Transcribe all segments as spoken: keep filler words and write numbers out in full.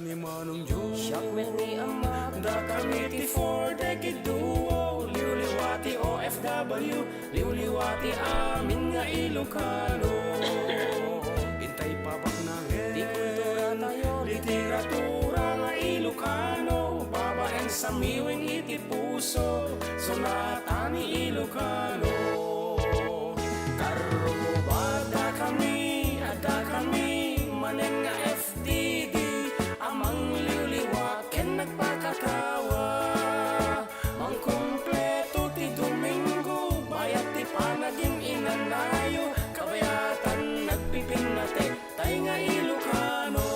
Ni Manong Jun. Siak met ni Ama. Dakami ti Four Decade Duo, liwliwa ti O F W, liwliwa ti amin nga Ilocano. Intay pabaknangen ti kultura tayo, literatura nga Ilocano, babaen samiweng iti puso, sunatan ni Ilocano. Karruba, dakami, adda kami manen nga F D D, a mangliwliwa ken nagpakatawa. Mangkumpleto ti Domingo, bayat ti panagin-inanayo, kabayatan nagpipinnatek tay nga Ilocano.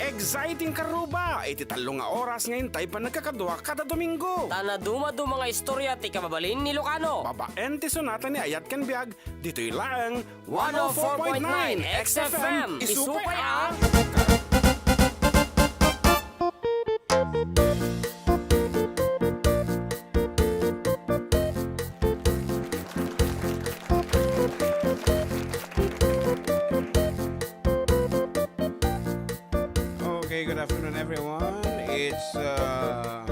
Exciting, karruba! Iti tallo nga oras nga intay panagkakadua kada Domingo. Ta naduma-duma nga istorya ti kababalin ni Ilocano. Babaen ti sunatan ni Ayat ken Biag, ditoy laeng one oh four point nine X F M. Isupay a! Okay, good afternoon, everyone. It's, uh,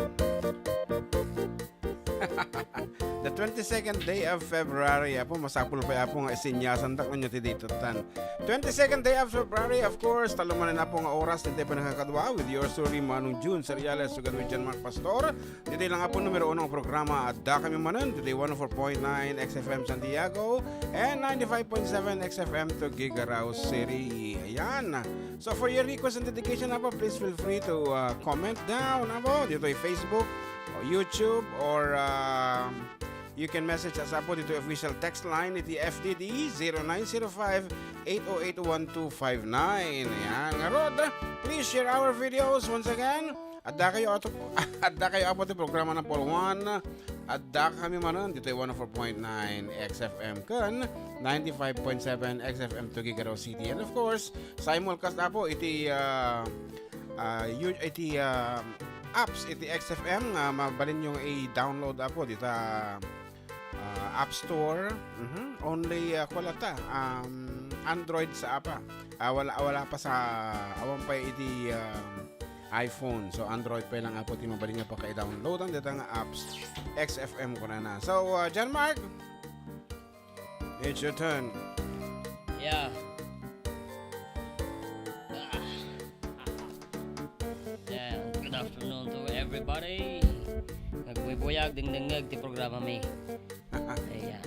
the twenty-second day of February. Apo, masapul pay, Apo, nga isinyasandak ngarud ti daytoy tan. Twenty-second day of February, of course, tallo manen, Apo, nga oras, intay panagkakadua with yours truly, Manong Jun Seriales, together with John Mark Pastor. Ditoy lang, Apo, numero uno nga programa, Adda Kami Manen, ditoy one oh four point nine X F M Santiago and ninety-five point seven X F M Tuguegarao City. Ayan. So for your request and dedication, Apo, please feel free to, uh, comment down, Apo, ditoy Facebook, o YouTube, or, um, you can message us, Apo, ditoy official text line iti F D D, zero nine zero five, eight oh eight, one two five nine. Ayan. Ngarud, please share our videos once again. Adda kayo, Apo, adda kayo, Apo, ti programa number one. Adda kami manen ditoy one oh four point nine X F M ken ninety-five point seven X F M Tuguegarao City. And of course, simulcast, Apo, iti, ah, ah, yu-, iti, ah, apps iti X F M nga mabalinyo nga i-download, Apo, dita, ah, App Store. Mhm. Only, ah, kuan latta, um, Android sa apa. Ah, wala, wala pa sa, awan pa iti, ah, iPhone. So, Android pay lang, Apo, ti mabalin nga pakadownloadan dita nga apps. X F M kunana. So, uh, John Mark, it's your turn. Yeah. Ah. Yeah, good afternoon to everybody. Nagbuyag, dingdingngeg ti programa mi. Ayan.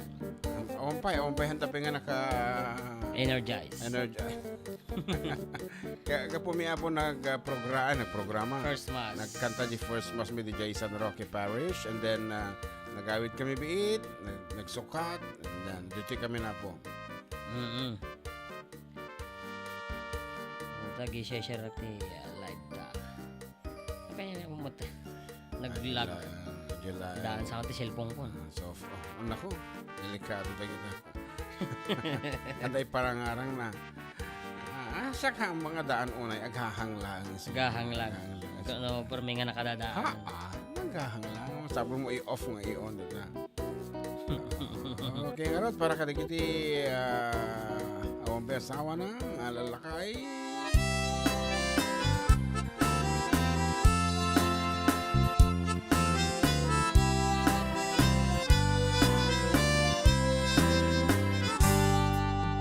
Awan pay, awan pay, handa pay nga naka- Energize. Energize. Ka-, gapu mi, Apo, nag, ah, progra-, ah, nagprograma. First Mass. Nagkanta di First Mass mi di San Roque Parish, and then, ah, nagawid kami biit, nag-, nagsukat, and then ditoy kami na, Apo. Mm-mm. Tagi share ti, ah, live ta. Kaya na mo mat-, nag-lag. Ay, July. Daan sa ti cellphone ko. Ah, so, oh, nako, delikado ta kita. Anday parangarang na. Ah, ah, siya ka ang mga daan unay, aghahang lang. Aghahang lang. Aghahang lang. Ano, permi nga nakadadaan. Ha? Ah, naghahang lang. Sabi mo, i-off nga, i-on na. Okay, ngarud, para kadagiti, ah, awan pay asawa na, nga lalakay.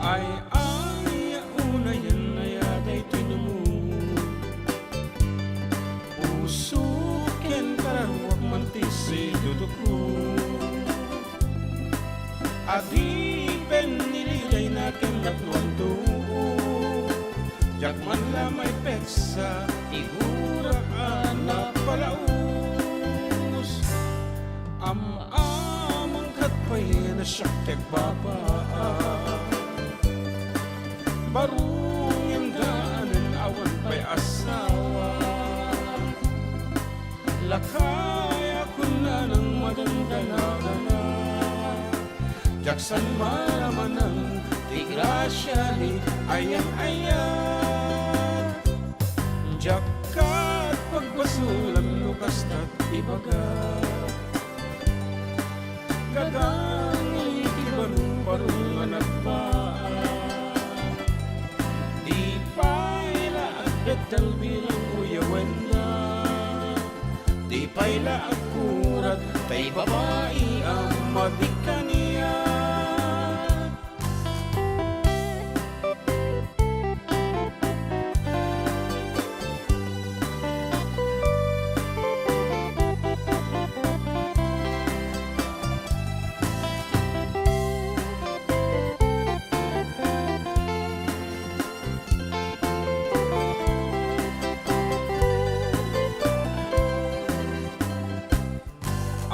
Ay, ay, unayen aya daytoy numo. Puso ken kararuak man ti sidudukko. Adipen nilidayna ken napnoan too. Diak man la maipeksa ti gurak a napalaus. Am-amang ket pay a siak ti agbabaa. Baro ngem daanen awan pay asawa. Lakay a kunanang madandana-dana. Diak san maamanen ti grasia ni ayat-ayat. Diak ket pagbasolan no kasta ti ibaga. Gagangi ti baro-baro nga nagbaa. Di pay la agdetdetto Bilang uyawenna, di pay la agkurat, tay babai a madi kaniak.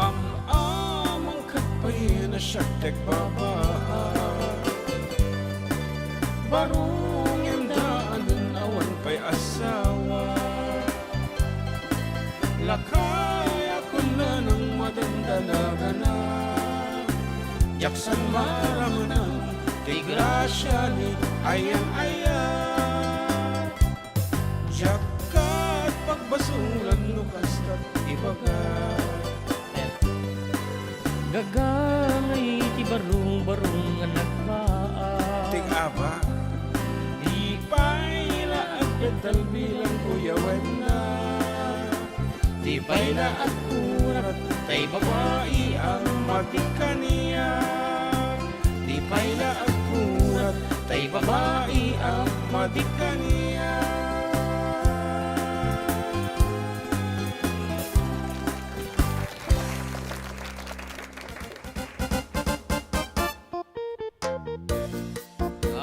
Am-amang ket pay a siak ti agbabaa. Baro ngem daanen awan pay asawa. Lakay a kunanang madandalagana. Diak sa maramnam ti grasia ni ayan-ayan. Diak ket pagbasolan no kasta ti ibaga. Gagangay ti barung-barung nga nagbaa. Ti aba. Di pay la agdadal bilang uyawenna. Di pay la agkurat, tay babai a madi kaniak. Di pay la agkurat, tay babai a madi kaniak.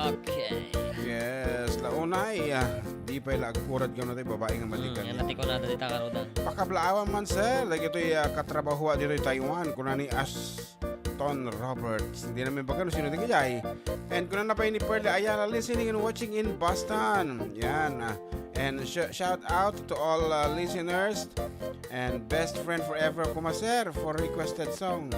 Okay. Yes, launay, ah, di pay la agkurat gano tay babai nga madi kaniak. Hmm, yan ti kunada ti takarudan. Pakablaawan man, sir, dagitoy, ah, katrabahoa ditoy Taiwan, kuna ni Aston Roberts. Hindi namin baga no sino di kayay. And kuna na pa ni Pearly Ayala, listening and watching in Boston. Yan, ah. And sh- shout out to all, ah, listeners and best friend forever, kuma, sir, for requested song.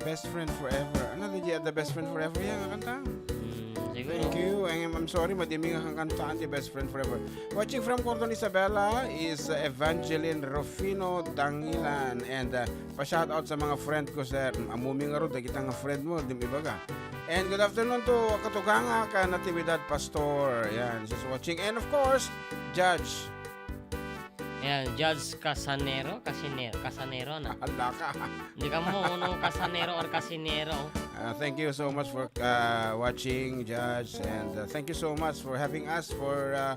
Best Friend Forever. Ano, di di adda Best Friend Forever yan nga kanta? Hmm, siguro. Thank you. Ay, I'm sorry, madi mi nga kankantaan ti Best Friend Forever. Watching from Cordon Isabela is, uh, Evangeline Rufino Dangilan. And, uh, pa-shout out sa mga friend ko, sir. Ammom ngarud, dagita nga friend mo, di mi ibaga. And good afternoon to Katugangak, uh, Natividad Pastor. Yan, she's watching. And of course, Judge. Yan, Judge Casanero, Casinero, Casanero na. Hala ka. Hindi ka mo kung Casanero or Casinero. Uh, thank you so much for, uh, watching, Judge, and, uh, thank you so much for having us for, uh,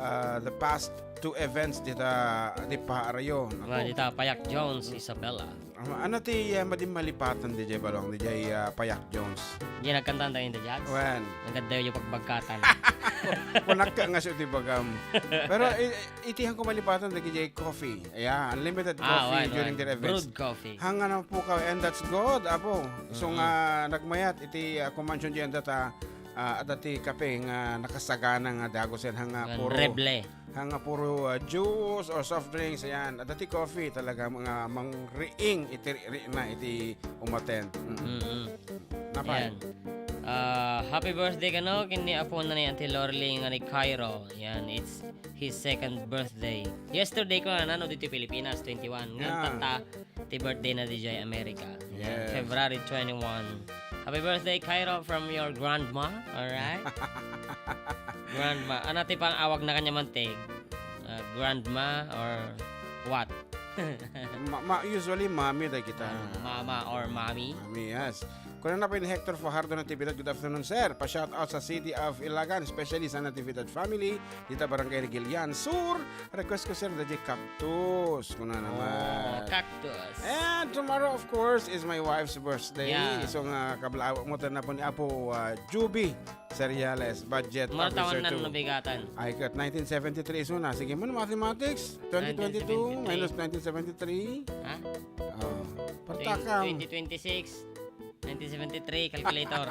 uh, the past two events dita, di pa arayo. Nga, dita, Payak Jones, Isabela. Ah, ano ti, ah, madi malipatan diay balong, diay, ah, Payak Jones? Diay nagkanta tayo, Judge? Wen? Nagkanta tayo pagbagkatan. Kunak ka nga siya ti bagam. Pero, i-, iti han ko malipatan, diay coffee. Yeah, unlimited coffee during their events. Ah, wen, wen. Brewed coffee. Hanga na po ka, and that's good, apo. So nga, nagmayat, iti, ah, kumansyon diyan data, ah, adda ti kape nga nakasagana nga dagus yan, hanga puro. Reble. Nga puro, ah, juice or soft drinks, ayan. Adda ti coffee talaga, nga mangriing iti rikrik na iti umaten. Mm. Mm-mm. Napay. Ayan. Ah, happy birthday kano, ken ni apona ni Auntie Lorly nga ni Cairo. Ayan, it's his second birthday. Yesterday ko na, no, dito Pilipinas, twenty-one. Ngayon, yeah, tatta, ti birthday na diay America. Ayan, yes. February twenty-one. Happy birthday, Cairo, from your grandma. Alright? Grandma. Ano ti pang-awag na kanya man, Tig? Uh, grandma or what? Ma-, ma-, usually, mami dagita. Ah, mama or mommy? Mami, yes. Kuna na po ni Hector Fajardo Natividad, "Good afternoon, sir. Pa-shout out sa City of Ilagan, especially sa Natividad family, dita Barangay Regillan Sur. Request ko, sir, dagiti Cactus." Kuna naman. Oh, Cactus. And tomorrow, of course, is my wife's birthday. Yeah. So nga, kablaawak mo, tayo na po ni Apo, ah, Juby Seriales, budget officer two. Maratawan na nabigatan. Ay, kat nineteen seventy-three, so na. Sige mo na, mathematics. Twenty twenty-two minus nineteen seventy-three. Ha? Oh, partakam. Twenty twenty-six. Nineteen seventy-three, calculator.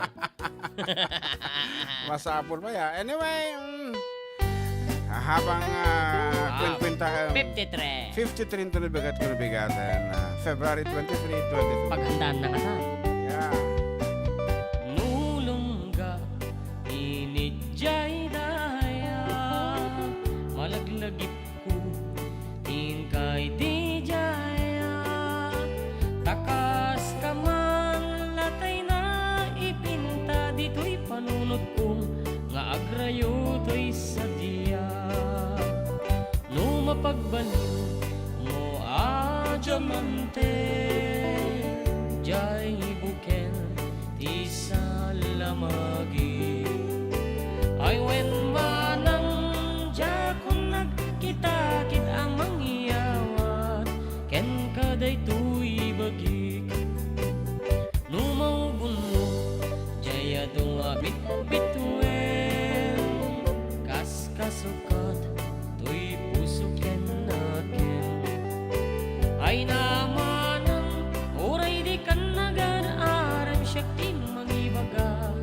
Masapul pa ya. Anyway, mm, habang, ah, wow, kwentkwenta, um, fifty-three. Fifty-three ito na bigat ko nabigatan. Ah, February twenty-three, twenty-two. Paghandaan na nga na. Yeah. Nulungga, init jay daya, malaglagip ko, inkay ti jaya. Ta kas ka man latay na ipinta ditoy panunotko nga agrayo toy sadia. Mo a diamante, diay bukel ti salamagi. Ay wen manang diakon nagkitakit a mangyawat kenka daytoy bagik. No maubonmo, diay adu a bitbituen, kas kasukat, toy puso ken nakem. Ay namanang, uray di kan nagan-arem, siak ti mangibaga,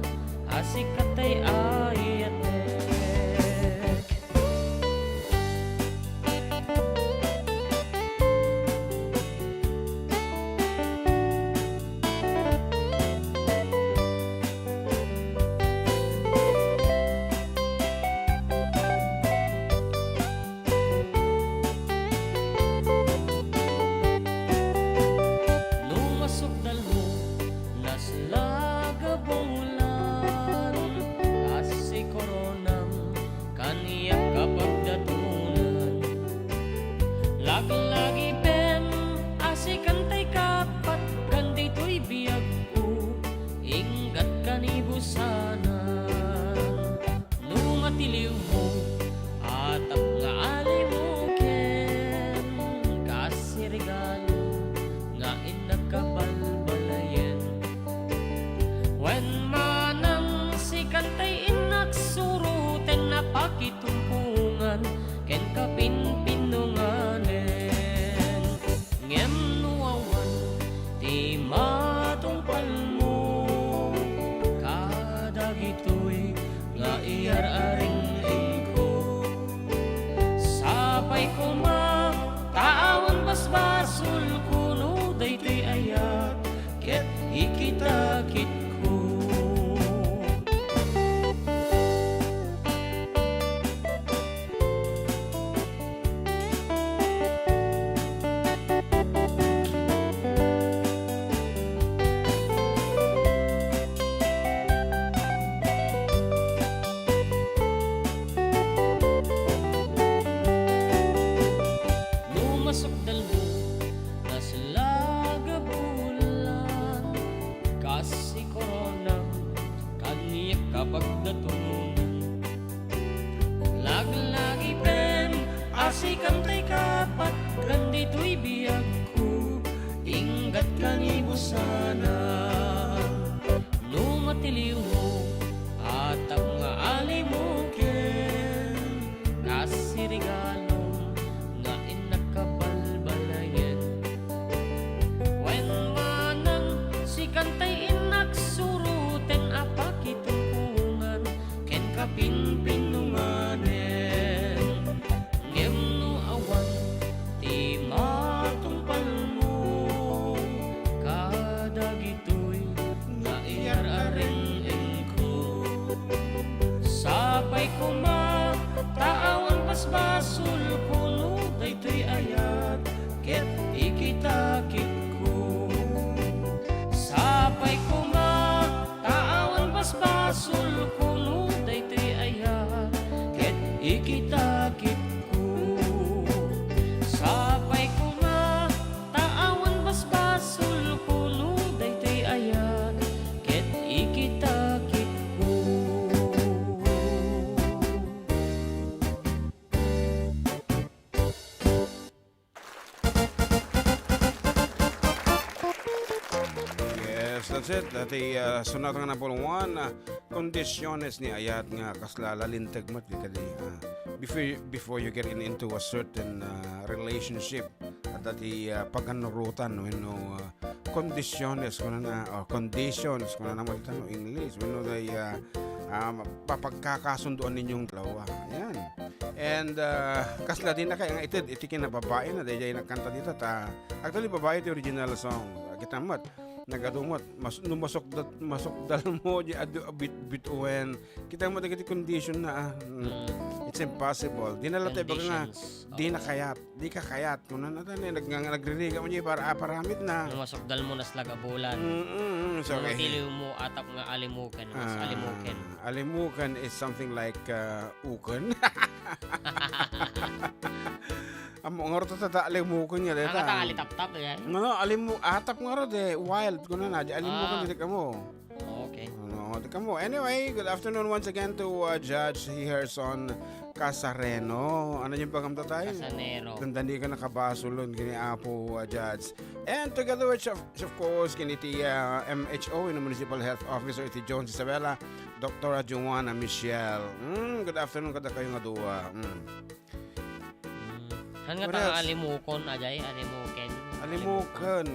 a sika tay ayatek. No masukdalmo, naslag a bulan, kas si koronam, kaniak a pagdatonan. Laglagipem a sikan tay kapatgan ditoy biagko, inggat kanibusanan. No matiliwmo, atap nga alimuken, kas si regalo nga innak a balbalayen. Wen manang sikan tay innak suroten a pakitumpongan ken kapinpinunganen. Ngem no awan ti matungpalmo kadagitoy nga iyar-areng-engko, sapay koma ta awan basbasolko no daytoy ayat ket ikitakitko. No masukdalmo, naslag a bulan, kas si koronam, kaniak a pagdatonan. Laglagipem a sikan tay kapatgan ditoy biagko, inggat kanibusanan. No matiliwmo, atap nga alimuken, kas si regalom nga innak a balbalayen. Wen manang sikan tay innak suroten a pakitumpongan ken kapinpinunganen. Ngem no awan ti matungpalmo kadagitoy nga iyar-areng-engko, sapay koma ta awan basbasolko no daytoy ayat ket ikitakitko. Sapay koma ta awan basbasolko no daytoy ayat ket ikitakitko. Sapay koma ta awan basbasolko no daytoy ayat ket ikitakitko. Yes, that's it. Dati, ah, sonata nga number one, ah, Condiciones ni Ayat nga kasla linteg met kadi, ah, before, before you get in, into a certain, ah, relationship, dati, ah, paganurotan wenno, ah, condiciones, kunana, o conditions, kunana mo dita no English, wenno day, ah, ah, papagkakasunduan ninyong dalawa. Yan. And, ah, kasla di na kay nga ited iti kinababain na daydiay nagkanta dita ta actually babae ti original song. Kita met, nagadu met, mas-, no masukdat-, masukdalmo di adu a bit-, bituwen. Kita mo dagiti condition na, ah. Mm. Mm. It's impossible. Di na lang tayo baga nga, conditions. Di na kayat. Di ka kayat. Kung ano, ano, nag-, nag-, nagririga mo niya para aparamit na. No masukdalmo, naslag a bulan. Mm, mm, mm. So, no matiliwmo, atap nga alimuken, mas alimuken. Ah, alimuken is something like, uh, uken. Ammo ngarud ta, ta, alimuken nga deta. Ang ata alitaptap, eh. Ano, alimu-, atap ngarud, eh. Wild, kunana, di alimuken, ah, di kamo. Okay. Ano, di kamo. Anyway, good afternoon once again to, uh, Judge Herson Casareno. Ano yung pangamta tayo? Casanero. Ganda ni ka nakabasulon, gini Apo, uh, Judge. And together with, of, of course, kini ti, uh, M H O, yung Municipal Health Officer, ti Jones Isabela, Doktora Joanna Michelle. Mm, good afternoon kada kayo nga duwa. Mm. Mm. Han nga ta alimuken, ajay, alimuken. Alimuken.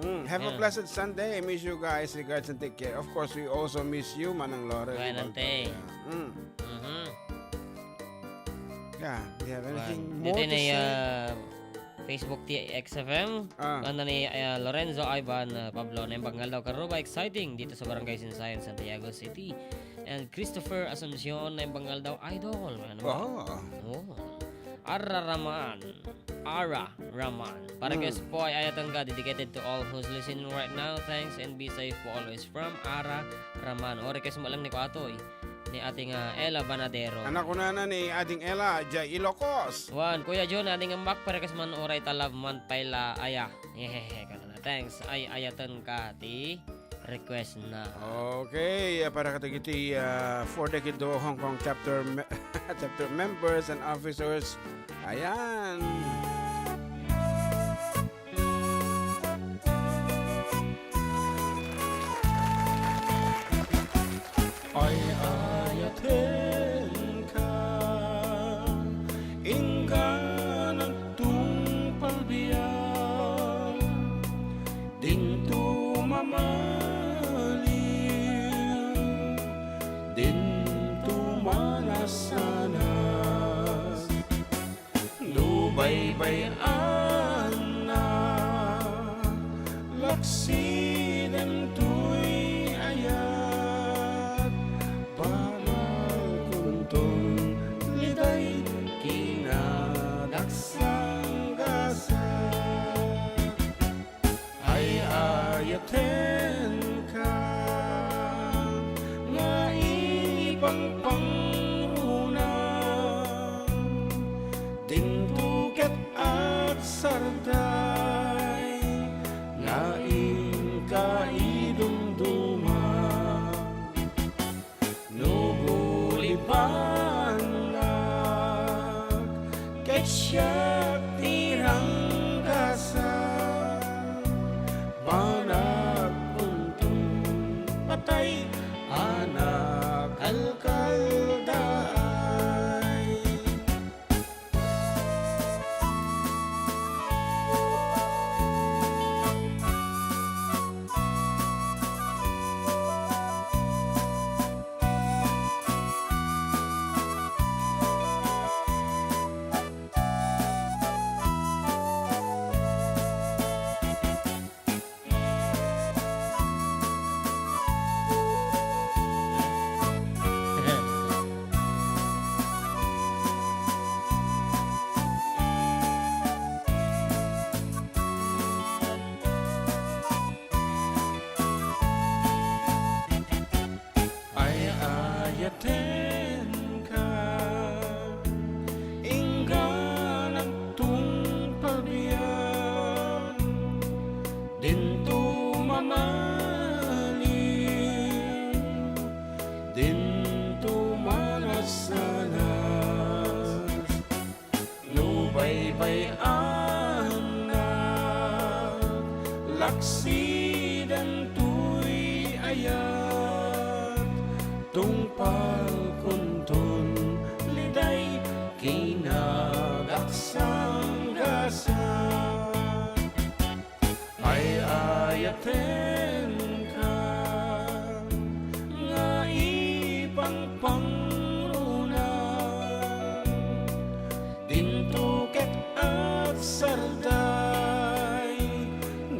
Mm. Have a blessed Sunday. I miss you guys. Regards and take care. Of course, we also miss you, Manang Loren. Well, ante. Mm. Mhm. Yeah, do you have anything more to say? Well, dito na, uh, Facebook ti X F M. Ah. Ano ni, uh, Lorenzo Ivan, uh, Pablo, naimbag nga aldaw, Karuba, exciting dito sa Barangay Sinsayan, Santiago City. And Christopher Asuncion, naimbag nga aldaw, idol. Ano ba? Ah. Oh. Ara Raman. Ara Raman. Para kay Spoy, ayaten ka, dedicated to all who's listening right now. Thanks and be safe po always from Ara Raman. O, request mo lang ni Kuya Atoy. Ni Ading, ah, Ella Banadero. Anak ko na na ni Ading Ella, Jay Ilocos. Wan, Kuya John, Ading Ambak, para kas man oray ta love month pay la, aya. Hehehe, kanana. Thanks. Ay, ayaten ka ti request na. Okay, ah, para kadagiti, ah, for the Kido Hong Kong chapter me-, chapter members and officers. Ayan. Ay, ayatenka, inggan agtungpal biag, dinto mamaliw, dinto manasanas. No baybay-anna, laksi dentoy ayat, banagkonton liday kinadaksangasak. Ay, ayatenka nga ipangpangruna, dinto ket agsarday nga inka idumduma. No gulipanak ket siak ti ranggasak, banagkonton patay a nakalkaldaay. Ay, ayatenka, inggan agtungpal biag, dinto mamaliw, dinto manasanas. No baybay-annak, laksi dentoy ayat, tungpalkonton liday kinadaksangasak. Ay, ayatenka nga ipangpangruna, dinto ket agsarday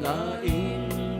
nga in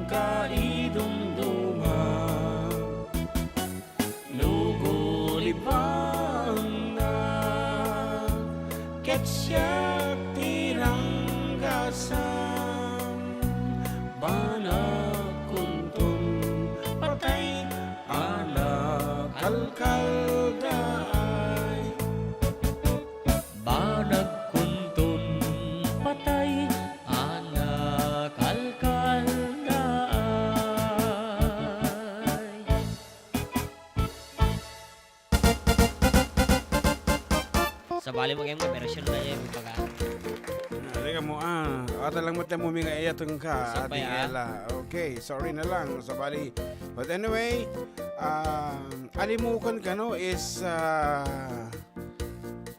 Bali mo kayong version na yan, baga. Ah, teka mo, ah. Ata lang mo tayo muminga iya tungka, Sabay, Ate ah. Ella. Okay, sorry na lang. Sabali. But anyway, um, alimukan kano is, ah,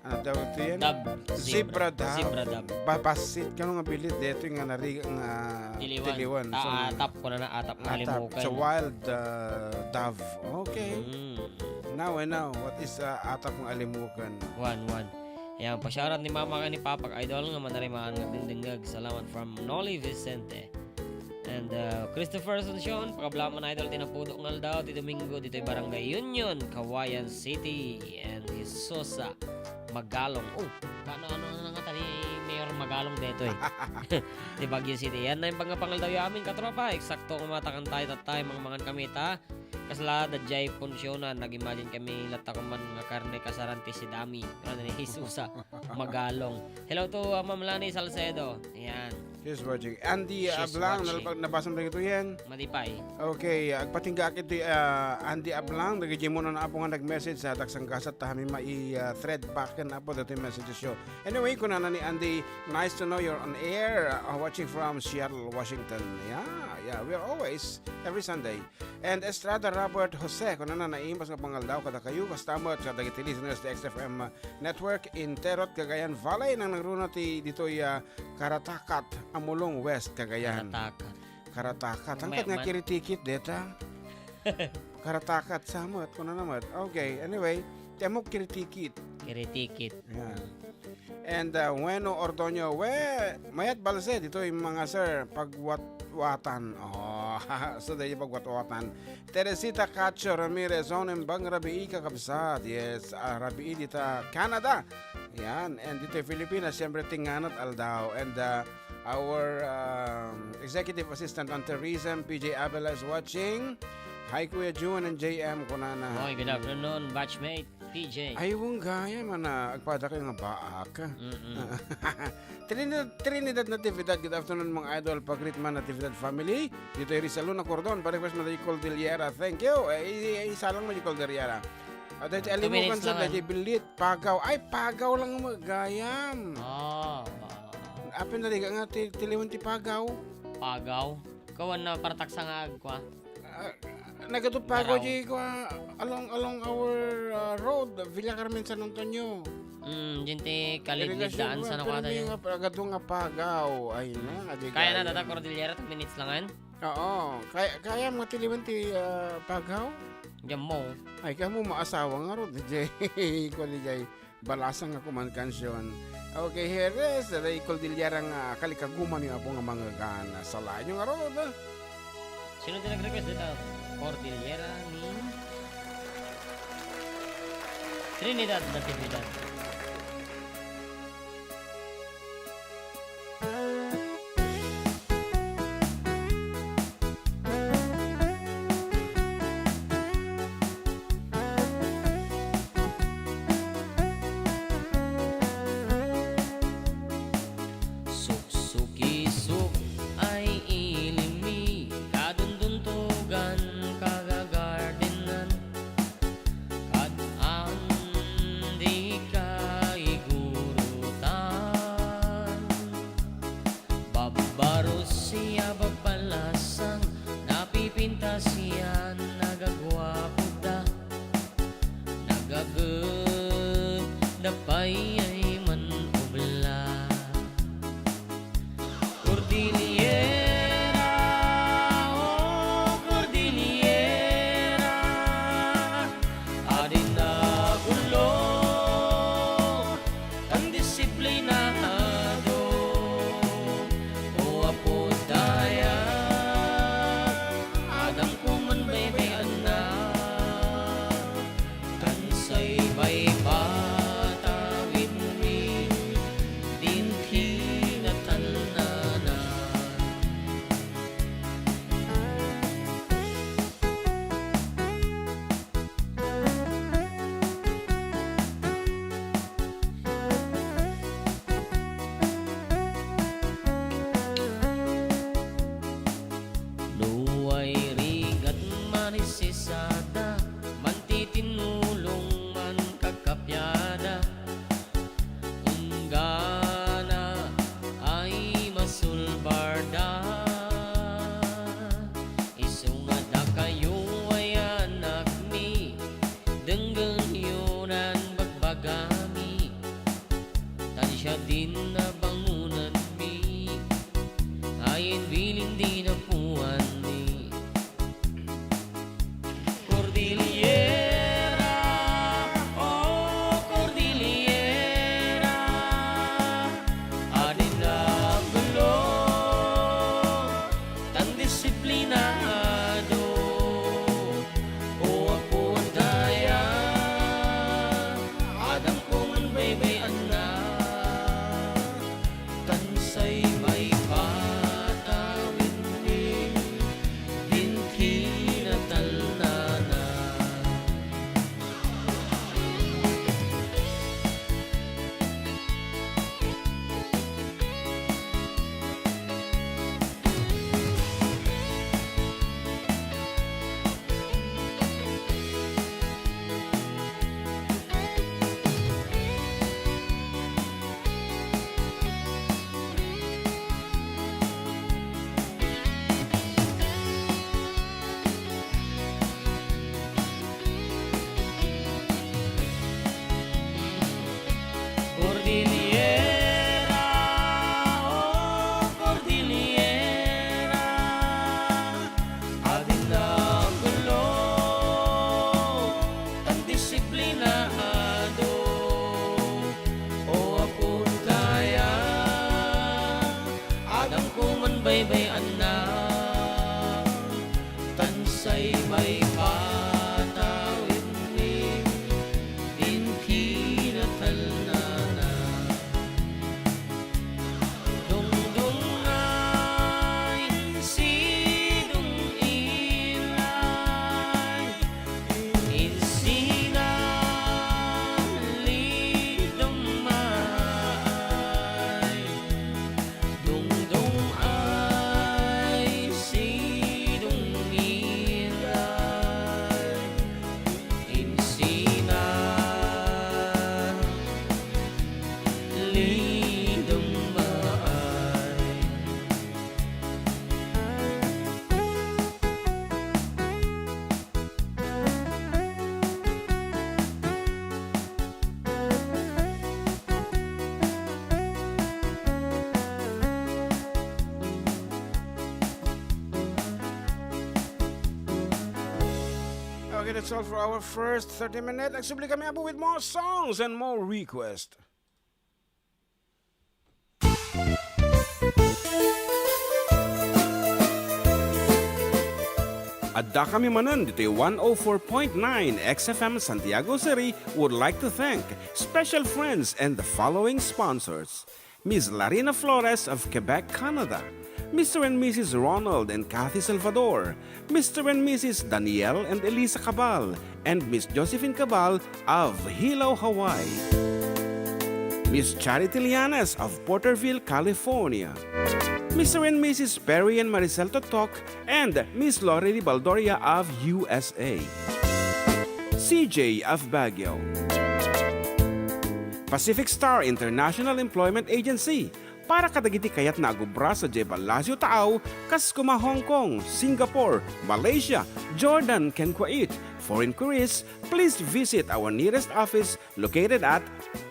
ano tawag ito yan? Dove. Zebra Zebra. dove. Zebra dove. Babasit kano nga bilit dito nga nariga nga Tiliwan. tiliwan. Ah, So, atap ko na na, atap nga atap. alimukan. Sa wild, ah, dove. Okay. Mm. Now I know what is, ah, atap nga alimukan. One, one. Ayan, pa-shoutout ni Mama kay ni Papa, Idol, nga manarimaan nga agdengdengngeg. Salamat from Noli Vicente. And, uh, Christopher Asuncion, pakablaman, Idol, ti napudo nga aldaw, ti Domingo, ditoy Barangay Union, Cauayan City. And Hisosa Magalong. Oh, kaano-ano na nga tani Mayor Magalong detoy. Ti Baguio City. Yan na yung mga pangaldawyo amin, katropa. Eksakto, kumatakan tayo, tatay, mga mangan kami, ta. Kasla, da jay punsyonan, nag-imagine kami, latta ko man nga karne kasaran ti sidami. Ano ni Hisosa Magalong. Hello to, uh, Ma'am Lani Salcedo. Ayan. She's watching. Andy She's Ablang, watching. nalpa-, nabasa mo na ito yan? Madipay. Okay, agpatingga akit ti, uh, Andy Ablang, dagiti mo na apo nga nag-message sa taksang gasat, ta kami mai, uh, thread back and apo dito yung messages yo. Anyway, kunana ni Andy, "Nice to know you're on air, uh, watching from Seattle, Washington." Yeah, yeah, we're always, every Sunday. And Estrada Robert Jose, kunana, "Naimbag nga pangaldaw kadakayo, kasta met kadagiti listeners ti X F M Network, Interot, Cagayan Valley, nang nangruna ti ditoy, ah, Karatakat, Amulong West, Cagayan." Karatakat. Karatakat. Ang May-, kat nga man- kiritikit, deta. Karatakat, samet, kunana met. Okay, anyway, ti ammok kiritikit. Kiritikit. Yan. And, uh, Weno Ordoño, we, mayat balse, ditoy mga sir, pagwatwatan. Oh, so, dahil pagwatwatan. Teresita Cacho Ramirez, on and bang rabii kakabsat. Yes, ah, rabii dita Canada. Yan, and ditoy Pilipinas, siyempre, tinganat aldaw. And, uh, our, um, executive assistant on tourism, P J Abela is watching. Hi, Kuya Jun and J M, kunana. Oy, good afternoon, batchmate. P J. Ay, weng gayam, agpada kayo nga baak. Mm-mm. Trinidad, Trinidad Natividad, good afternoon, mga idol. Pag-greet man, Natividad family. Dito ay Rizal Luna Cordon, pa-request man tayo Cordillera. Thank you. Eh, i-, i-, isalang mo yung Cordillera. At dahil Two alimukan minutes sa lang, dahil eh. Bilit, Pagaw. Ay, Pagaw lang mo, gayam. Ah, ah. Apin na liga nga, ti-, tiliwan ti Pagaw. Pagaw? Kawan na partaksa nga agkwa. Ah, nagadu pa ako Garaw. Di ko, ah, along, along our, ah, road, Villa Carmen, San Antonio. Mm, dyan ti kalidlid Irigasyon daan mo, sa pero nakata may yun. Nga, agadu nga Pagaw. Ay na, adi Kaya na, gaya. Tata Cordillera, two minutes lang, en? Oo. Kaya, kaya mo tiliwan ti, ah, Pagaw? Diyan mo. Ay, kaya mo maasawa nga road, di jay. Kuwan, di jay. Balasang nga kuman kansion. Okay, here is the Cordillera nga kalikaguman yung apo nga mangagan. Salain yung arod. Sino ti nag-request dita? Cordillera ni Trinidad Natividad. Suksukisuk ay ilimmi, kadunduntogan, kagagardenan, kad-an di kaigurutan. Babbarusia, babbalasang, napipintasia, nagaguapoda, nagagedda pay ay man-ubla. Cordillera, oh, Cordillera, adina gulo, tan disiplina adu. O Apo Daya, adda koma baybay-anna. Tan say paypatawidmi din kinatannana. That's all for our first thirty minutes. Agsubli kami, Abu, with more songs and more requests. Adda kami manen ditoy one oh four point nine X F M Santiago City would like to thank special friends and the following sponsors: Miss Larina Flores of Quebec, Canada, Mister and Missus Ronald and Kathy Salvador, Mister and Missus Daniel and Elisa Cabal, and Miss Josephine Cabal of Hilo, Hawaii, Miss Charity Lianes of Porterville, California, Mister and Missus Perry and Maricel Totok, and Miss Lorely Baldoria of U S A, C J of Baguio, Pacific Star International Employment Agency, para kadagiti kayatna a agubra sadiay Palacio Taaw, kas koma Hong Kong, Singapore, Malaysia, Jordan, ken Kuwait. For inquiries, please visit our nearest office located at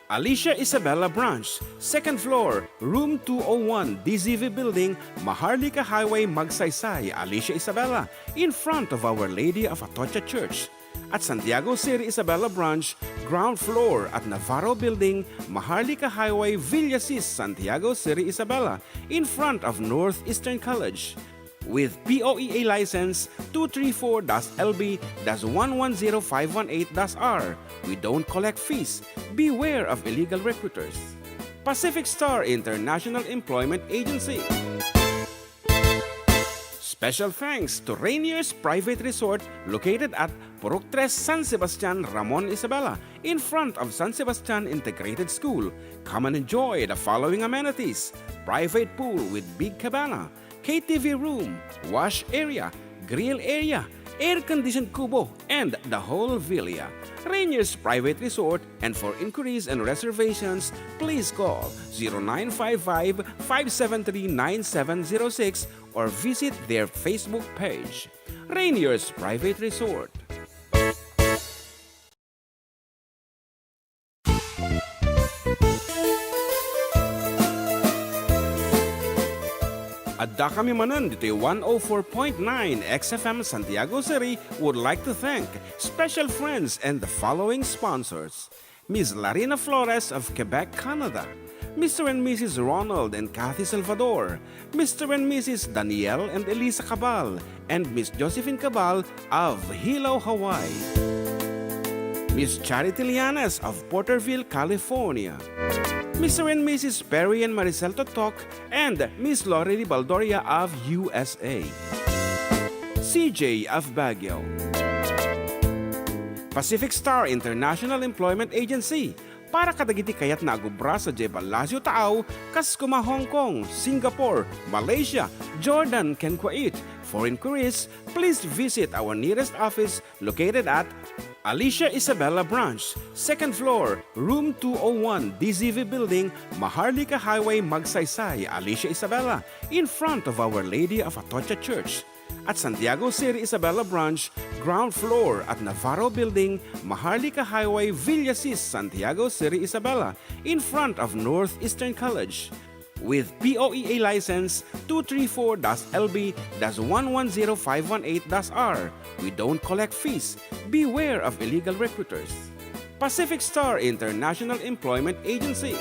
Alicia Isabela Branch, second floor, room two oh one, D Z V Building, Maharlika Highway, Magsaysay, Alicia Isabela, in front of Our Lady of Atocha Church. At Santiago City Isabela Branch, ground floor at Navarro Building, Maharlika Highway, Villasis, Santiago City Isabela, in front of Northeastern College. With P O E A license two three four dash L B dash one one zero five one eight dash R, we don't collect fees. Beware of illegal recruiters. Pacific Star International Employment Agency. Special thanks to Rainier's Private Resort located at Purok Tres, San Sebastian, Ramon Isabela, in front of San Sebastian Integrated School. Come and enjoy the following amenities: private pool with big cabana, K T V room, wash area, grill area, air-conditioned kubo, and the whole villa. Rainier's Private Resort, and for inquiries and reservations, please call zero nine five five, five seven three, nine seven zero six or visit their Facebook page, Rainier's Private Resort. Adda kami manen ditoy one oh four point nine X F M Santiago City would like to thank special friends and the following sponsors: Miss Larina Flores of Quebec, Canada, Mister and Missus Ronald and Kathy Salvador, Mister and Missus Daniel and Elisa Cabal, and Miss Josephine Cabal of Hilo, Hawaii, Miss Charity Lianes of Porterville, California, Mister and Missus Perry and Maricel Totok, and Miss Lorely Baldoria of U S A, C J of Baguio, Pacific Star International Employment Agency, para kadagiti kayatna a gubra sadiay Palacio Taaw, kas koma Hong Kong, Singapore, Malaysia, Jordan, ken Kuwait. For inquiries, please visit our nearest office located at Alicia Isabela Branch, second floor, room two oh one, D Z V Building, Maharlika Highway, Magsaysay, Alicia Isabela, in front of Our Lady of Atocha Church. At Santiago City Isabela Branch, ground floor at Navarro Building, Maharlika Highway, Villasis, Santiago City Isabela, in front of Northeastern College. With P O E A license two three four dash L B dash one one zero five one eight dash R, we don't collect fees. Beware of illegal recruiters. Pacific Star International Employment Agency.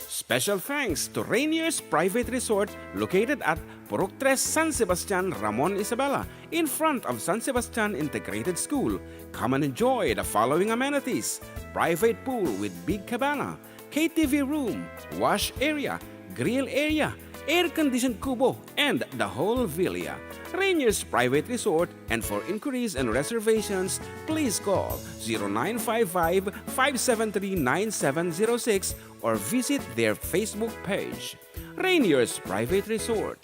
Special thanks to Rainier's Private Resort located at Purok Tres, San Sebastian, Ramon Isabela, in front of San Sebastian Integrated School. Come and enjoy the following amenities: private pool with big cabana, K T V room, wash area, grill area, air-conditioned kubo, and the whole villa. Rainier's Private Resort, and for inquiries and reservations, please call zero nine five five, five seven three, nine seven zero six or visit their Facebook page, Rainier's Private Resort.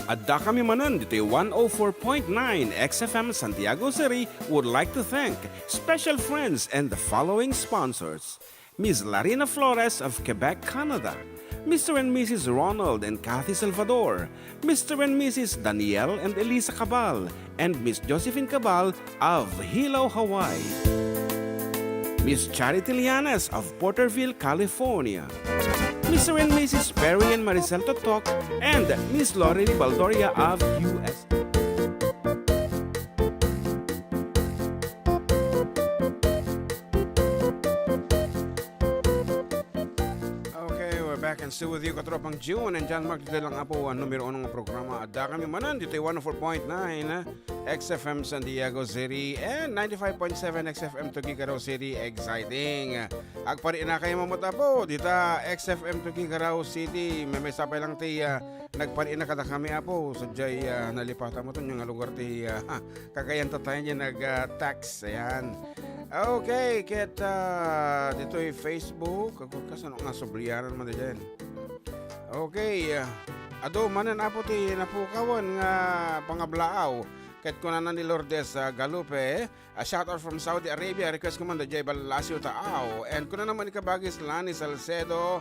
Adda kami manen ditoy one oh four point nine X F M Santiago City would like to thank special friends and the following sponsors: Miss Larina Flores of Quebec, Canada, Mister and Missus Ronald and Kathy Salvador, Mister and Missus Daniel and Elisa Cabal, and Miss Josephine Cabal of Hilo, Hawaii, Miss Charity Lianas of Porterville, California, Mister and Missus Perry and Maricel Totok, and Miss Lorraine Baldoria of U S. Okay, we're back and still with you, Katropang June and John Mark. Ditoy lang, Apo, ang numero uno nga programa. Adda kami manen ditoy one oh four point nine X F M San Diego City and ninety-five point seven X F M Tuguegarao City. Exciting. Agpariinakaymo met, Apo, dita X F M Tuguegarao City. Maymaysa pay lang ti, ah, nagpariina kadakami, Apo. Sadiay, ah, nalipatan mo ton nga lugar ti, ah, Cagayan ta tayo nga nag, ah, text. Ayan. Okay, ket, ah, ditoy Facebook, agko kasano nga sublianan man diyan. Okay, ah, adu manen, Apo, ti napukawan nga pangablaaw. Ket kunana ni Lourdes, ah, Galupe, a shout out from Saudi Arabia, request ko man da Jay Balasio Taaw. And kunana man ni kabagis Lani Salcedo,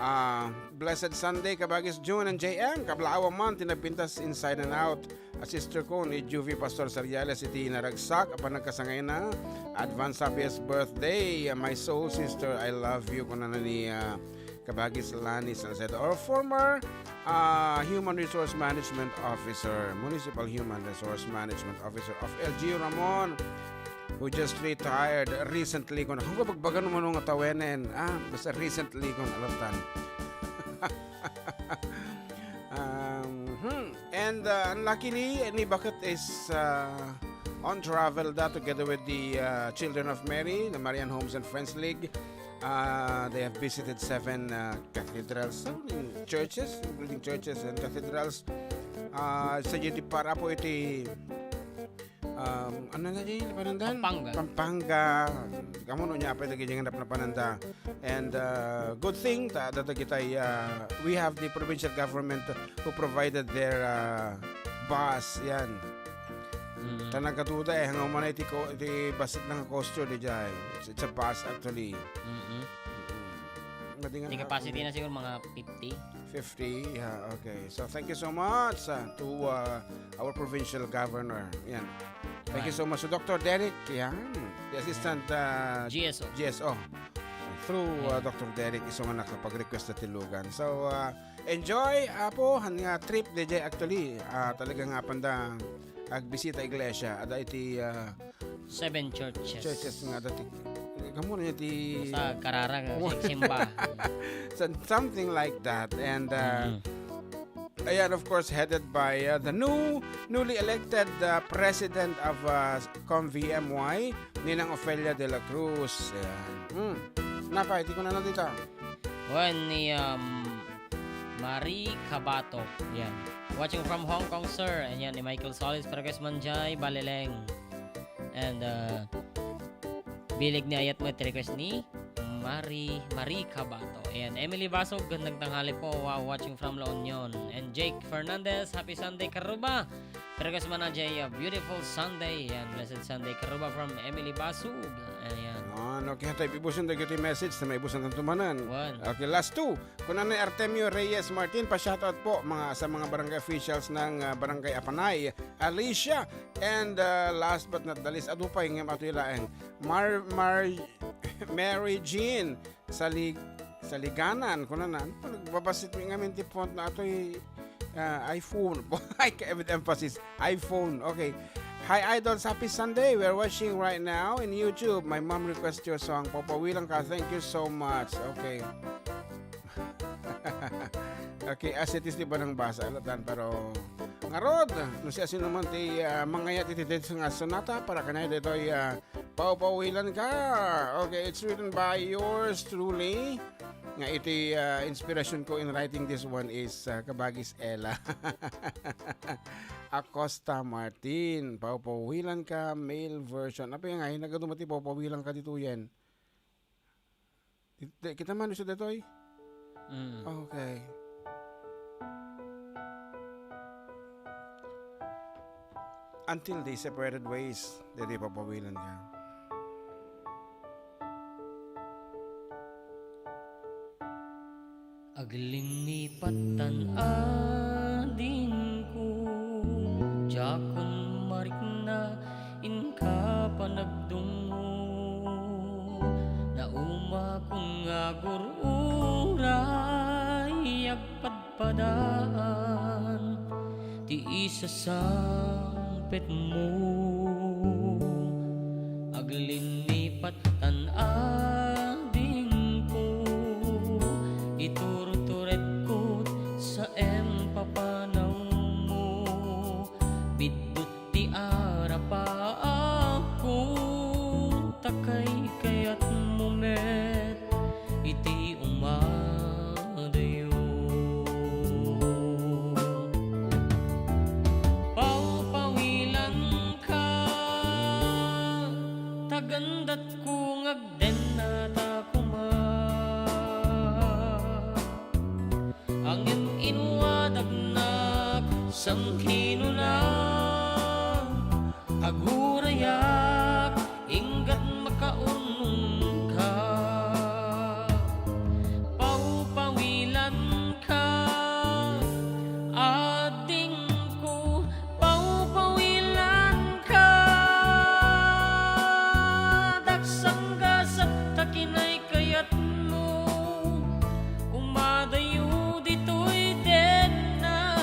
ah, blessed Sunday, kabagis June and J M, kablaawan man ti nagpintas inside and out. A sister ko ni Juvie Pastor Sariales iti naragsak a panagkasangayna. Advance happiest birthday, my soul sister. I love you, kunana ni, ah, kabagis Lani Salcedo, our former, ah, Human Resource Management Officer, Municipal Human Resource Management Officer of L G U Ramon, who just retired recently. Kung ako, pagbagan mo nung tawenen, ah, basta recently kung alatan. Um, hmm. And, uh, unluckily, ni Bakit is, uh, on travel da together with the, uh, Children of Mary, the Marian Homes and Friends League. Uh, they have visited seven, uh, cathedrals, seven churches, including churches and cathedrals. Uh, sa J T para po iti, um, ano na di, Panandan? Pampanga. Pampanga. Kamu no niya pa ito ganyan na pananda. And, uh, good thing ta, ta, ta kita, uh, we have the provincial government who provided their, uh, bus, yan. Mm. Ta nagkatuda, eh, hanggang man iti ko-, iti bus nga coaster di jay. It's, it's a bus, actually. Mm-mm. Mm-mm. Madi nga Di na capacity ako. Na siguro mga fifty. Fifty, yeah, okay. So, thank you so much, uh, to, uh, our provincial governor. Yan. Thank you Right. so much to Doctor Derek, yan. The assistant, uh, G S O. G S O. Through, uh, Yeah. Doctor Derek, isu nga nakapag-request na tilugan. So, uh, enjoy, Apo, han nga trip, D J, actually. Uh, talaga nga panda agbisita iglesia. Ada iti, uh, Seven churches. Churches nga dati. Kamu na ti Sa Karara, Kamu- simba. Some-, something like that. And, uh, Mm. ayan, of course, headed by, uh, the new, newly elected, uh, president of, uh, Com V M Y, Ninang Ofelia de la Cruz. Ayan. Hmm. Napay, di ko na nadita. Wen ni, um, Marie Cabato. Yan. Watching from Hong Kong, sir. And yan, ni Michael Solis, Pergues Manjay, Baleleng. And, uh, bileg ni ayat mo, request ni Marie, Marie Cabato. Ayan, Emily Basog, gandang tanghali po. Wow, watching from La Union. And Jake Fernandez, happy Sunday, Karuba. Pergues Manjay, a beautiful Sunday. Ayan, blessed Sunday, Karuba from Emily Basog. Ayan. Yan, okay, tayo ibusan tayo iti message na may ibusan ng tumanan. One. Okay, last two. Kuna ni Artemio Reyes Martin, pa-shoutout po mga, sa mga barangay officials ng, ah, Barangay Apanay, Alicia, and, ah, last but not the least, adu pay nga matuy laeng, Mar-, Mar-, Mary Jean Salig-, Saliganan, kuna na, ano pa, nagbabasit mi ngamin ti font na atoy, ah, iPhone. Ay, with emphasis, iPhone. Okay. Hi, Idols. Happy Sunday. We're watching right now in YouTube. My mom request your song, Papawilang Ka. Thank you so much. Okay. Okay, as it is, di ba, nang basa, alatan, pero ngarod, no siasino man ti, ah, mangayat iti daytoy nga sonata para kanay daytoy, ah, Papawilan Ka. Okay, it's written by yours truly. Nga iti, ah, inspirasyon ko in writing this one is, ah, Kabagis Ella Acosta Martin, Papawilan Ka, male version. Apay nga, nagadu met ti Papawilan Ka ditoyen. Di, di, kita man isu daytoy? Mm. Okay. Until they separated ways, daytoy Papawilan Ka. Aglingipat tan adingko, diakon marikna inka panagdungngo. Agur-uray agpadpadaan ti isasangpetmo. Aglinnipat tan adingko, iturturedko saem papanawmo. Biddut ti arapaakko, ta kaykayatmo met iti umadayo. Pawpawilanka, ta gandatko nga agdennata koma. Ngem inwadagnak, sangkinuna, agurayak, inggat makaunongka. Pawpawilanka, adingko, pawpawilanka. Daksanggasat ta kinay kayatmo, umadayo ditoy denna.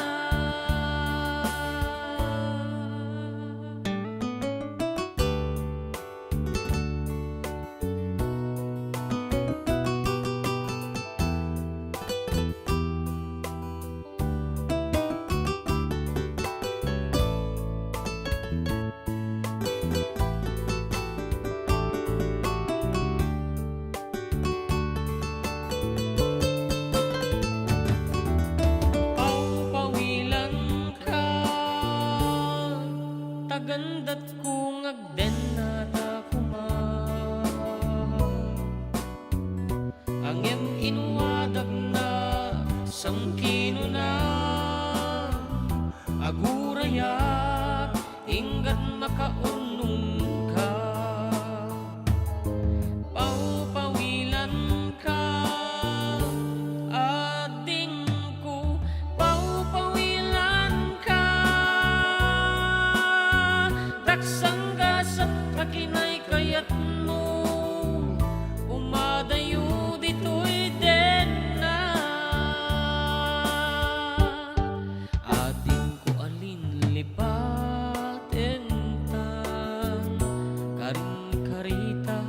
Pawpawilanka, ta gandatko nga agdennata koma. Ngem inwadagnak, sangkinuna, agurayak, inggat makaunongka. Pawpawilanka, adingko, pawpawilanka. Daksanggasat ta kinay kayatmo, umadayo ditoy denna. Adingko a linlipatentan, karinkarita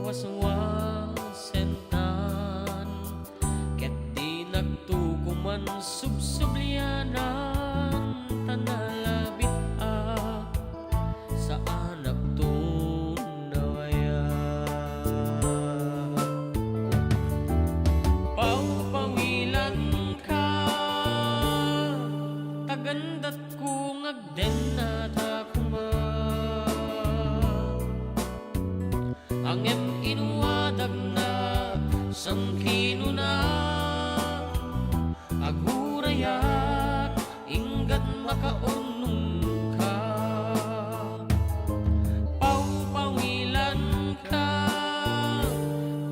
waswasentan, ket dinakto koman subsublianan, ta nalabit a saanakton nawaya. Pawpawilanka, ta gandatko nga agdennata koma. Ngem inwadagnak, sangkinuna, agurayak, inggat makaunongka. Pawpawilanka,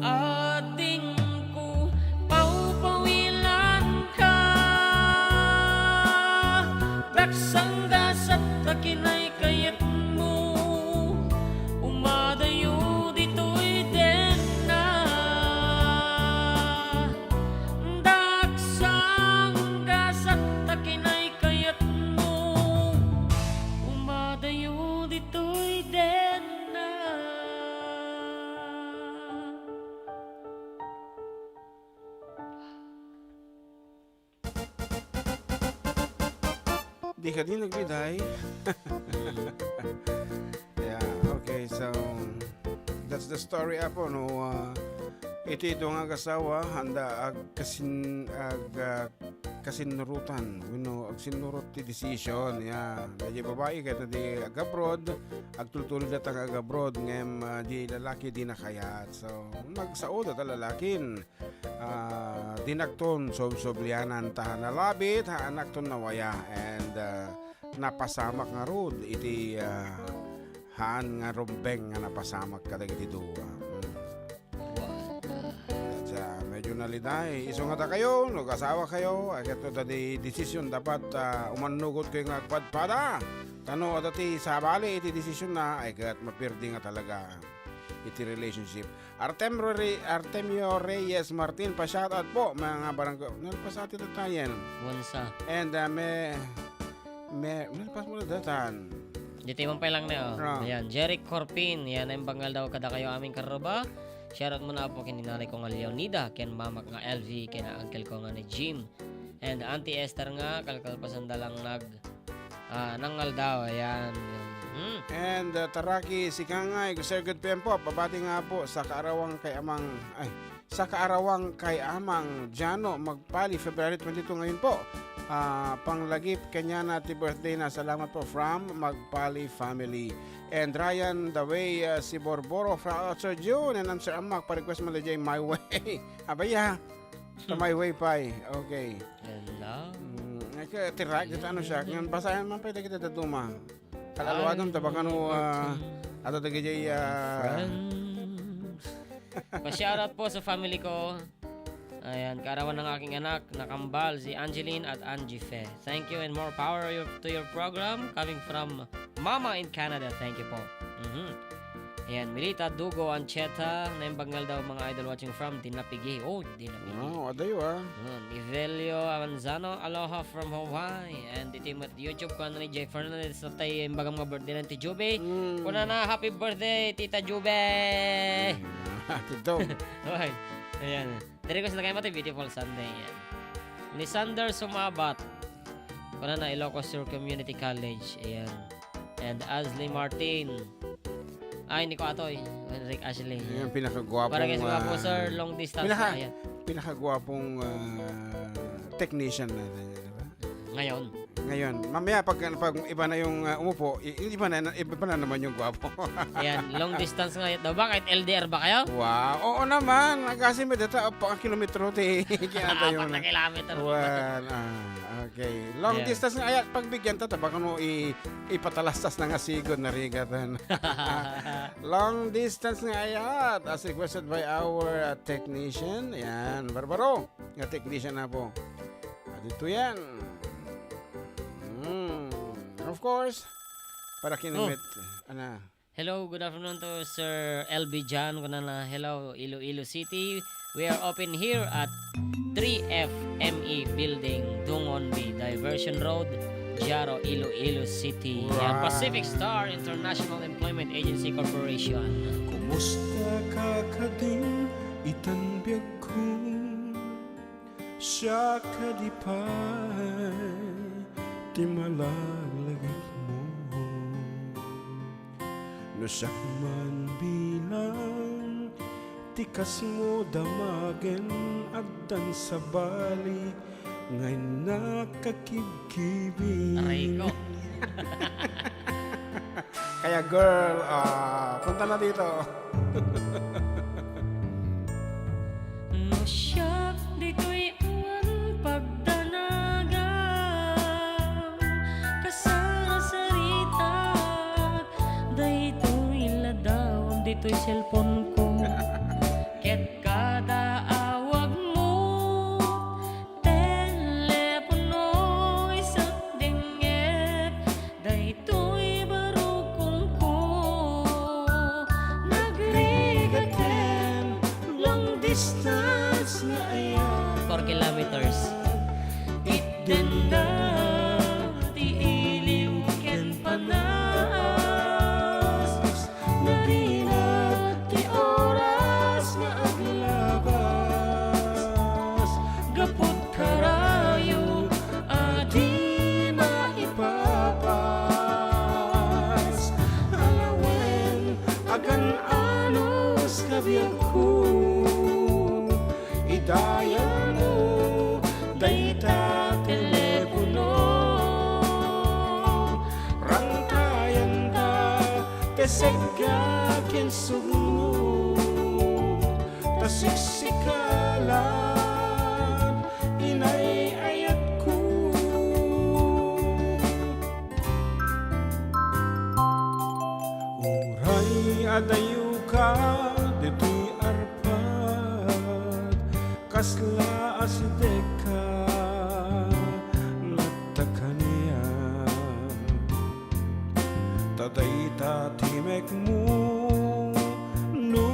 adingko, pawpawilanka. Daksanggasat ta kinay kayatmo, umadayo ditoy denna. Daksanggasat ta kinay kayatmo, umadayo ditoy denna. Di kadi nagbiday. Yeah, okay, so that's the story, Apo, no? Ah, iti ito nga agasawa, handa ag-, kasin-, ag-, ah, kasinnurotan, wenno agsinnurot ti decision, yeah. Daydi babai, kayatna di ag-abroad, agtultuloy data nga ag-abroad, ngem, ah, di lalaki, di nakayat. So, nagsao data lalakin. Ah, dinakton subsublianan ta nalabit, haanakton nawaya, and, ah, napasamak ngarud iti, ah, haan nga rumbeng nga napasamak kadagiti dua. Mm. Wow. Medyo naliday. Isu nga dakayo, no, agasawakayo, ay, ket no, dadi desisyon dapat, ah, umannugotkayo nga agpadpada. Ta no, adda ti sabali iti desisyon na, ay, ket mapirdi nga talaga. iti relationship. Artem Re-, Artemio Reyes Martin, pa-shoutout po, mga barangay. Nalpas ati tattayen. Onsa. And, ah, me, me, nalpas mo na datan. Ditoy man pay lang na, oh. Ah. Ayan, Jeric Corpin, yan, naimbag nga aldaw kadakayo amin, karruba. Shoutout muna po ken ni nanay ko nga Leonida, ken mamak nga L V, ken uncle ko nga ni Jim. And Auntie Esther nga, kalkalpasan da lang nag, ah, nangaldaw, ayan. Hmm. And, uh, Taraki Sikangay, Sir, good P M po. Pabati nga po sa kaarawang kay Amang, ay, sa kaarawang kay Amang Jano Magpali, February twenty-two ngayon po. Ah, panglagip kanyana ti birthday na. Salamat po from Magpali family. And Ryan Daway, uh, Siborboro, from Sir June, and I'm Sir Amak, pa-request mo na dyan, My Way. Abaya, sa My Way pay. Okay. Hello. Mm, ay, ka-, tira, kita ano siya. Ngayon, basahin man pwede kita daduma. Kalaluwagan, tabakano, ah, ato dagiti, ah, friends. Pa-shoutout po sa family ko. Ayan, kaarawan ng aking anak na kambal, si Angeline at Angie Fe. Thank you and more power your, to your program. Coming from Mama in Canada. Thank you po. Mhm. Ayan, Milita Dugo Ancheta, naimbag nga aldaw, mga idol, watching from Dinapigi. Oh, Dinapigi. Oh, adayo, ah. Ayan, Evelio Amanzano, aloha from Hawaii. And iti met YouTube ko, ano, ni Jay Fernandez, sa tay imbagam nga birthday na ti Jube. Mm. Kunana, "Happy birthday, Tita Jube!" Mm. Ati daw. Okay. Ayan. Request na kayo, mati, Beautiful Sunday. Ayan. Lysander Sumabat. Kunana, Ilocos Sur Community College. Ayan. And Ashley Martin. Ay, ni ko atoy. Enric Ashley. Ayan, pinakagwapong, Para kay sa gwapo, ah, sir, long distance pinaka-, na, ayan. Pinakagwapong, ah, technician natin, di ba? Ngayon. Ngayon. Mamaya, pag, pag iba na yung, ah, umupo, i-, iba na, iba na naman yung gwapo. Ayan, long distance ngayon daw. Bakit? L D R ba kayo? Wow. Oo naman. Kasi may data, pa kilometro, te. Kinatayo Apat na na. Kilometro. Well, ah, okay. Long Ayan. Distance nga, ay, pagbigyan ta, tabak mo i-, ipatalastas na nga sigod na rigatan. Long distance nga ayat, as requested by our, uh, technician. Ayan, Barbaro, nga technician na po. At ito yan. Mm, of course, para Oh. kinamit. Ana. Hello, good afternoon to Sir L B John. Kunana, hello, Iloilo City. We are open here at three F M E Building, Dungonbi Diversion Road, Jaro, Iloilo City. Yan, Wow. Pacific Star International Employment Agency Corporation. Kumusta ka, kading, itan biagko? Siak kadi pay ti malaglagipmo. No siak man bilang ti kasmo damagen addan sabali nga innak a kibkibin. Aray ko. Kaya girl, ah, punta na dito. No siak ditoy awan pagdanagam, kasarasaritak daytoy ladawam ditoy cellphone ko. Ket kada awagmo, telepono, isak dengngep, daytoy barukongko. Nagrigat ken long distance nga ayat. Four kilometers. Itdenna ti iliw ken panas. Narinat ti oras nga aglabas, gaput karayo a di maipapas. Alawen, agan-anos ka biagko, idayagmo dayta telepono. Rangtayanta ti segga ken sugno, ta siksikalan inay-ayatko. Uray adayoka ditoy arpad, kasla a sidegka latta kaniak. Ta dayta ti mekmo no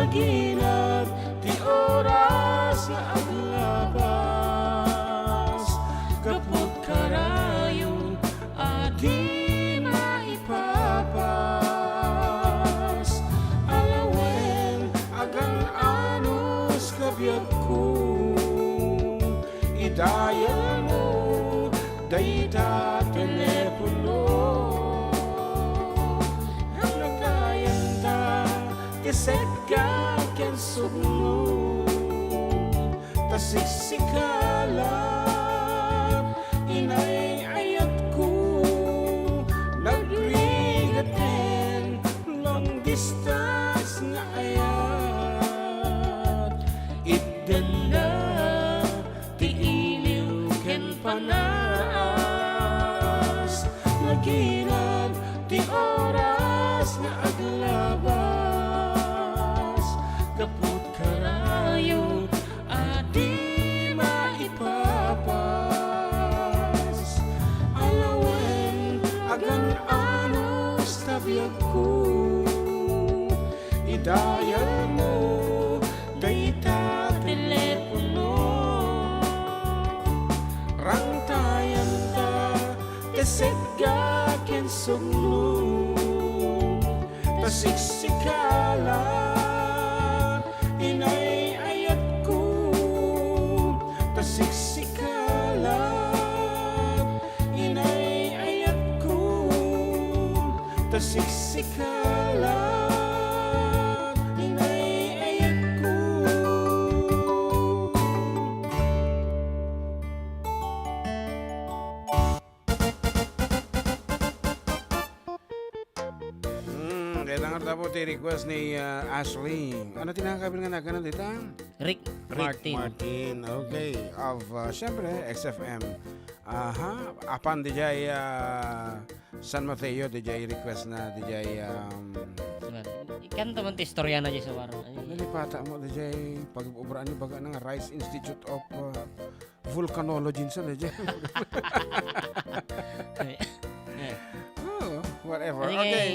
Naginag ti oras nga aglabas, gapu karayo a di maipapas. Alawen, agan-anos ka biagko, idayalmo dayta telepono. Rangtayanta ti seka ken sugno, ta siksika la inay-ayatko. Nagrigat ken long distance nga ayat, itdenna ti iliw ken panas. Naginag ti oras nga aglabas, gapu karayo a di maipapas. Alawen, agan-anos ta biagko, idayalmo dayta telepono. Rangtayanta ti seka ken sugno, ta siksika la inay-ayatko, ta siksika la inay-ayatko, ta siksika la inay-ayatko. Hmm, kailangan tapo ti request ni, ah, Ashley. Ano ti nakakabil nga nagana dita? Rick Rick Martin. Martin. Okay. Of, ah, syempre, X F M. Aha. Apan dijay, ah, San Mateo, dijay request na, dijay, um, Diba? Ikanta man ti istorya na di sa waro. Ay, nalipata mo, dijay pag-obraan ni baga ng Rice Institute of, ah, Volcanology sa, dijay. ay, ay. Oh, whatever. Sige. Okay.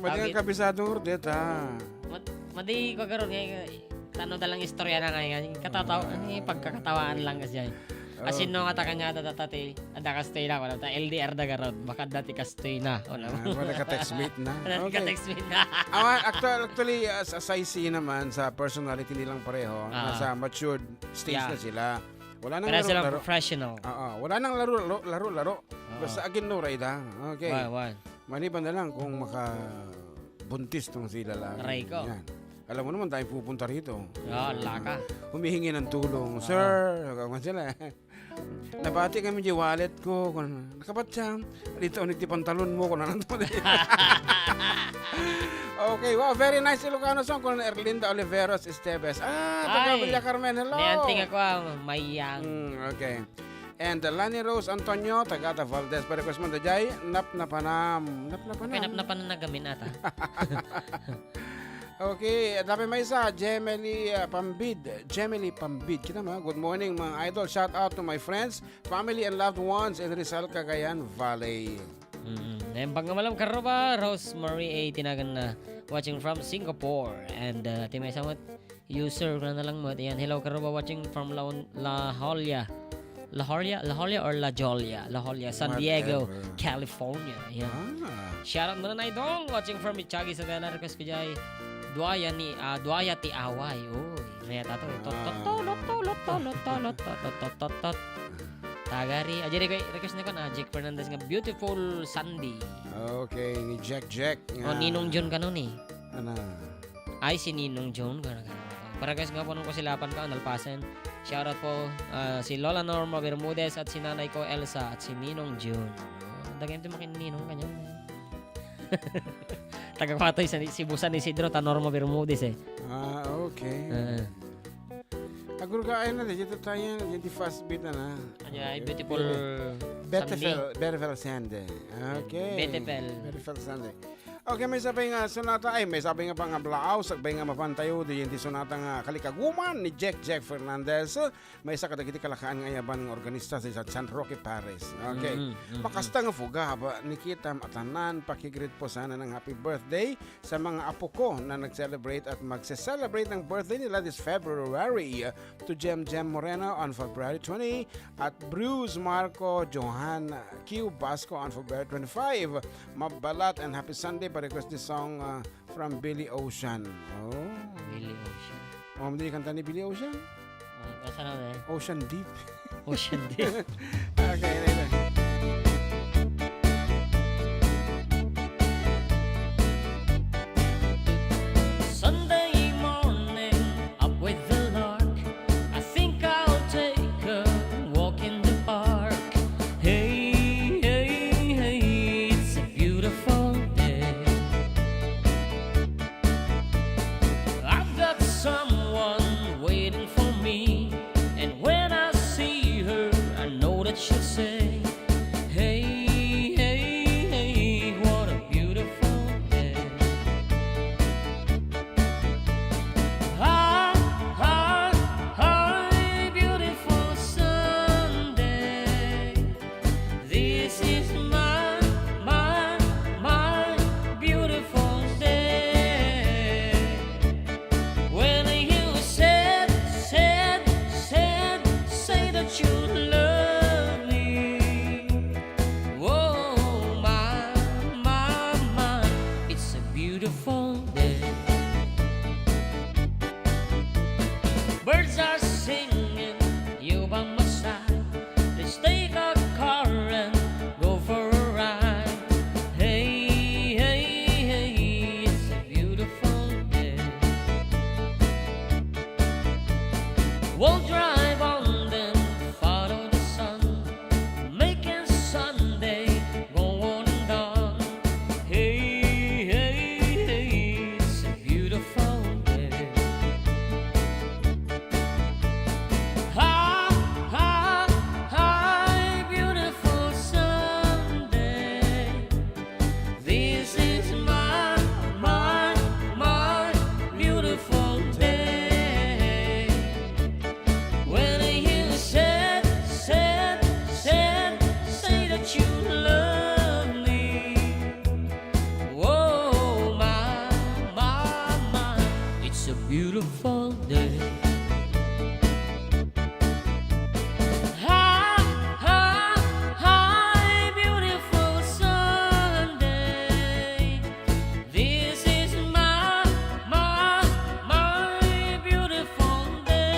Madi Okay. Ang kabisado nga deta. Mad- madi ko karon nga tano da lang istorya na nga nga katataw Ah. Ano yung pagkakatawaan lang kasi ay Oh. Asin no nga ta kanya ta ti adda kastoy na wala ta L D R da garod baka dati kastoy na wala Ah, wala ka textmate na. Wala ka Okay. textmate na. Awan, actual, actually, as, as I see naman sa personality nilang pareho, Ah. nasa matured stage Yeah. na sila. Wala nang Pero sila laro-laro. Professional. Oo, wala nang laro-laro, laro-laro. Oo. Basta agin no rayda. Okay. Why, why? Maliban na lang kung makabuntis tong sila lang. Aray ko. Yan. Alam mo naman, dahil pupunta rito. Ah, laka. Humihingi ng tulong. Sir, kung sila. Nabati kami di wallet ko. Kung nakabatyam, dito ulit ti pantalon mo. Kung ano to. Okay, wow, very nice Ilocano song. Kung Erlinda Oliveros Esteves. Ah, taga Ay. Villa Carmen. Hello. Nianting ako ang mayang. Mm, okay. And uh, Lani Rose Antonio, tagata Valdez. Pa-request mo, Dajay, napnapanam. Napnapanam. Pinapnapan na nagamin ata. Okay, at dapat may isa, Gemily uh, Pambid. Gemily Pambid. Kita mo, good morning, mga idol. Shout out to my friends, family, and loved ones in Rizal, Cagayan Valley. Mm. Then, pangamalam karuba, Rosemary A. Tinagan na watching from Singapore. And uh, ti may samot, user ko na lang mo. Ayan, hello karuba watching from La, La Jolla. La Jolla? La Jolla or La Jolla? La Jolla, San Diego, Whatever. California. Ayan. Ah. Shoutout muna na idol. Watching from Michagi, Sagana. Request ko dyan. Duaya ni, ah, Duaya ti away. Uy, reta to. Tot, tot, tot, tot, tot, tot, tot, tot, tot, tot, tot, tot. Tagari. Aja request ni kan Jake Fernandez nga Beautiful Sunday. Okay, ni Jack Jack. O, Ninong Jun kano ni? Ano? Ay, si Ninong Jun. Gana, gana. Para guys nga po nung kasilapan ka, Analpasen. Shoutout po ah, si Lola Norma Bermudez at si Nanay ko Elsa at si Ninong Jun. Oh, dagay ito makin Ninong kanya. Taga Patoy sa Cebu, San Isidro, ta Norma Bermudez eh. Ah, okay. Ah, Agurga ay na, dito tayo, yung di fast beat na na. Kanya ay beautiful Betefel, Sunday. Betefel Sande. Okay. Betefel. Betefel Sande. Okay, maysa pay nga sonata, ay, maysa pay nga pangablaaw, sakbay nga mapantayo, diyen ti sonata nga Kalikaguman ni Jack Jack Fernandez. Maysa kadagiti kalakaan nga ayaban nga organista sa San Roque Parish. Okay. Mm, mm, mm. Makasta nga fugab, ni kitam a tanan, pakigreet po sana ng happy birthday sa mga apo ko na nag-celebrate at magse-celebrate ng birthday nila this February. To Jem Jem Moreno on February twenty, at Bruce Marco Johan Q Basco on February twenty-five. Mabalat and happy Sunday. Pa-request this song, uh, from Billy Ocean. Oh. Billy Ocean. Oh, hindi kanta ni Billy Ocean? Oh, asa na ba eh? Ocean Deep. Ocean Deep. Okay, later. Sunday morning, up with the lark. I think I'll take a walk in the park. Hey, hey, hey, it's a beautiful day. I've got someone waiting for me, and when I see her, I know that she'll say, hey, hey, hey, what a beautiful day. Hi, hi, hi, beautiful Sunday. This is my, my, my beautiful day. When you said, said, said, say that you love me. Oh, my, my, my, it's a beautiful day. Birds are singing, you by my side. Let's take a car and go for a ride. Hey, hey, hey, it's a beautiful day. We'll drive on then follow the sun, making Sunday go on and on. Hey, hey, hey, it's a beautiful day. Hi, hi, hi, beautiful Sunday. This is my, my, my beautiful day. When you said, said, said, say that you love me. Oh, my, my, my, it's a beautiful day. Hi, hi, hi, beautiful Sunday. This is my, my, my beautiful day.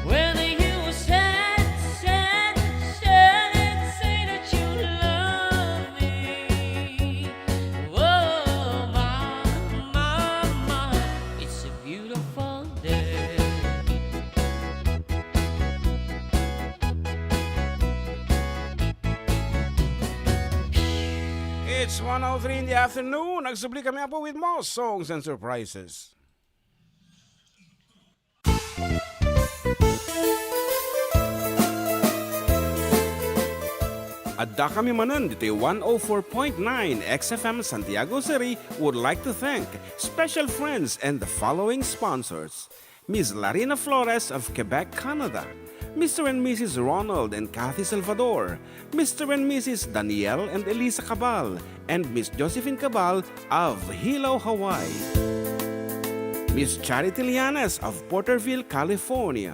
When you said, said, said, say that you love me. Oh, my, my, my, it's a beautiful day. It's one oh three in the afternoon. Nagsubli kami, Apo, with more songs and surprises. Adda kami manen ditoy one oh four point nine X F M Santiago City would like to thank special friends and the following sponsors: Miss Larina Flores of Quebec, Canada, Mister and Missus Ronald and Kathy Salvador, Mister and Missus Daniel and Elisa Cabal, and Miss Josephine Cabal of Hilo, Hawaii. Miss Charity Lianes of Porterville, California.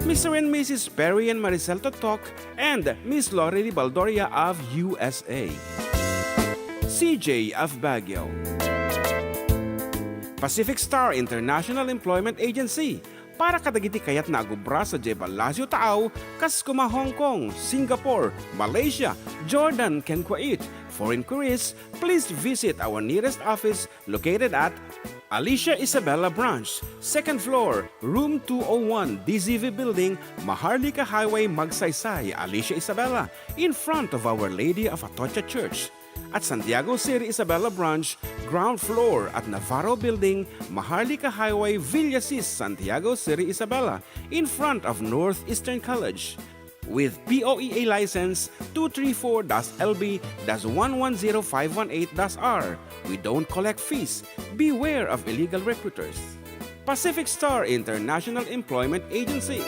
Mister and Missus Perry and Maricel Totok and Miss Lorely Baldoria of U S A. C J of Baguio. Pacific Star International Employment Agency, para kadagiti kayatna a gubra sadiay Palacio Taaw, kas kuma Hong Kong, Singapore, Malaysia, Jordan, ken Kuwait. For inquiries, please visit our nearest office located at Alicia Isabela Branch, second floor, room two oh one, D Z V Building, Maharlika Highway, Magsaysay, Alicia Isabela, in front of Our Lady of Atocha Church. At Santiago City Isabela Branch, ground floor at Navarro Building, Maharlika Highway, Villasis, Santiago City Isabela, in front of Northeastern College. With P O E A license two three four dash L B dash one one zero five one eight dash R, we don't collect fees. Beware of illegal recruiters. Pacific Star International Employment Agency.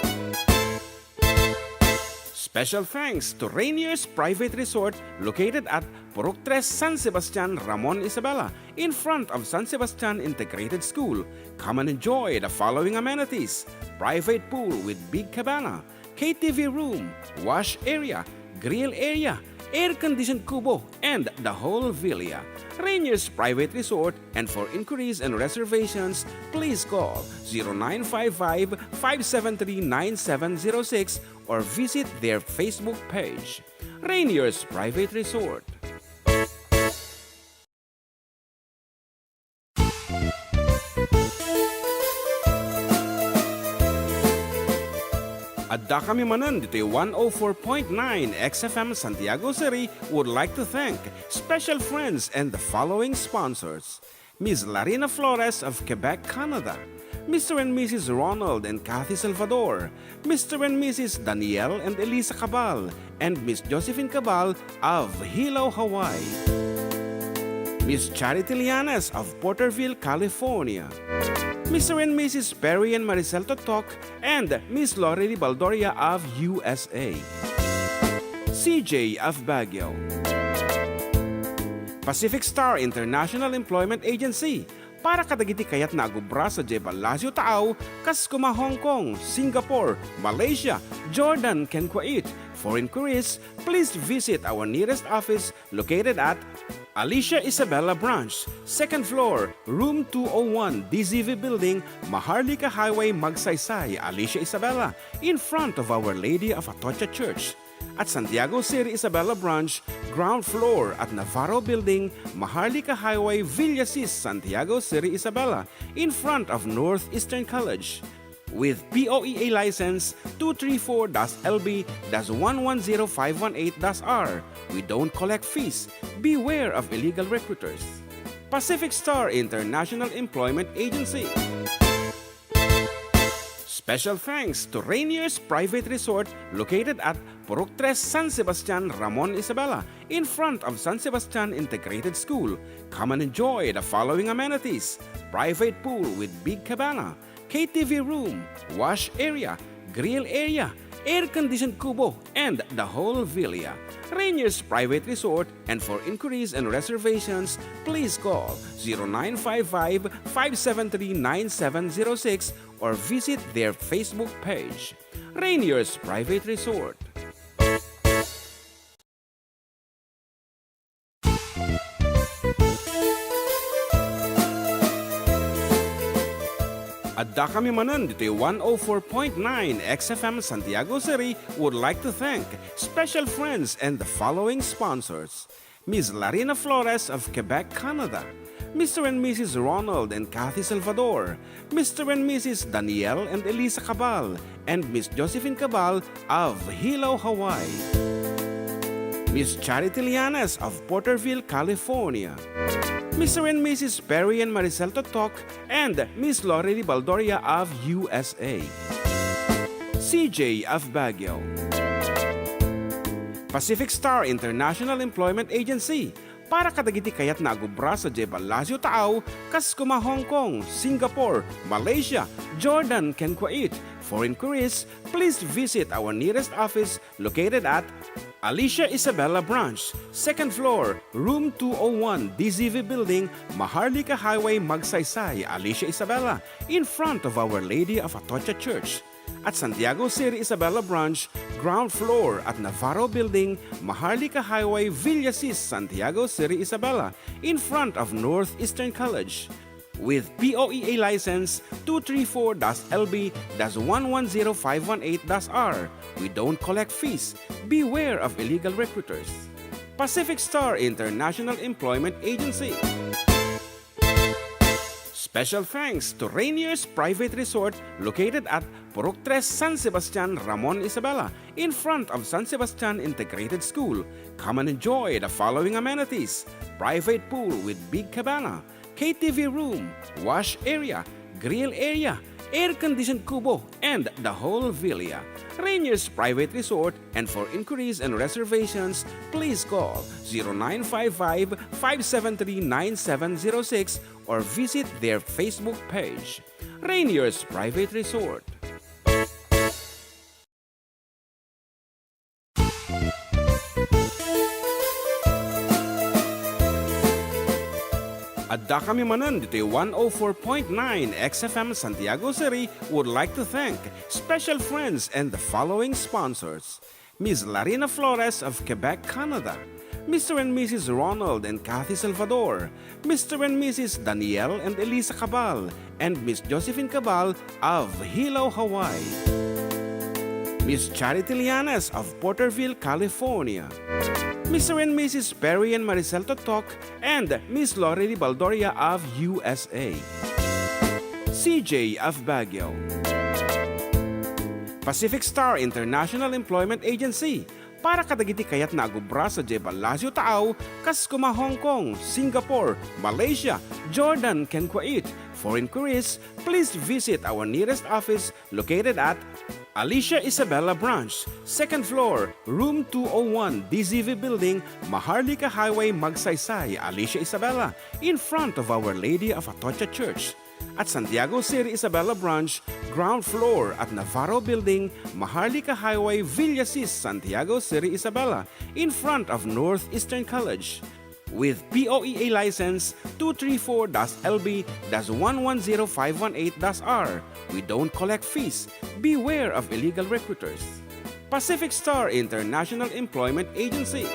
Special thanks to Rainier's Private Resort located at Purok Tres, San Sebastian, Ramon, Isabela, in front of San Sebastian Integrated School. Come and enjoy the following amenities: private pool with big cabana, K T V room, wash area, grill area, air-conditioned kubo, and the whole villa. Rainier's Private Resort, and for inquiries and reservations, please call zero nine five five, five seven three, nine seven zero six or visit their Facebook page. Rainier's Private Resort. Addakami manen ditoy one oh four point nine X F M Santiago City would like to thank special friends and the following sponsors: Miss Larina Flores of Quebec, Canada, Mister and Missus Ronald and Kathy Salvador, Mister and Missus Daniel and Elisa Cabal, and Miss Josephine Cabal of Hilo, Hawaii. Miss Charity Lianes of Porterville, California. Mister and Missus Perry and Maricel Totok and Miss Lorely Baldoria of U S A. C J of Baguio. Pacific Star International Employment Agency, para kadagiti kayatna a agubra sadiay Palacio Taaw, kas koma Hong Kong, Singapore, Malaysia, Jordan, ken Kuwait. For inquiries, please visit our nearest office located at Alicia Isabela Branch, second floor, room two oh one, D Z V Building, Maharlika Highway, Magsaysay, Alicia Isabela, in front of Our Lady of Atocha Church. At Santiago City Isabela Branch, ground floor at Navarro Building, Maharlika Highway, Villasis, Santiago City Isabela, in front of Northeastern College. With P O E A license two three four dash L B dash one one zero five one eight dash R, we don't collect fees. Beware of illegal recruiters. Pacific Star International Employment Agency. Special thanks to Rainier's Private Resort located at Purok Tres, San Sebastian, Ramon, Isabela, in front of San Sebastian Integrated School. Come and enjoy the following amenities: private pool with big cabana, K T V room, wash area, grill area, air-conditioned kubo, and the whole villa. Rainier's Private Resort, and for inquiries and reservations, please call zero nine five five, five seven three, nine seven zero six or visit their Facebook page. Rainier's Private Resort. Addakami manen ditoy one oh four point nine X F M Santiago City would like to thank special friends and the following sponsors: Miss Larina Flores of Quebec, Canada, Mister and Missus Ronald and Kathy Salvador, Mister and Missus Daniel and Elisa Cabal, and Miss Josephine Cabal of Hilo, Hawaii, Miss Charity Lianes of Porterville, California, Mister and Missus Perry and Maricel Totok, and Miss Lorely Baldoria of U S A, C J of Baguio. Pacific Star International Employment Agency, para kadagiti kayatna a agubra sadiay Palacio Taaw, kas koma Hong Kong, Singapore, Malaysia, Jordan, ken Kuwait. For inquiries, please visit our nearest office located at Alicia Isabela Branch, second floor, room two oh one, D Z V Building, Maharlika Highway, Magsaysay, Alicia Isabela, in front of Our Lady of Atocha Church. At Santiago City Isabela Branch, ground floor at Navarro Building, Maharlika Highway, Villasis, Santiago City Isabela, in front of Northeastern College. With P O E A license two three four dash L B dash one one zero five one eight dash R, we don't collect fees. Beware of illegal recruiters. Pacific Star International Employment Agency. Special thanks to Rainier's Private Resort located at Purok Tres, San Sebastian, Ramon, Isabela, in front of San Sebastian Integrated School. Come and enjoy the following amenities: private pool with big cabana, K T V room, wash area, grill area, air-conditioned kubo, and the whole villa. Rainier's Private Resort, and for inquiries and reservations, please call zero nine five five, five seven three, nine seven zero six or visit their Facebook page. Rainier's Private Resort. Addakami manen ditoy one oh four point nine X F M Santiago City would like to thank special friends and the following sponsors: Miss Larina Flores of Quebec, Canada, Mister and Missus Ronald and Kathy Salvador, Mister and Missus Daniel and Elisa Cabal, and Miss Josephine Cabal of Hilo, Hawaii. Miss Charity Lianes of Porterville, California. Mister and Missus Perry and Maricel Totok and Miss Lorely Baldoria of U S A. C J of Baguio. Pacific Star International Employment Agency, para kadagiti kayatna a agubra sadiay ballasiw taaw, kas koma Hong Kong, Singapore, Malaysia, Jordan, ken Kuwait. For inquiries, please visit our nearest office located at Alicia Isabela Branch, second floor, room two oh one, D Z V Building, Maharlika Highway, Magsaysay, Alicia Isabela, in front of Our Lady of Atocha Church. At Santiago City Isabela Branch, ground floor at Navarro Building, Maharlika Highway, Villasis, Santiago City Isabela, in front of Northeastern College. With P O E A license two three four dash L B dash one one zero five one eight dash R, we don't collect fees. Beware of illegal recruiters. Pacific Star International Employment Agency.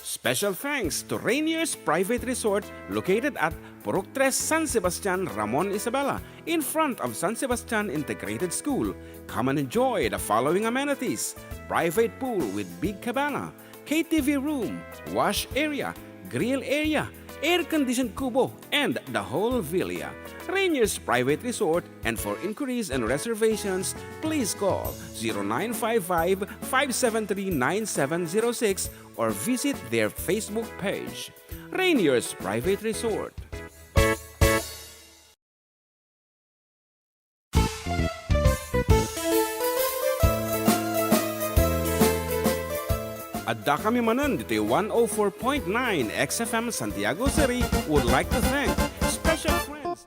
Special thanks to Rainier's Private Resort located at Purok Tres, San Sebastian, Ramon Isabela, in front of San Sebastian Integrated School. Come and enjoy the following amenities: private pool with big cabana, K T V room, wash area, grill area, air-conditioned kubo, and the whole villa. Rainier's Private Resort, and for inquiries and reservations, please call zero nine five five, five seven three, nine seven zero six or visit their Facebook page. Rainier's Private Resort. Addakami manen ditoy one oh four point nine X F M Santiago City would like to thank special friends.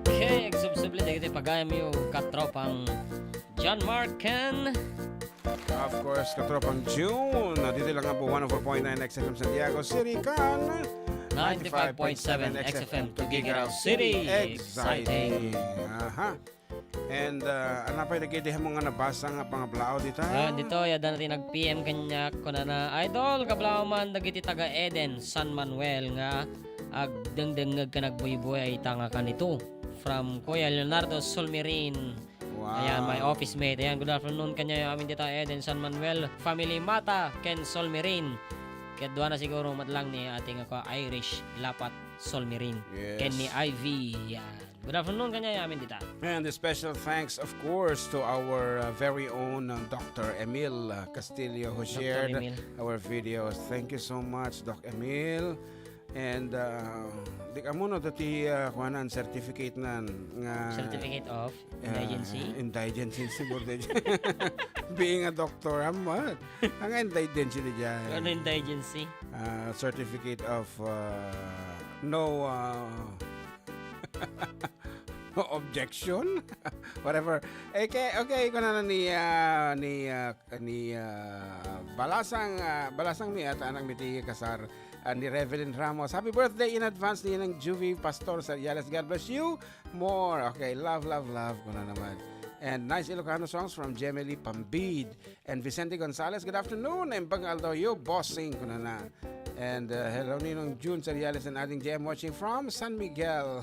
Okay, agsubsubli dagiti pagayamyo, katropang John Mark ken Of course, katropang June, ditoy lang po one oh four point nine X F M Santiago City kan ninety-five point seven X F M Tuguegarao City. Exciting. Aha. And, uh, ano pay dagiti mo nga nabasa nga pangablaaw dita? Ah, dito, yada na ti nag-P M kaniak, kunana, "Idol, kablaaw man dagiti taga Eden, San Manuel nga agdengdengngeg ken agbuybuy a ita nga kanito." From Kuya Leonardo Solmirin. Wow. Ayan, my office mate. Ayan, good afternoon kaniayo amin dita, Eden San Manuel, family Mata, ken Solmirin. Ket dua na siguro met lang ni ate nga kua Irish Lapat Solmirin. Yes. Ken ni Ivy. Yan. Good afternoon kaniayo amin dita. And a special thanks, of course, to our, uh, very own, uh, Doctor Emil, uh, Castillo, who Doctor shared Emil. Our videos. Thank you so much, Doc Emil. And, uh, di ka mo no, dati, uh, kuanan, certificate nan, nga, Certificate of uh, indigency? Indigency, siguro. Being a doctor, amat. Ang indigency di dyan. Ano indigency? Uh, certificate of, uh, no, uh, objection? Whatever. Okay, okay, kunana ni, uh, ni, uh, ni, uh, Balasang, uh, Balasang mi at anak mi ti kasar, uh, ni Revelyn Ramos. Happy birthday in advance ni Nang Juvie Pastor Sariales. God bless you more. Okay, love, love, love ko na naman. And nice Ilocano songs from Jemily Pambid and Vicente Gonzalez. Good afternoon. And bang aldaw yo, bossing ko na na. And, uh, hello, Ninong June Sariales and Ading J M watching from San Miguel.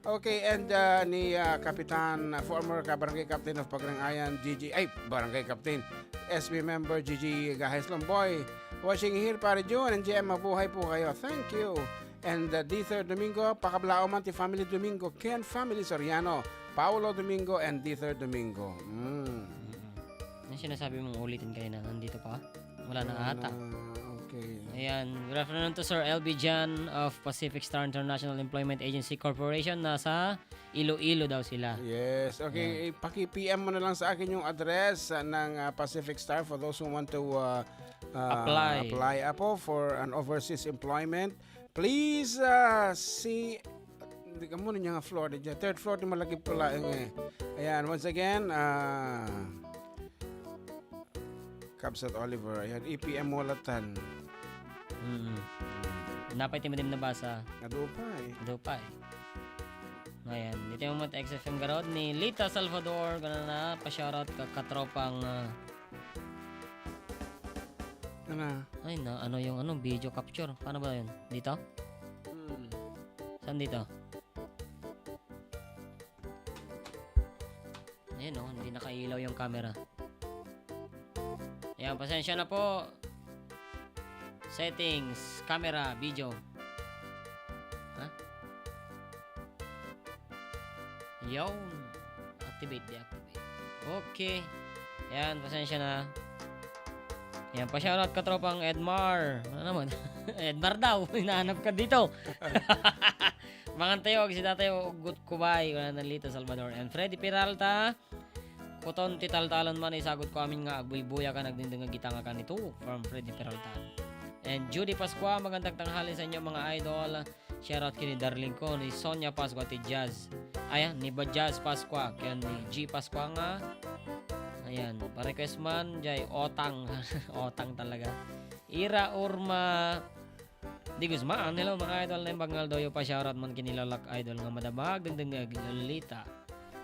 Okay, and, uh, ni, uh, Kapitan, uh, former ka-barangay captain of Pagrangayan, G G, ay, barangay captain, S B member G G Gajes Lomboy. Watching here, Pare Jun and J M, mabuhay po kayo. Thank you. And, uh, Dither Domingo, pakablaaw man ti family Domingo, ken family Soriano, Paolo Domingo and Dither Domingo. Mm. Yung sinasabi mong ulitin kanina, nandito pa? Wala na ata. Ah, okay. Ayan. Good afternoon to Sir L B Jan of Pacific Star International Employment Agency Corporation. Nasa Iloilo daw sila. Yes. Okay. Ayan. Paki-P M mo na lang sa akin yung address, ah, ng, ah, Pacific Star for those who want to, ah, ah, Apply. apply, apo, for an overseas employment. Please, ah, see, hindi ka muna niya nga floor, di dyan. Third floor, di malagip ko laeng eh. Ayan, once again, ah, Kabsat Oliver, ayan, E P M Molatan. Mm. Napay ti madim nabasa. Adu pa eh. Adu pa eh. Ayan, dito yung mga X F M garod ni Lita Salvador, gana na, pa-shoutout ka katropang, ah, Ano? Ay na, ano yung ano, video capture? Paano ba yun? Dito? Hmm. Saan dito? Ayan oh, hindi nakailaw yung camera. Ayan, pasensya na po. Settings, camera, video. Ha? Yun. Activate, deactivate. Okay. Yan, pasensya na. Yan, pa-shoutout katropang Edmar. Ano naman? Edmar daw, hinahanap ka dito. Mangan tayo, agsida tayo, Ugot Kubay, wala na Lito Salvador. And Freddy Peralta, Kuton ti taltalon man, isagut ko amin nga agbuybuya ka nagdingdingag ita nga kanito, from Freddy Peralta. And Judy Pascua, magandang tanghali sa inyo, mga idol. Shoutout kini darling ko, ni Sonia Pascua ti Jazz. Ayan, ni ba Jazz Pascua, ken ni G Pascua nga. Ayan, pa-request man, jay Otang. Otang talaga. Ira Urma, Di Guzman, hello, mga idol, naimbag nga aldaw yo, pa-shoutout man kini Lolak Idol nga madamag, dengdengeg, Lolita.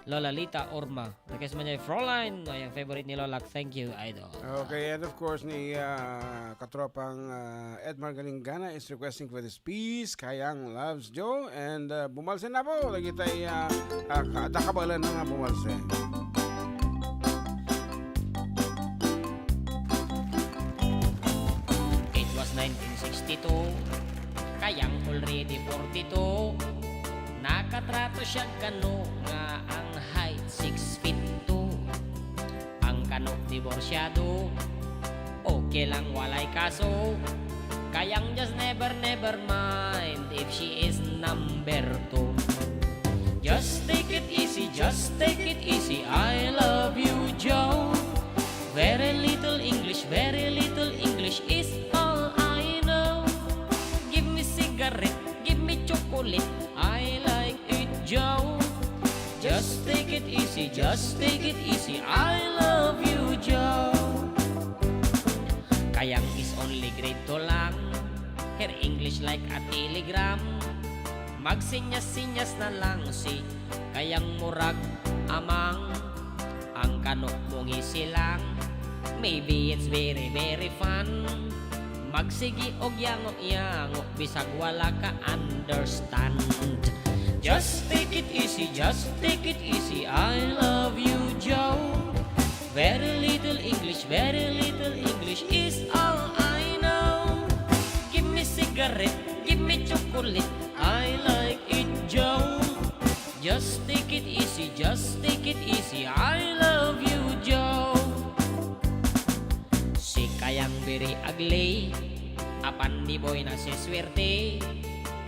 Lola Lita Orma. Request man niya, Fräulein. Ay, ang favorite ni Lolak. Thank you, idol. Okay, and of course, ni, ah, katropang, ah, Edmar Galingana is requesting for this piece, Kayang Loves Joe. And, ah, bumalsen na po. Lagi tayo, ah, ah, ka-, da kabalan na nga bumalsen. It was nineteen sixty-two, Kayang already forty-two. Nakatrato siya kano nga ang height six feet two. Ang kano diborsyado, okay lang, walay kaso. Kayang just never, never mind if she is number two. Just take it easy, just take it easy. I love you, Joe. Very little English, very little English is all I know. Give me cigarette, give me chocolate. I like it, Joe. Just take it easy, just take it easy. I love you, Joe. Kayang is only grade two lang. Her English like a telegram. Magsinyas-sinyas na lang si Kayang murag amang. Ang kano mungisi lang. Maybe it's very, very fun. Magsigi og yango-yango, bisag wala ka understand. Just take it easy, just take it easy. I love you, Joe. Very little English, very little English is all I know. Give me cigarette, give me chocolate. I like it, Joe. Just take it easy, just take it easy. I love you, Joe. Si Kayang very ugly, apan di boy na si swerte.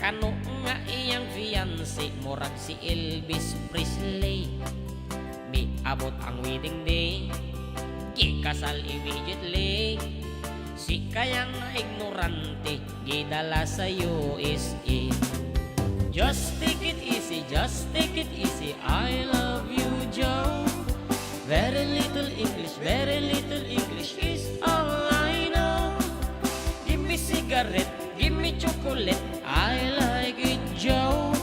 Kano nga iyang fiancé, murag si Elvis Presley. Miabot ang wedding day, gikasal immediately. Si Kayang na ignorante, gidala sa U S A. Just take it easy, just take it easy. I love you, Joe. Very little English, very little English is all I know. Give me cigarette, give me chocolate. I like it, Joe.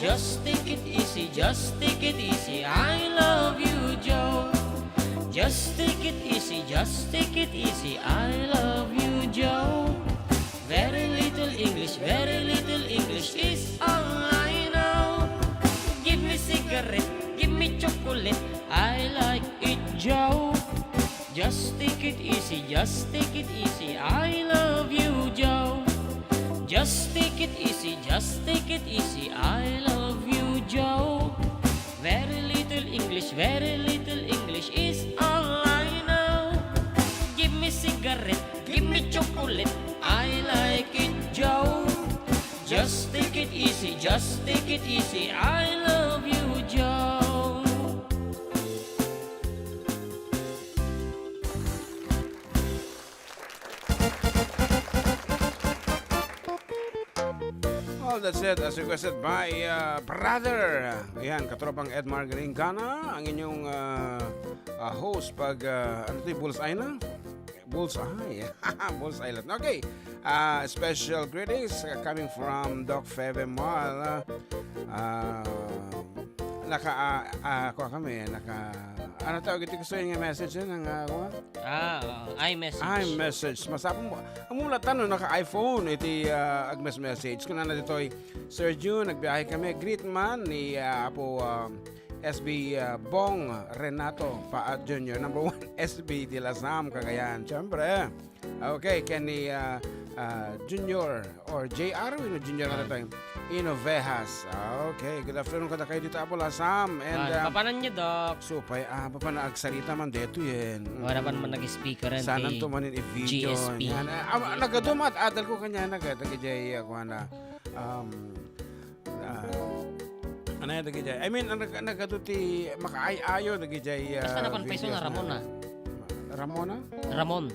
Just take it easy, just take it easy. I love you, Joe. Just take it easy, just take it easy. I love you, Joe. Very little English, very little English is all I know. Give me cigarette, give me chocolate. I like it, Joe. Just take it easy, just take it easy. I love you, Joe. Just take it easy, just take it easy. I love you, Joe. Very little English, very little English is all I It easy, I love you, Joe. Well, that's it. As requested by, uh, brother. Ayan, katropang Edmar Garingana, ang inyong, uh, uh, host pag, uh, ano 'to, Bullseye na? Bullseye. Bullseye lang. Okay. Ah, special greetings, uh, coming from Doc Febe Mal. Ah, ah, naka, ah, ah, kuha kami, naka, ano tawag ito, gusto yung message yun, ang, ah, kuha? Ah, oo. iMessage. iMessage. Masapang mo, ang mula tano, naka-iPhone, iti, ah, agmes message. Kuna na ditoy, Sir Jun, nagbiyahe kami. Greet man ni, ah, Apo, ah, S B, ah, Bong Renato Paat Junior, number one, S B de la Sam, Cagayan. Siyempre. Okay, ken ni, ah, ah, Junior or J R, wenno Junior nga Ah. tayo. Inovejas. Ah, okay. Good afternoon kadakayo dito, Apo Lasam. And, Ah, ah, papanan niyo, Doc? Supay, ah, papan agsarita man dito yan. Mm. Wala pa naman nag-speaker yan Sana kay to manin i-video G S P. Yan. Ah, ah, G S P. Nagadu mat, adal ko kanya, nagadu, kanya, ah, kuha na. Um, ah, ano yan, dagijay? I mean, ang nag-, nagadu ti makaay-ayo, dagijay, ah, Basta napan paiso videos na na. Ramona. Ramona? Ramon.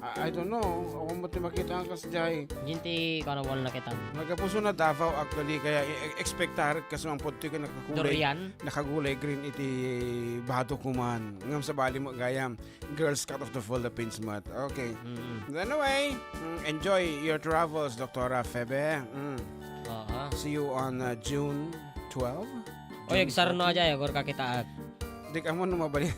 Ah, I don't know. Awan mo ti makita ang kasjay. Diyan ti Carnival na kita. Nagapuso na Davao, actually, kaya i-, expectar kasi mang pudtoy ka nakagulay. Durian? Nakagulay green iti bado kuman. Ngam sa bali mo, gayam, Girl Scout of the Philippines mat. Okay. Mm-mm. Anyway, mm, enjoy your travels, Doktora Febe. Mm. Aha. See you on, uh, June twelve. Oy, June agsarno fourteen. Aja, agor kakitaak. Di ka mo no mabali.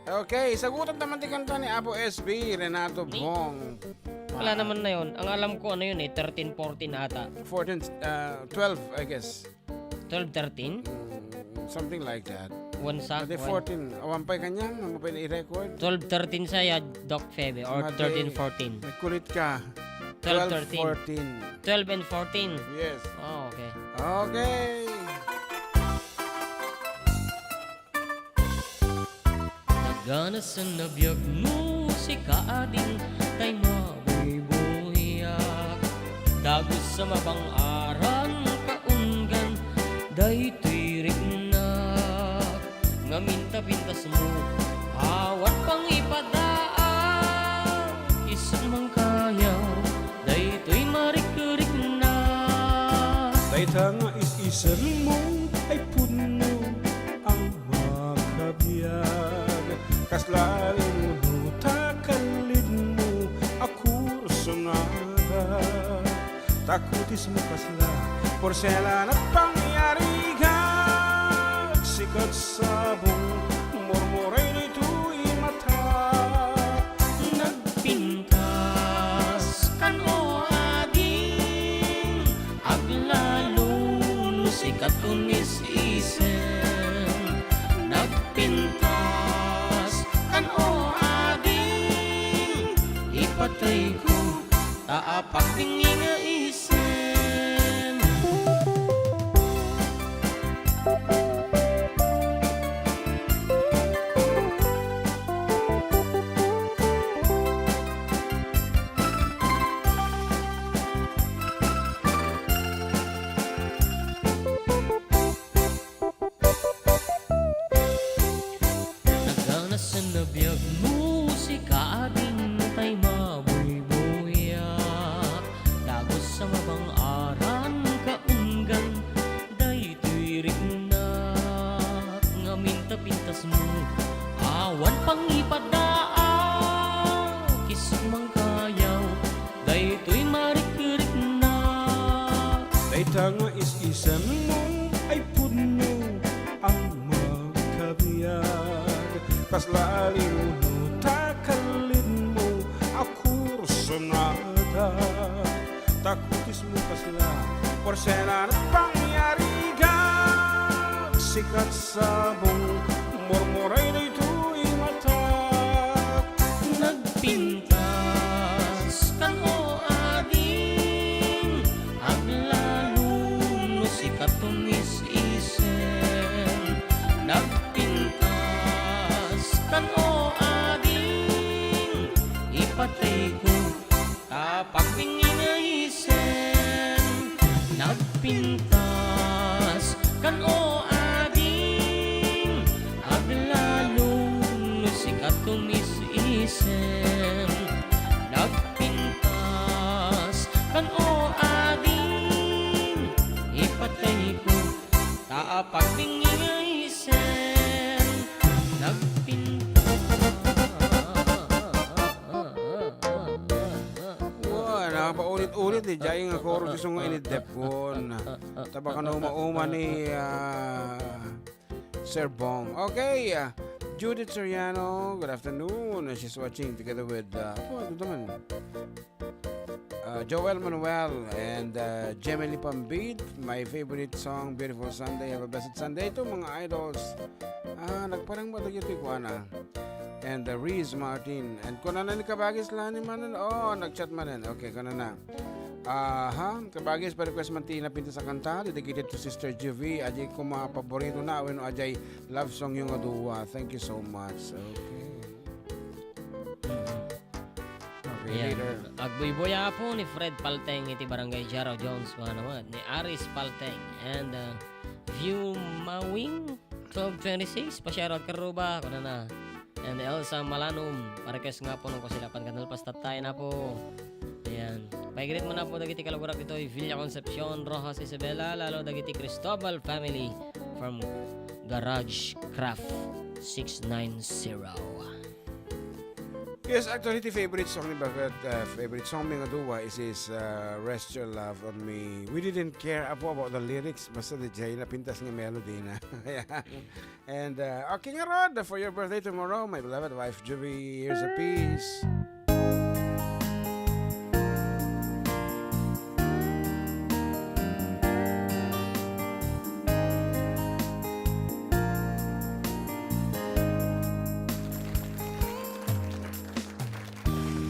Okay, sagutan taman ti kanta ni Apo S B, Renato Ni? Bong. Wala Ah. naman na yun. Ang alam ko, ano yun eh, thirteen fourteen ata. Fourteen, uh, twelve, I guess. Twelve thirteen? Mm, something like that. One sa, Pwede one. Fourteen. Awan pa'y kanyang, ano pa'y i-record? Twelve thirteen saya, Doc Febe, or Mati. Thirteen fourteen? Nagkulit ka. Twelve thirteen. Twelve fourteen. Twelve and fourteen? Yes. Oh, okay. Okay. Naganasen a biag no sika adin tay mabuybuyak. Dagus a mabang-aran kaunggan daytoy riknak. Ngamin ta pintasmo, awan pangipadaak. Isut mangkayaw, daytoy marikriknak. Dayta nga is-isenmo ay pudno a makabiag. Kasla linuno ta kallidmo a kursunada. Ta kutismo kasla porselan a pangyarigak. Sikat sabong, murmuray ditoy mata. Nagpintas kan o ading, aglalo no sika tunis-isen. Nagpintas kan o ading, ipatayko ta apak dingngin nga isen. Naganasen a biag no sika adin tay mabuybuyak. Dagus a mabang-aran kaunggan daytoy riknak. Ngamin ta pintasmo, awan pangipadaak. Isut mangkayaw, daytoy marikriknak. Dayta nga is-isenmo ay pudno a makabiag. Kasla linuno ta kallidmo a kursunada. Ta kutismo kasla porselan a pangyarigak. Sikat sabong, murmuray daytoy mata. Nagpintas kan o ading, aglalo no sika tunis-isen. Nagpintas kan o ading, ipatayko ta apak dingngin nga isen. Pintas kan, o ading, aglalom no sika tumis-isem. Nagpintas kan, o ading, ipatayko ta apagdingngaysen. Nagpintas. Wa, napaulit-ulit, eh. Diay nga chorus isu nga inidepkon. Tabakano mauma ni, ah, Sir Bong. Okay, ah, Judith Soriano, good afternoon. She's watching together with, ah, apo, ano naman? Ah, Joel Manuel and, ah, Jemily Pambid, my favorite song, Beautiful Sunday. Have a blessed Sunday to mga idols. Ah, nagparang ba dagiti kuana? And, uh, Riz Martin. And kunana ni Kabagis Lani manen, oh, nag-chat manen. Okay, kunana. Aha, Kabagis, pa-request man ti napintas a kanta, dedicated to Sister Juvie. Adi koma paboritona, wenno adiay love song yo nga dua. Thank you so much. Okay. Okay, ayan, later. Agbuybuya po ni Fred Palteng iti Barangay Jaro Jones, mga naman, ni Aris Palteng, and, uh, View Mawing, twelve twenty-six, pa-shoutout Karuba, kunana. And Elsa Malanum, pa-request nga po nung kusilapan kanal pasta tayo na po. Ayan. Pa-greet mo na po dagiti kalugurak ditoy, Villa Concepcion, Rojas, Isabela, lalo dagiti Cristobal family from Garage Craft six nine zero. Yes, actually, the favorite song ni Bagat, uh, favorite song mi nga dua is, is, uh, Rest Your Love on Me. We didn't care, apo, about the lyrics, basta diay napintas nga melody na. Ayan. And, uh, okay nga, Rod, for your birthday tomorrow, my beloved wife, Juvie, here's a piece.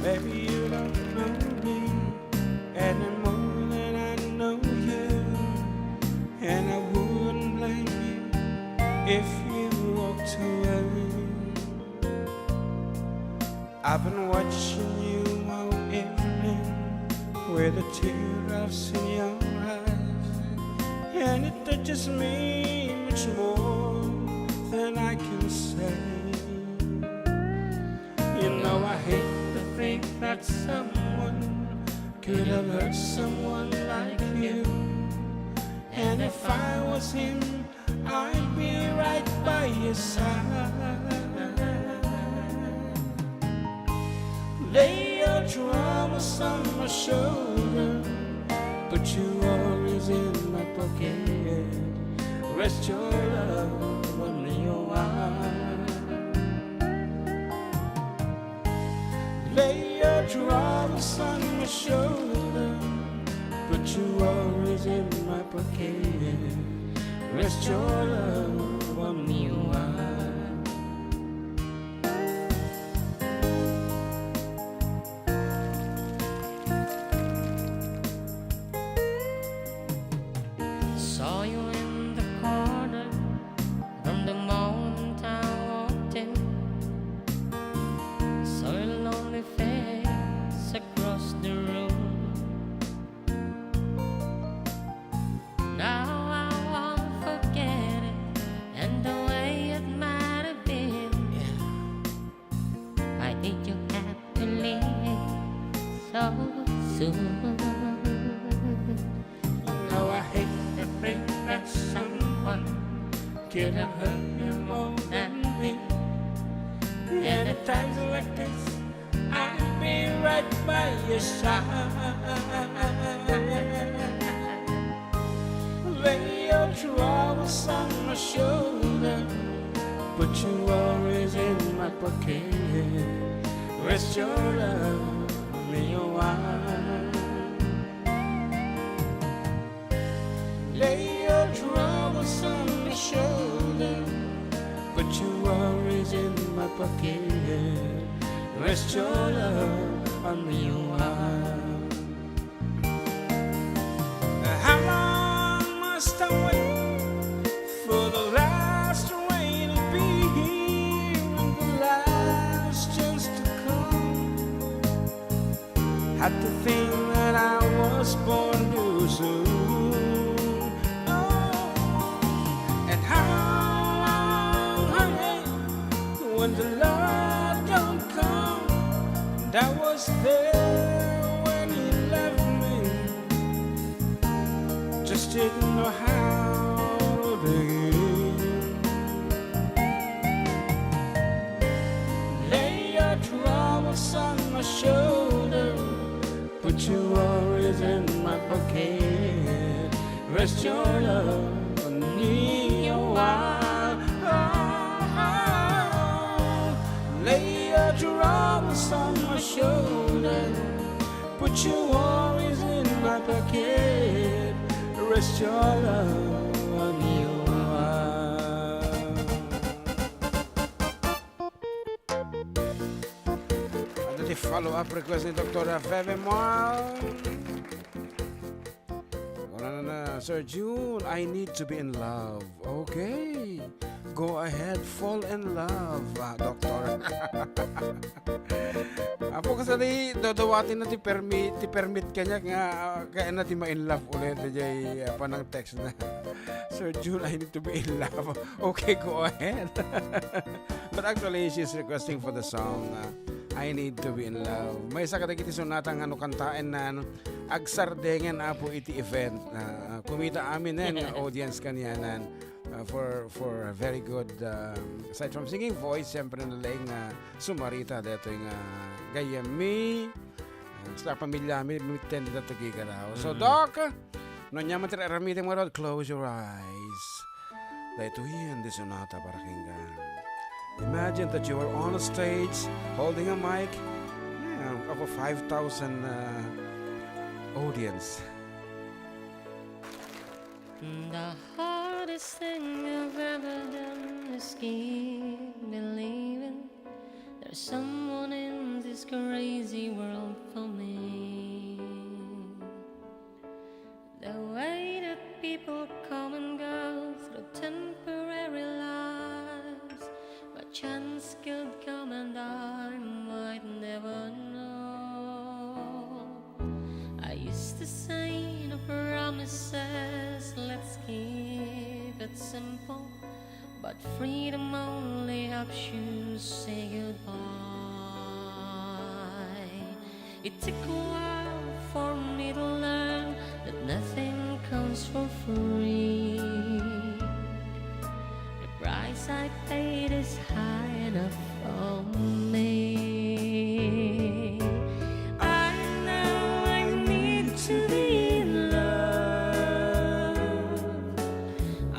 Baby, you don't know me any more than I know you, and I wouldn't blame you if you walked away. I've been watching you all evening with the teardrops in your eyes, and it touches me much more than I can say. You know I hate to think that someone could have hurt someone like you. And if I was him, I'd be right by your side. Lay your troubles on my shoulder, put your worries in my pocket. Rest your love on me, oh, I Lay your troubles on my shoulder, put your worries in my pocket. Rest your love on me, oh, I Saw you in the corner from the moment I walked in. Saw your lonely face across the room. Now I won't forget it and the way it might have been. Yeah. Why did you have to leave so soon? You know I hate to think that someone could have hurt you more than me. And at times like this, I'll be right by your side. Lay your troubles on my shoulder, put your worries in my pocket. Rest your love on me, oh, I Lay your troubles on my shoulder, put your worries in my pocket. Rest your love on me, oh, I How long must I wait for the last rain to be here and the last chance to come? Had to think that I was born too soon. There when he left me, just didn't know how to begin. Lay your troubles on my shoulder, put your worries in my pocket. Rest your love on me a while. Lay your troubles on my shoulder. Put your worries in my pocket. Rest your love on me a while. Adda ti follow-up request ni Doktora Febe Moal. Wala na, na, Sir Jun, I need to be in love. Okay. Go ahead, fall in love, ah, Doktor. Apo, kasali, dawaten na ti permit, ti permit kaniak nga, ah, kayatna ti ma-in love ulit, jay, ah, panang text na. Sir Jun, I need to be in love. Okay, go ahead. But actually, she's requesting for the song, ah, I Need to Be in Love. Maysa kadagiti sonata nga no kantaenna, no, agsardengen, Apo, iti event. Ah, ah, kumita amin nga audience kanianan, ah, for, for a very good, um, aside from singing voice, siyempre na laeng nga sumarita daytoy nga gayyemmi. Ah, sa pamilya mi, mitten dita taga Igaraw. So, Mm. Doc, no ania man ti aramidem ngarud, close your eyes. Daytoyen ti sonata para kenka. Imagine that you are on a stage holding a mic, yeah, of a five thousand, uh, audience. The hardest thing I've ever done is keep believing there's someone in this crazy world for me. The way that people come and go through temporary lives, but chance could come and I might never know. I used to say no promises, let's keep it simple. But freedom only helps you say goodbye. It took a while for me to learn that nothing comes for free. The price I paid is high enough for me. I know I need to be in love.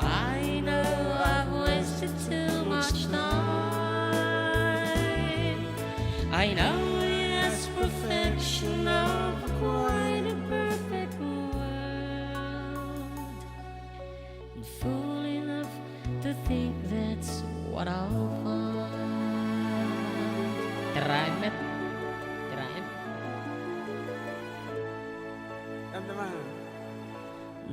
I know I've wasted too much time. I know I ask perfection of a quite imperfect world. And fool enough to think that's what I'll find. Tiraem met. Tiraem. Damdama.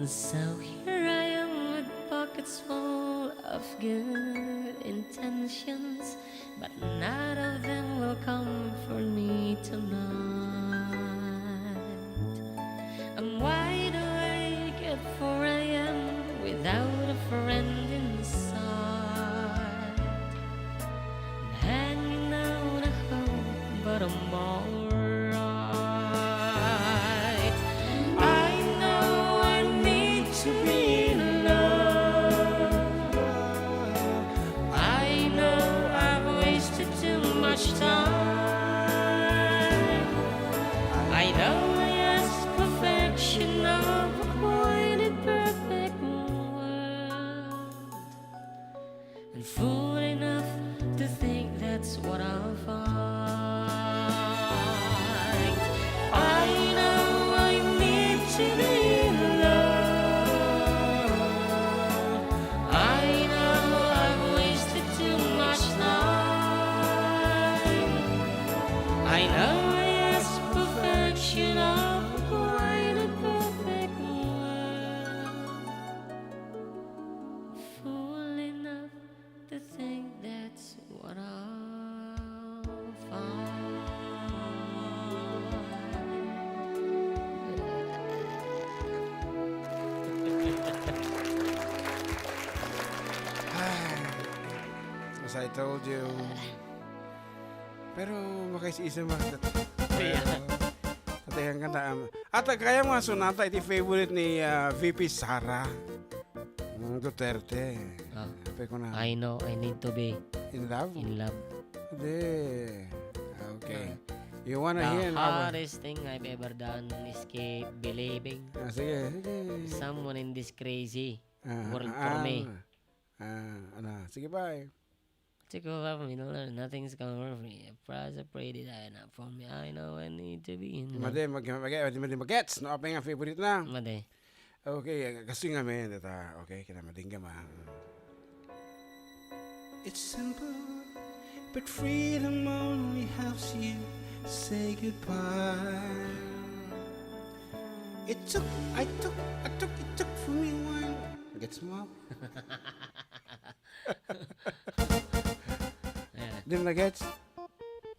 So here I am with pockets full of good intentions, but none of them will comfort me tonight. I'm wide awake at four a m without a friend in sight. I'm hanging on a hope, but I'm alright. I know I need to be in love. I know I've wasted too much time. I know I ask perfection of a quite imperfect world. And fool enough to think that's what I'll find. I know I need to be in love. I know I've wasted too much time. I know I ask perfection of a quite imperfect world. Fool enough to think that's what I'll find. Ay, as I told you. Pero makaisi-isa man. Ayan. Ate, ang ganda, um, at kaya mo nga sonata iti favorite ni, ah, V P Sara, mm, Duterte. Ah. Apay ko na. I know I need to be In love? In love. Ade. Okay. Ah. You wanna The hear an hour? Hardest thing I've ever done is keep believing Ah, sige, sige. Someone in this crazy Ah, world for ah, me. Ah, ano? Sige, bye. Take a love me to learn nothing's gonna work for me. I prize, I pray that I not for me. I know I need to be in love. Madi, mag-, mag-, madi, madi, magets. No, apay nga favorite na. Madi. Okay, kastoy ngamin, dita. Okay, kinamading ka, ma. It's simple, but freedom only helps you say goodbye. It took, I took, I took, it took for me a while. Gets mo? Ayan. Di mo na gets?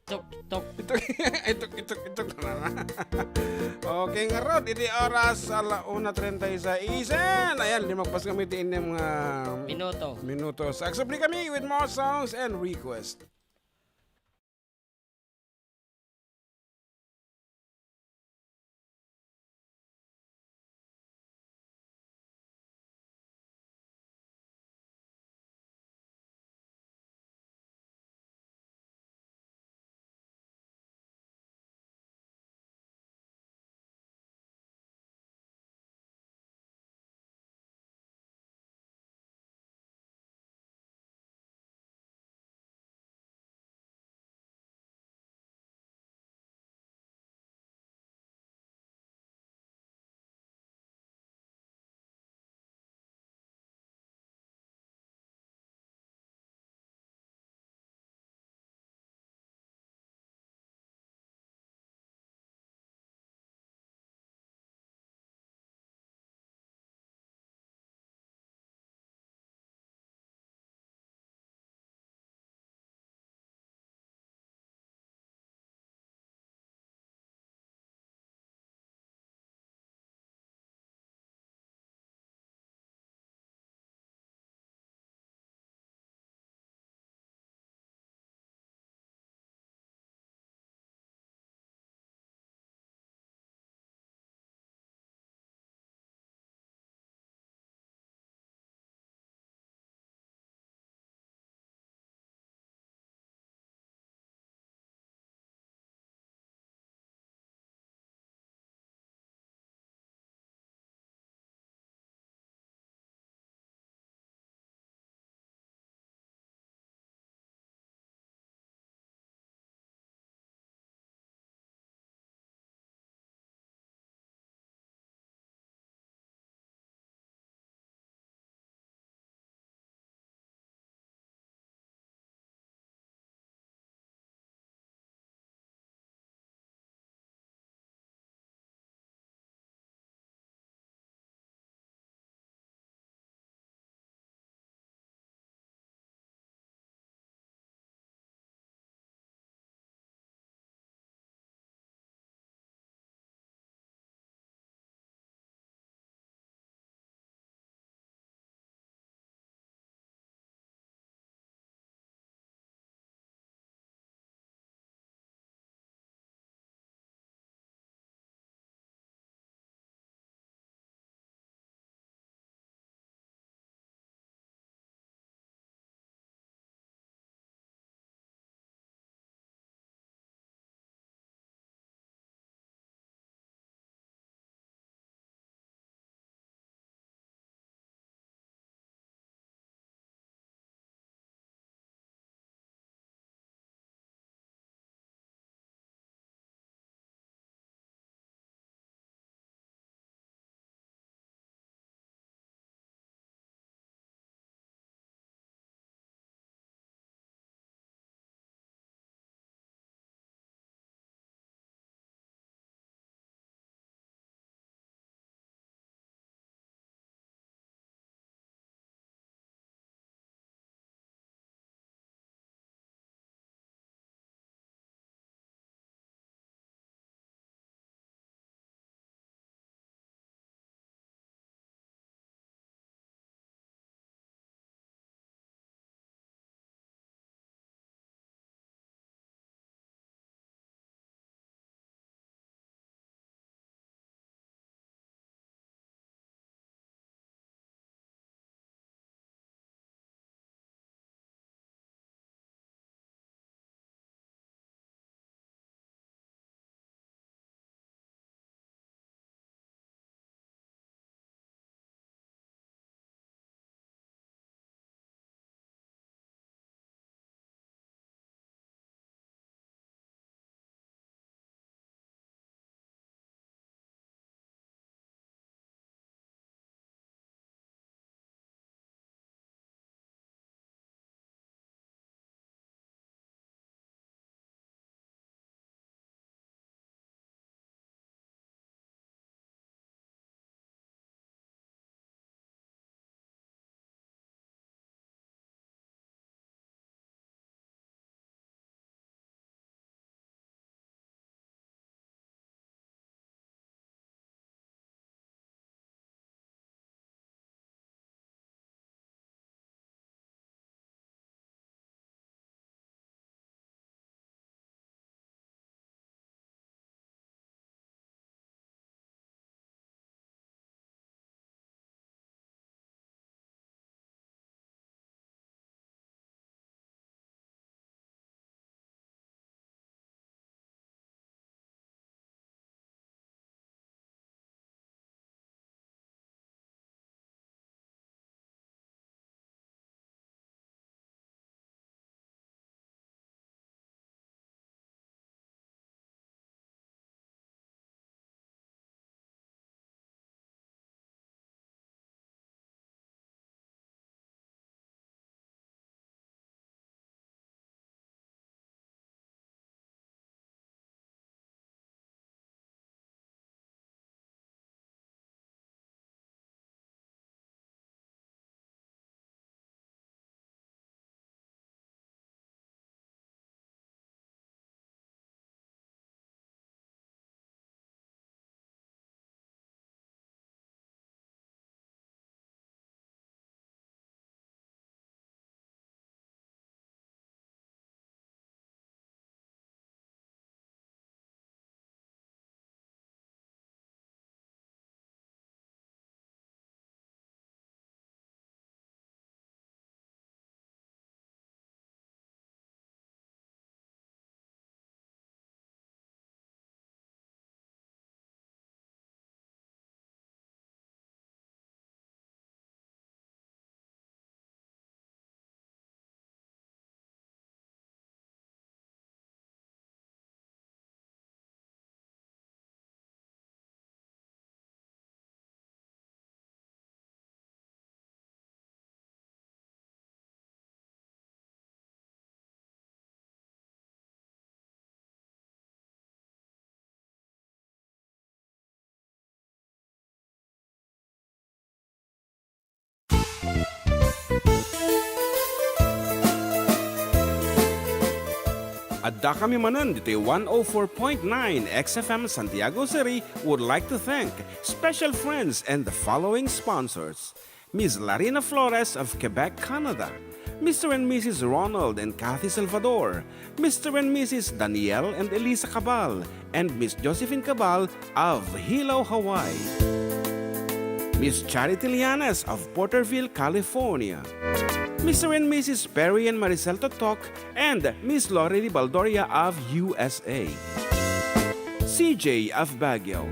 Tok, tok. Itok, itok, itok, itok. Okay, ngarud, iti oras, ala una treinta y seis. Ayan, limagpas kami iti innem nga Minuto. Minutos. Agsubli kami with more songs and request. Addakami manen ditoy one oh four point nine X F M Santiago City would like to thank special friends and the following sponsors: Miss Larina Flores of Quebec, Canada, Mister and Missus Ronald and Kathy Salvador, Mister and Missus Daniel and Elisa Cabal, and Miss Josephine Cabal of Hilo, Hawaii, Miss Charity Llanes of Porterville, California, Mister and Missus Perry and Maricel Totok, and Miss Lorely Baldoria of U S A, C J of Baguio,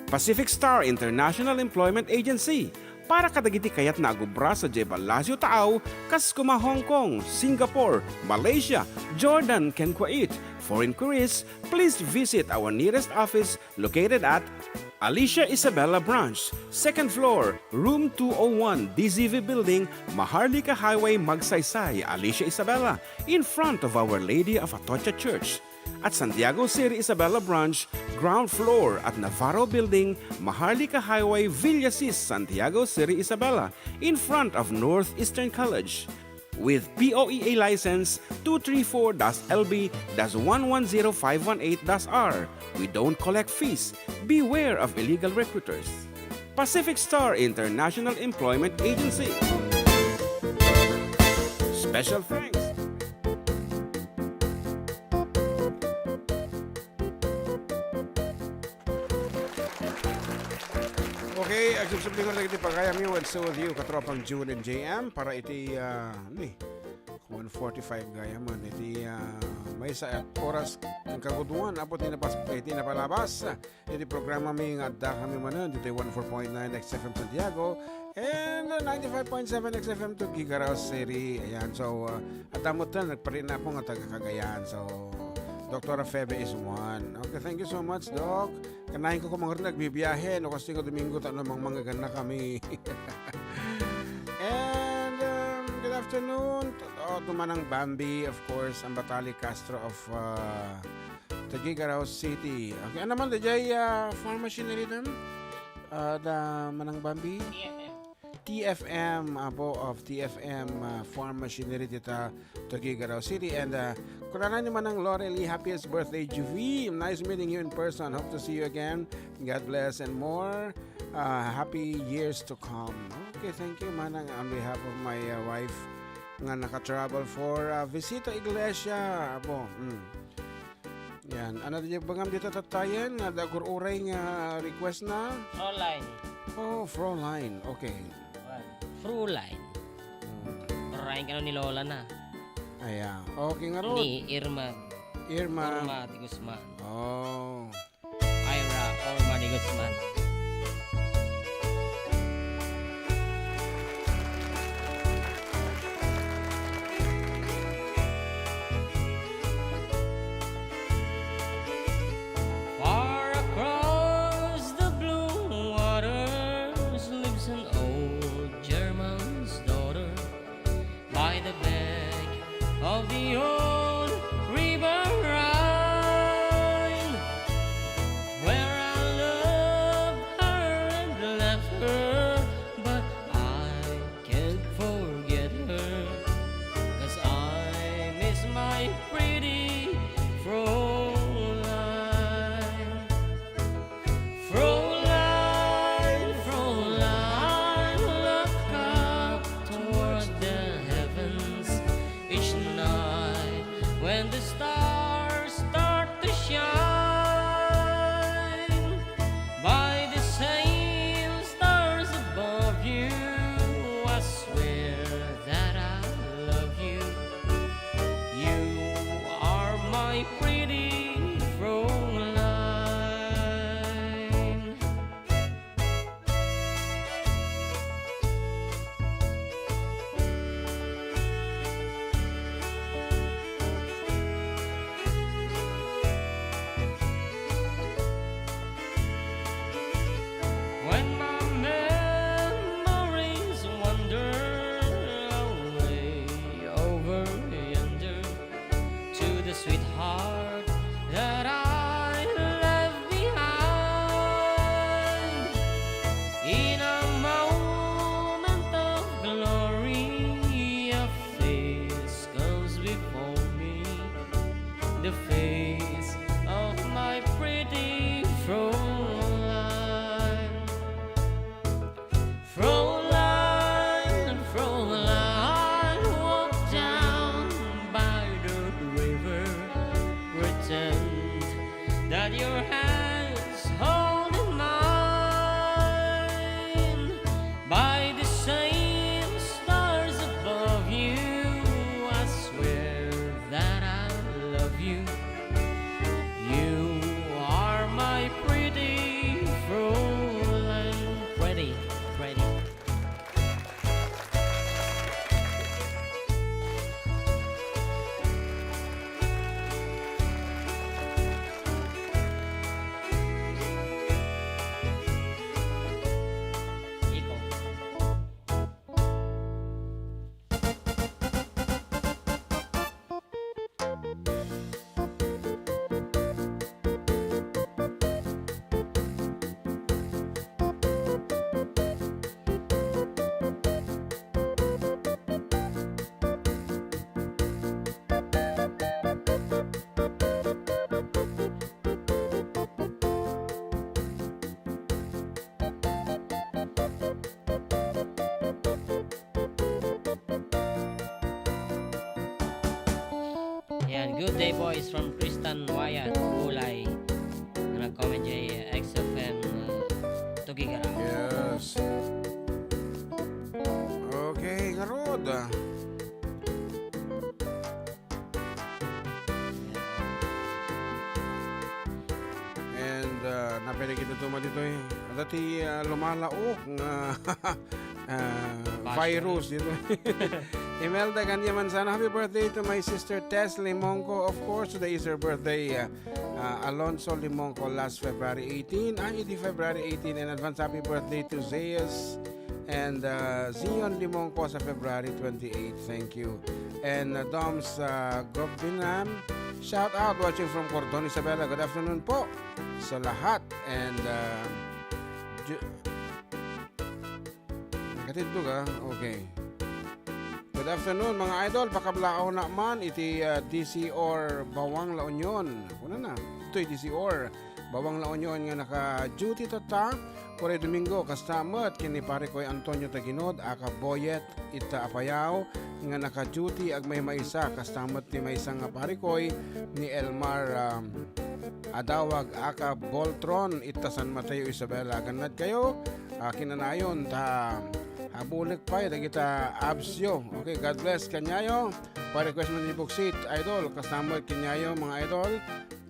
Pacific Star International Employment Agency, para kadagiti kayatna a agubra sadiay Palacio Taaw, kas kuma Hong Kong, Singapore, Malaysia, Jordan, ken Kuwait. For inquiries, please visit our nearest office located at Alicia Isabela Branch, second floor, room two oh one, D Z V Building, Maharlika Highway, Magsaysay, Alicia Isabela, in front of Our Lady of Atocha Church. At Santiago City Isabela Branch, ground floor at Navarro Building, Maharlika Highway, Villasis, Santiago City Isabela, in front of Northeastern College. With P O E A license two three four dash L B dash one one zero five one eight dash R. We don't collect fees. Beware of illegal recruiters. Pacific Star International Employment Agency. Special thanks. Okay, agsubsubli ko dagiti pagayamyo, and so with you, katropang June and J M, para iti, ah, ni, one forty-five gayam man, iti, ah, maysa a oras ken kagudoan, apo ti napas-, iti napalabas iti programami nga addakami manen ditoy one oh four point nine X F M Santiago and ninety-five point seven X F M Tuguegarao City. Ayan, so, ah, adda met ten, nagparinako nga taga Cagayan. So, Doktora Febe is one. Okay, thank you so much, Doc. Kanayon ko kung mga rin nagbibiyahe, no, kasi nga Domingo, ta no, mangmangagan na kami. And, um, good afternoon to, oh, to Manang Bambi, of course, ang Batali Castro of, uh, Tuguegarao City. Okay, ano man, dayjay, uh, farm machinery dun? Uh, da Manang Bambi? T F M, apo, of T F M, uh, Farm Machinery dita Tuguegarao City. And, uh, kunana ni Manang Lorely, happiest birthday, Juvie. Nice meeting you in person. Hope to see you again. God bless and more, uh, happy years to come. Okay, thank you, Manang, on behalf of my, uh, wife nga naka-travel for, uh, Visita Iglesia. Apo, mm. Yan. Ano di bangam dita tattayen nga da agur-uray nga request na? Fräulein. Oh, Fräulein. Okay. Fräulein. Hmm. Fräulein kano ni Lola na. Aya. Okay nga ron. Ni Irma. Irma. Irma de Guzman. Oh. Ira Irma de Guzman. Far across the blue waters lives an old German's daughter. By the bank of the old River Rhine, where I love her and left her, but I can't forget her, 'cause I miss my pretty Fräulein. Fräulein, Fräulein, look up toward the heavens each night when the stars start to shine. By the same stars above you, I swear that I love you. You are my pretty Fräulein. When my memories wander away over yonder to the sweetheart that I left behind, in a moment of glory, a face comes before me. Good day, boys, from Tristan Wyatt Ulay. Nag-comment jay X F M, uh, Tugigarao. Yes. Okay, ngarud. And, uh, napili kita tuma ditoy. Adda ti, uh, lumalaok nga, uh, virus dito. Imelda Gandia Manzano, "Happy birthday to my sister Tess Limongco." Of course, today is her birthday. Uh, uh, Alonso Limongco last February eighteen. Ah, iti February eighteen. And advance happy birthday to Zeus and, uh, Zion Limongco sa February twenty-eight. Thank you. And, uh, Doms, uh, Gobinam, shout out watching from Cordon, Isabela. Good afternoon po sa lahat. And, uh, ju- Nakatindog, ah. Okay. Good afternoon, mga idol. Pakablaawna man iti, ah, D C or Bawang La Union. Kunana, itoy D C or Bawang La Union nga naka-duty tatta. Uray Domingo, kasta met ken ni Pare Koy Antonio Taginod, aka Boyet, ita Apayao, nga naka-duty agmaymaysa, kasta met ti maysa nga Pare Koy ni Elmar, um, Adawag, aka Boltron, ita San Mateo, Isabela. Agannad kayo, ah, kinanayon ta, ah, bulek pay dagita absyo. Okay, God bless kaniayo. Pa-request man ni Buksit, idol, kasama kaniayo, mga idol.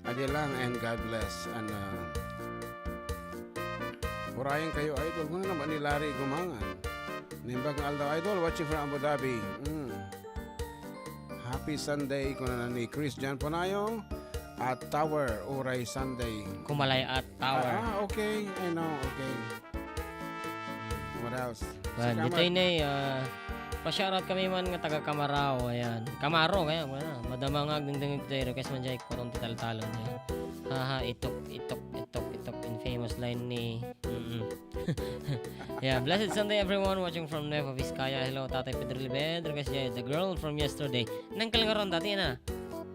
Adi lang and God bless. And, ah, urayan kayo, idol. Kuna naman ni Larry Gumangan. Naimbag nga aldaw, idol, watching from Abu Dhabi. Mm. Happy Sunday, kuna na ni Chris John Panayo. At Tower, uray Sunday. Kumalay at Tower. Ah, ah, okay. I know, okay. What else? Well, Sikamat. Ditoy ne, ah, pa-shoutout kami man nga taga Camarao, ayan. Camaro, kaya, wala. Madama nga agdengdeng iti request man jay, kurong ti taltalon, ayan. Haha, itok, itok, itok, itok, in famous line ni, mm-mm. Yeah, blessed Sunday, everyone watching from Nueva Vizcaya. Hello, Tatay Pedro Libed. Request jay, The Girl from Yesterday. Nangkel nga ron dati na.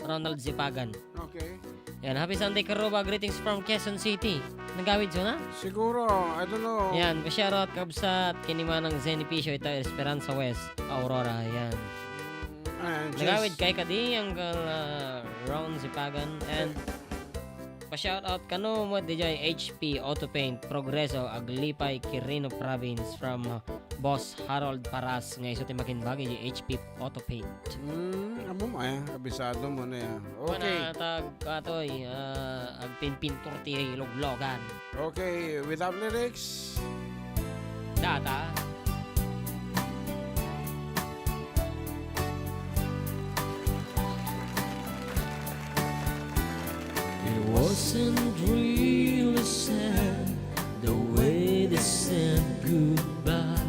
Ronald Zipagan. Okay. Yan, happy Sunday, Karuba. Greetings from Quezon City. Nagawid so na? Siguro, I don't know. Yan, pa-shoutout, kabsat, kini Manang Zenny Picio, ita Esperanza West, Aurora, yan. Ayan, nagawid cheers. Kay kadi, ang, uh, Ron Zipagan, and pa-shoutout kano mo, D J H P Auto Paint, Progreso, Aglipay, Quirino Province, from, uh, Boss Harold Paras, nga isu ti makimbag iti H P Auto Paint. Hmm, amo mo, eh, kabisado mo na yan. Okay. Mana tag-, katoy, ah, agpinpintur ti luglogan. Okay, without lyrics. Data. It wasn't really sad the way they said goodbye.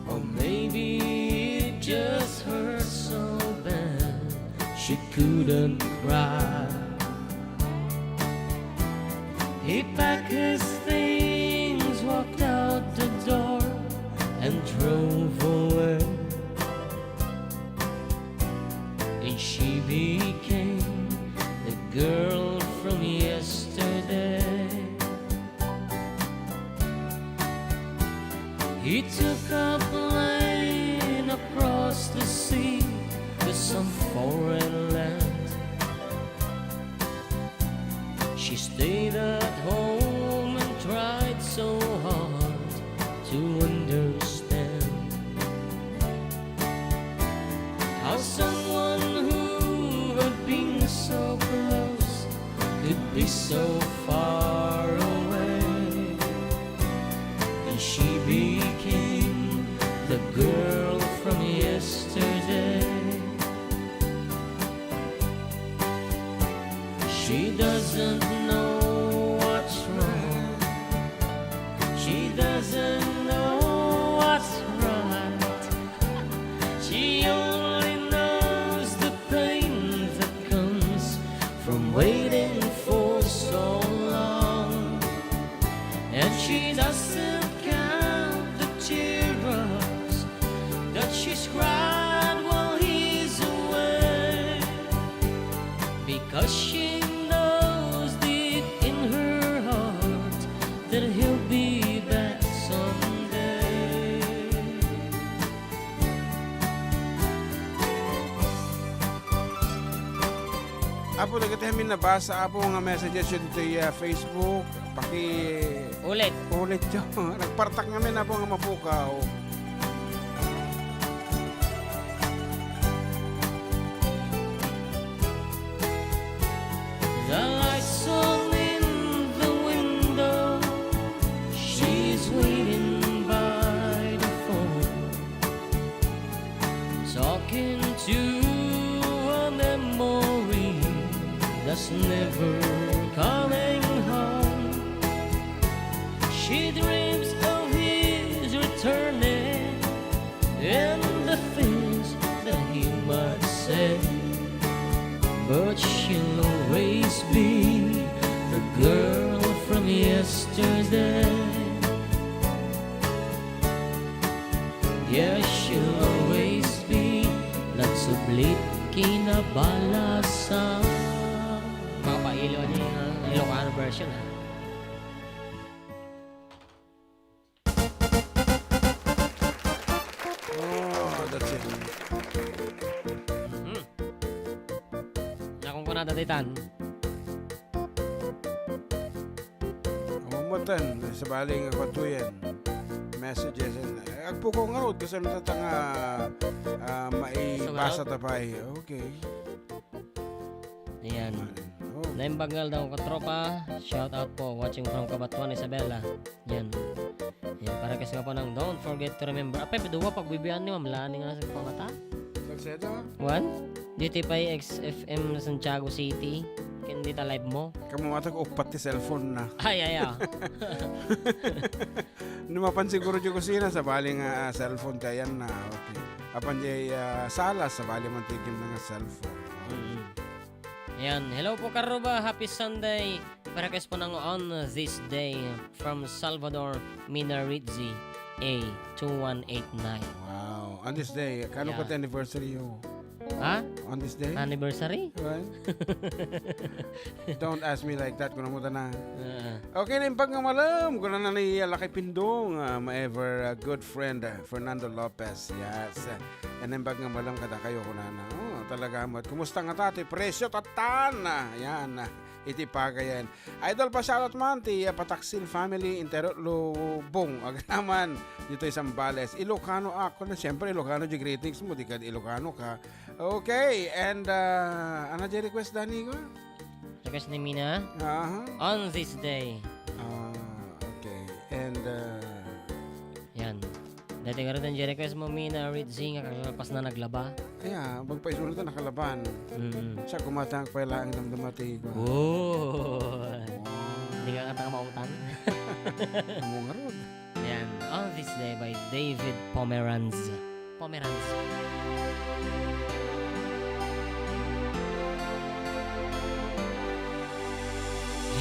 Or maybe it just hurt so bad she couldn't cry. He packed his things, walked out the door, and drove away. And she became the girl from yesterday. He took a plane across the sea to some foreign land. She stayed at home and tried so hard to understand how someone who had been so close could be so far away. And she became the girl from yesterday. She doesn't know what's wrong. She doesn't know what's right. She only knows the pain that comes from waiting for so long. And she doesn't count the teardrops that she's cried while he's away, because she knows deep in her heart that he'll be back someday. Apo, dagiti amin nabasa, Apo, nga messages yu ditoy, ah, Facebook, paki- Ulit. Ulit yu. Nagpartak ngamin, Apo, nga mapukaw. The lights on in the window, she's waiting by the phone, talking to a memory that's never coming home. She dreams of his returning and the things that he might say. But she'll always be the girl from yesterday. Yes, she'll always be nagsublit kinabalasan. Mga pailo ni, ah, Ilocano version, ha? Oh, that's it. Hmm. Nakungkuna daytan. Mamutan, sabali nga katuyan. Messages and, eh, agpukaw ngarud, kasano ta nga, ah, maibasa ta pay. Okay. Ayan. Oh. Naimbag nga aldaw, katropa. Shout out po. Watching from Cabatuan, Isabela. Yan. Yan. Para kasi nga po nang don't forget to remember. Apay, dua pagbibian ni Ma'am Lani nga sa pangata. Salcedo? Juan? Dito pa yung X F M Santiago City. Ken dita live mo. Kamu matag upat ti cellphone na. Ay, ay, ah. Numapan siguro di kusina, sabali nga, ah, cellphone kayan na. Okay. Apan di, ah, sala, sabali man tigim na nga cellphone. Mm. Yan. Hello po, Karuba. Happy Sunday. Para kay po nang on this day from Salvador Minarizzi A two one eight nine. Wow. On this day, kano Yeah. ka ti anniversary yo? Ha? On this day? Anniversary? Right? Don't ask me like that, kuno mo na. Ah. Okay, naimbag nga malem, kuna na ni Lakay Pindong, ah, my ever, ah, good friend, ah, Fernando Lopez. Yes. Yan naimbag nga malem kada kayo, kuna na. Oh, talaga mo. Kumusta nga ta? Ti presyo, tatan! Ah, yan. Ah, iti pagayan. Idol, pa-shoutout man ti, ah, Pataksil family, entero lubong. Aganaman, ditoy Zambales. Ilocano ako na, siyempre, Ilocano di greetings mo, di ka Ilocano ka. Okay, and, ah, ano di request, Dani, ko? Request ni Mina? Aha. On this day. Ah, okay. And, ah, Yan. Dati nga rin ang request mo, Mina Rizzi, nga kagapas na naglaba. Kaya, magpaisunod na nakalaban. Mm. Siya kumatang pa lang ang damdamati ko. Oh. Wow. Hindi ka katang maungtan? Amo nga ron. Yan. On this day by David Pomeranz. Pomeranz.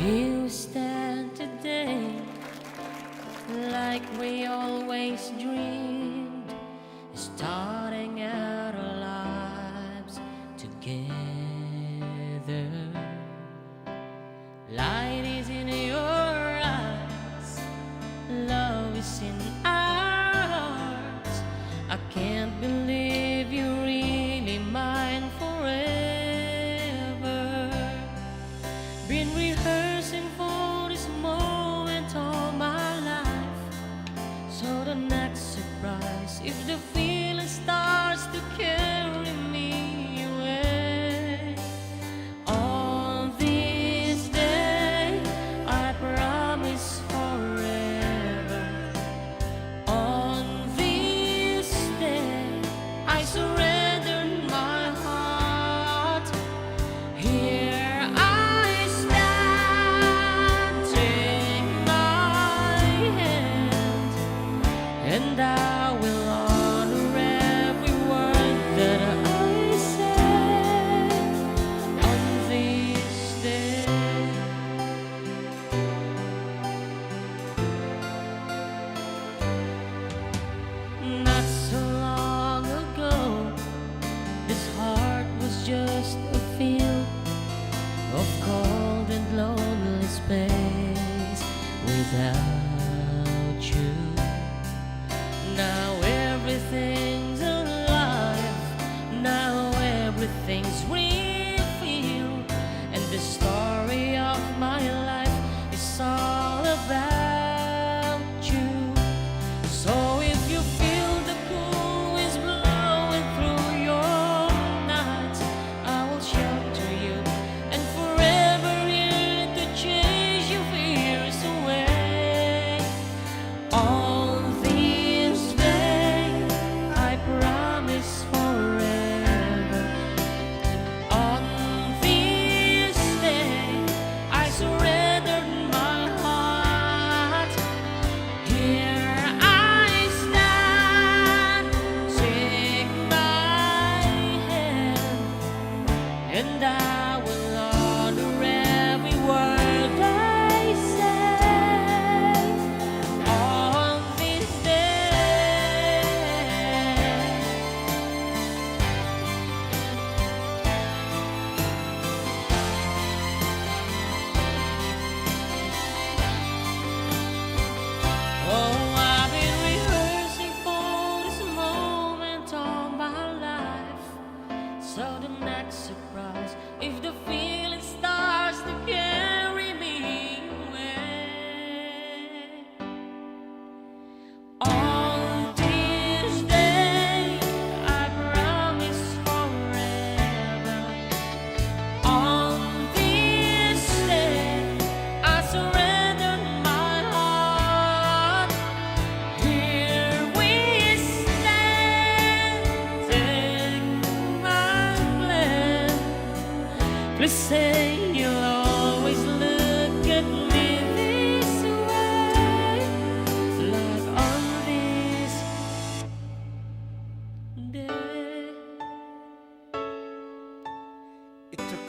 You stand today like we always dreamed, starting out our lives together. Light is in your eyes, love is in our hearts. I can't believe you're really mine forever. Been rehearsing for this moment all my life. So the next surprise And I will honor every word I say on this day. Oh, I've been rehearsing for this moment all my life. So the next surprise, if the feeling starts to carry me away. On this day, I promise forever. On this day, I surrender my heart. Here we stand, take my plan. Please say you'll always look at me this way, like on this day. It took,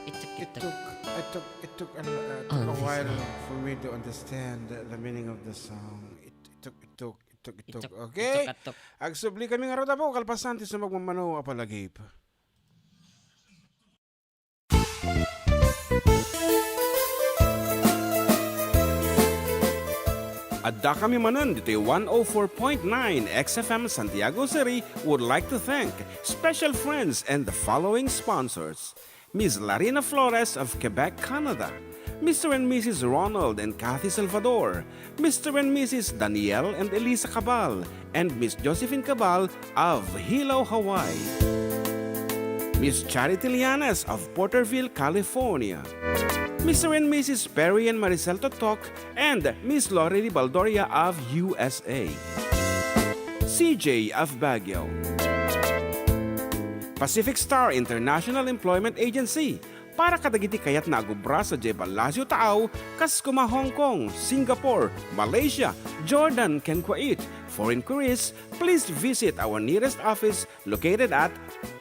It took, it it took. took, it took, it took, an, uh, took Oh, a this while one. for me to understand the, the meaning of the song. It, it took, it took, it took, it It took. took, Okay? it took, it took. Agsubli kami ngarud, Apo, kalpasan ti sumagmamano a palagip. Adda kami manen ditoy one oh four point nine X F M Santiago City would like to thank special friends and the following sponsors: Miss Larina Flores of Quebec, Canada, Mister and Missus Ronald and Kathy Salvador, Mister and Missus Daniel and Elisa Cabal, and Miss Josephine Cabal of Hilo, Hawaii. Miss Charity Lianes of Porterville, California. Mister and Missus Perry and Maricel Totok and Miss Lori Baldoria of U S A. C J of Baguio. Pacific Star International Employment Agency, para kadagiti kayatna a gubra sadiay Palacio Taaw, kas koma Hong Kong, Singapore, Malaysia, Jordan, ken Kuwait. For inquiries, please visit our nearest office located at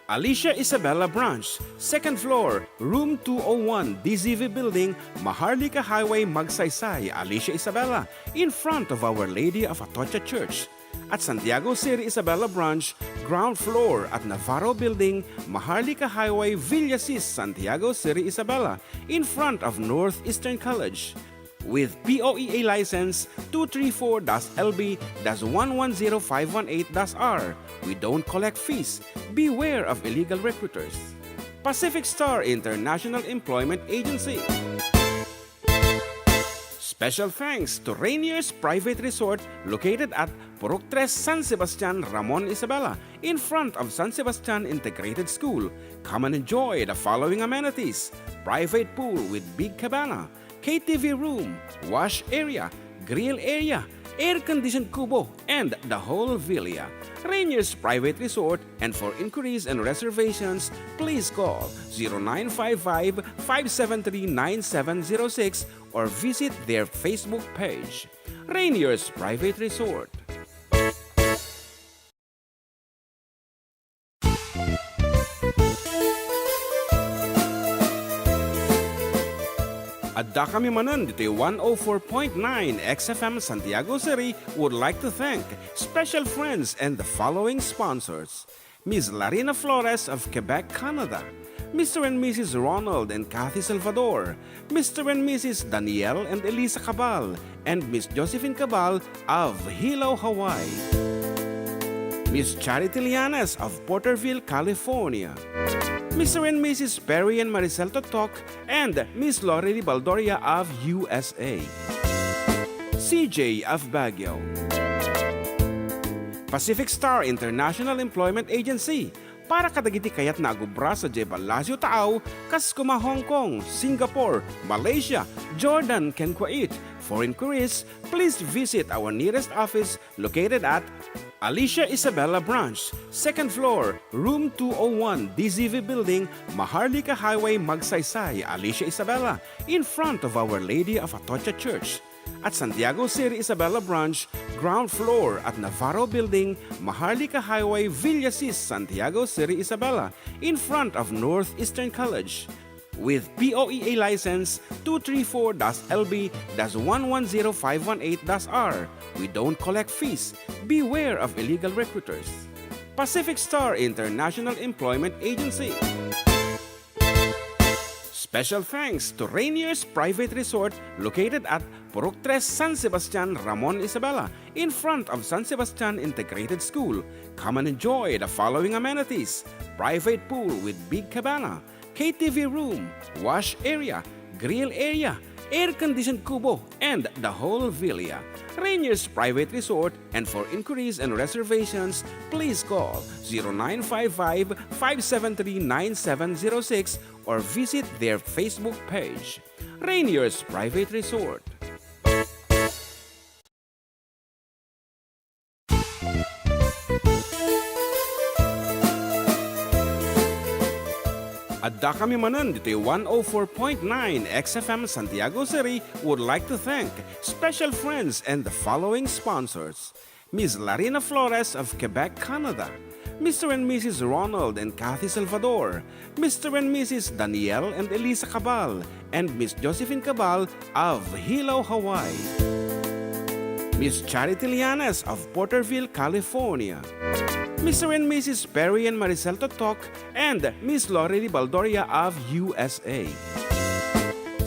Alicia Isabela Branch, second floor, room two oh one, D Z V Building, Maharlika Highway, Magsaysay, Alicia Isabela, in front of Our Lady of Atocha Church. At Santiago City Isabela Branch, ground floor at Navarro Building, Maharlika Highway, Villasis, Santiago City Isabela, in front of Northeastern College. With P O E A license two three four dash L B dash one one zero five one eight dash R, we don't collect fees. Beware of illegal recruiters. Pacific Star International Employment Agency. Special thanks to Rainier's Private Resort, located at Purok Tres, San Sebastian, Ramon, Isabela, in front of San Sebastian Integrated School. Come and enjoy the following amenities: private pool with big cabana, K T V room, wash area, grill area, air-conditioned kubo, and the whole villa. Rainier's Private Resort, and for inquiries and reservations, please call zero nine five five, five seven three, nine seven zero six or visit their Facebook page, Rainier's Private Resort. Adda kami manen ditoy one oh four point nine X F M Santiago City would like to thank special friends and the following sponsors: Miss Larina Flores of Quebec, Canada, Mister and Missus Ronald and Kathy Salvador, Mister and Missus Daniel and Elisa Cabal, and Miss Josephine Cabal of Hilo, Hawaii. Miss Charity Lianes of Porterville, California. Mister and Missus Perry and Maricel Totok and Miss Lori Baldoria of U S A. C J of Baguio. Pacific Star International Employment Agency, para kadagiti kayatna a gubra sadiay Palacio Taaw, kas koma Hong Kong, Singapore, Malaysia, Jordan, ken Kuwait. For inquiries, please visit our nearest office located at Alicia Isabela Branch, second floor, room two oh one, D Z V Building, Maharlika Highway, Magsaysay, Alicia Isabela, in front of Our Lady of Atocha Church. At Santiago City Isabela Branch, ground floor at Navarro Building, Maharlika Highway, Villasis, Santiago City Isabela, in front of Northeastern College. With P O E A license two three four dash L B dash one one zero five one eight dash R, we don't collect fees. Beware of illegal recruiters. Pacific Star International Employment Agency. Special thanks to Rainier's Private Resort located at Purok Tres, San Sebastian, Ramon Isabela, in front of San Sebastian Integrated School. Come and enjoy the following amenities: private pool with big cabana, K T V room, wash area, grill area, air-conditioned kubo, and the whole villa. Rainier's Private Resort, and for inquiries and reservations, please call zero nine five five, five seven three, nine seven zero six or visit their Facebook page. Rainier's Private Resort. Adda kami manen ditoy one oh four point nine X F M Santiago City would like to thank special friends and the following sponsors: Miss Larina Flores of Quebec, Canada, Mister and Missus Ronald and Kathy Salvador, Mister and Missus Daniel and Elisa Cabal, and Miss Josephine Cabal of Hilo, Hawaii, Miss Charity Lianes of Porterville, California, Mister and Missus Perry and Maricel Totok, and Miss Lorely Baldoria of U S A,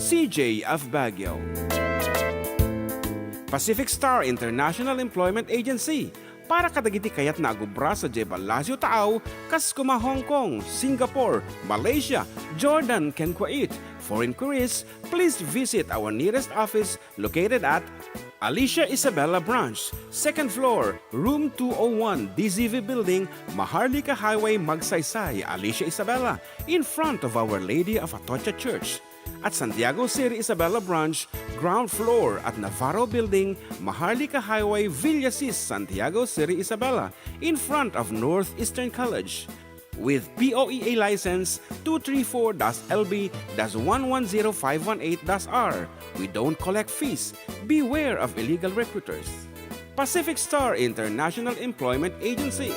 C J of Baguio, Pacific Star International Employment Agency, para kadagiti kayatna a agubra sadiay ballasiw taaw, kas koma Hong Kong, Singapore, Malaysia, Jordan, ken Kuwait. For inquiries, please visit our nearest office located at Alicia Isabela Branch, second floor, room two oh one, D Z V Building, Maharlika Highway, Magsaysay, Alicia Isabela, in front of Our Lady of Atocha Church. At Santiago City Isabela Branch, ground floor at Navarro Building, Maharlika Highway, Villasis, Santiago City Isabela, in front of Northeastern College. With P O E A license two three four dash L B dash one one zero five one eight dash R, we don't collect fees. Beware of illegal recruiters. Pacific Star International Employment Agency.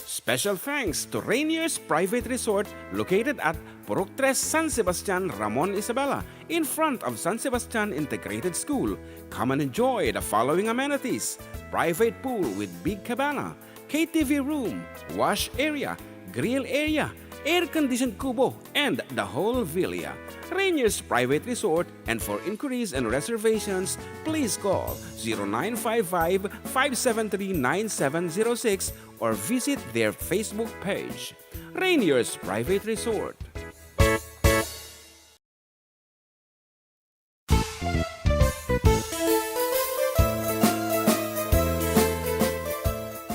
Special thanks to Rainier's Private Resort located at Purok Tres, San Sebastian, Ramon Isabela, in front of San Sebastian Integrated School. Come and enjoy the following amenities: private pool with big cabana, K T V room, wash area, grill area, air-conditioned kubo, and the whole villa. Rainier's Private Resort, and for inquiries and reservations, please call zero nine five five, five seven three, nine seven zero six or visit their Facebook page, Rainier's Private Resort.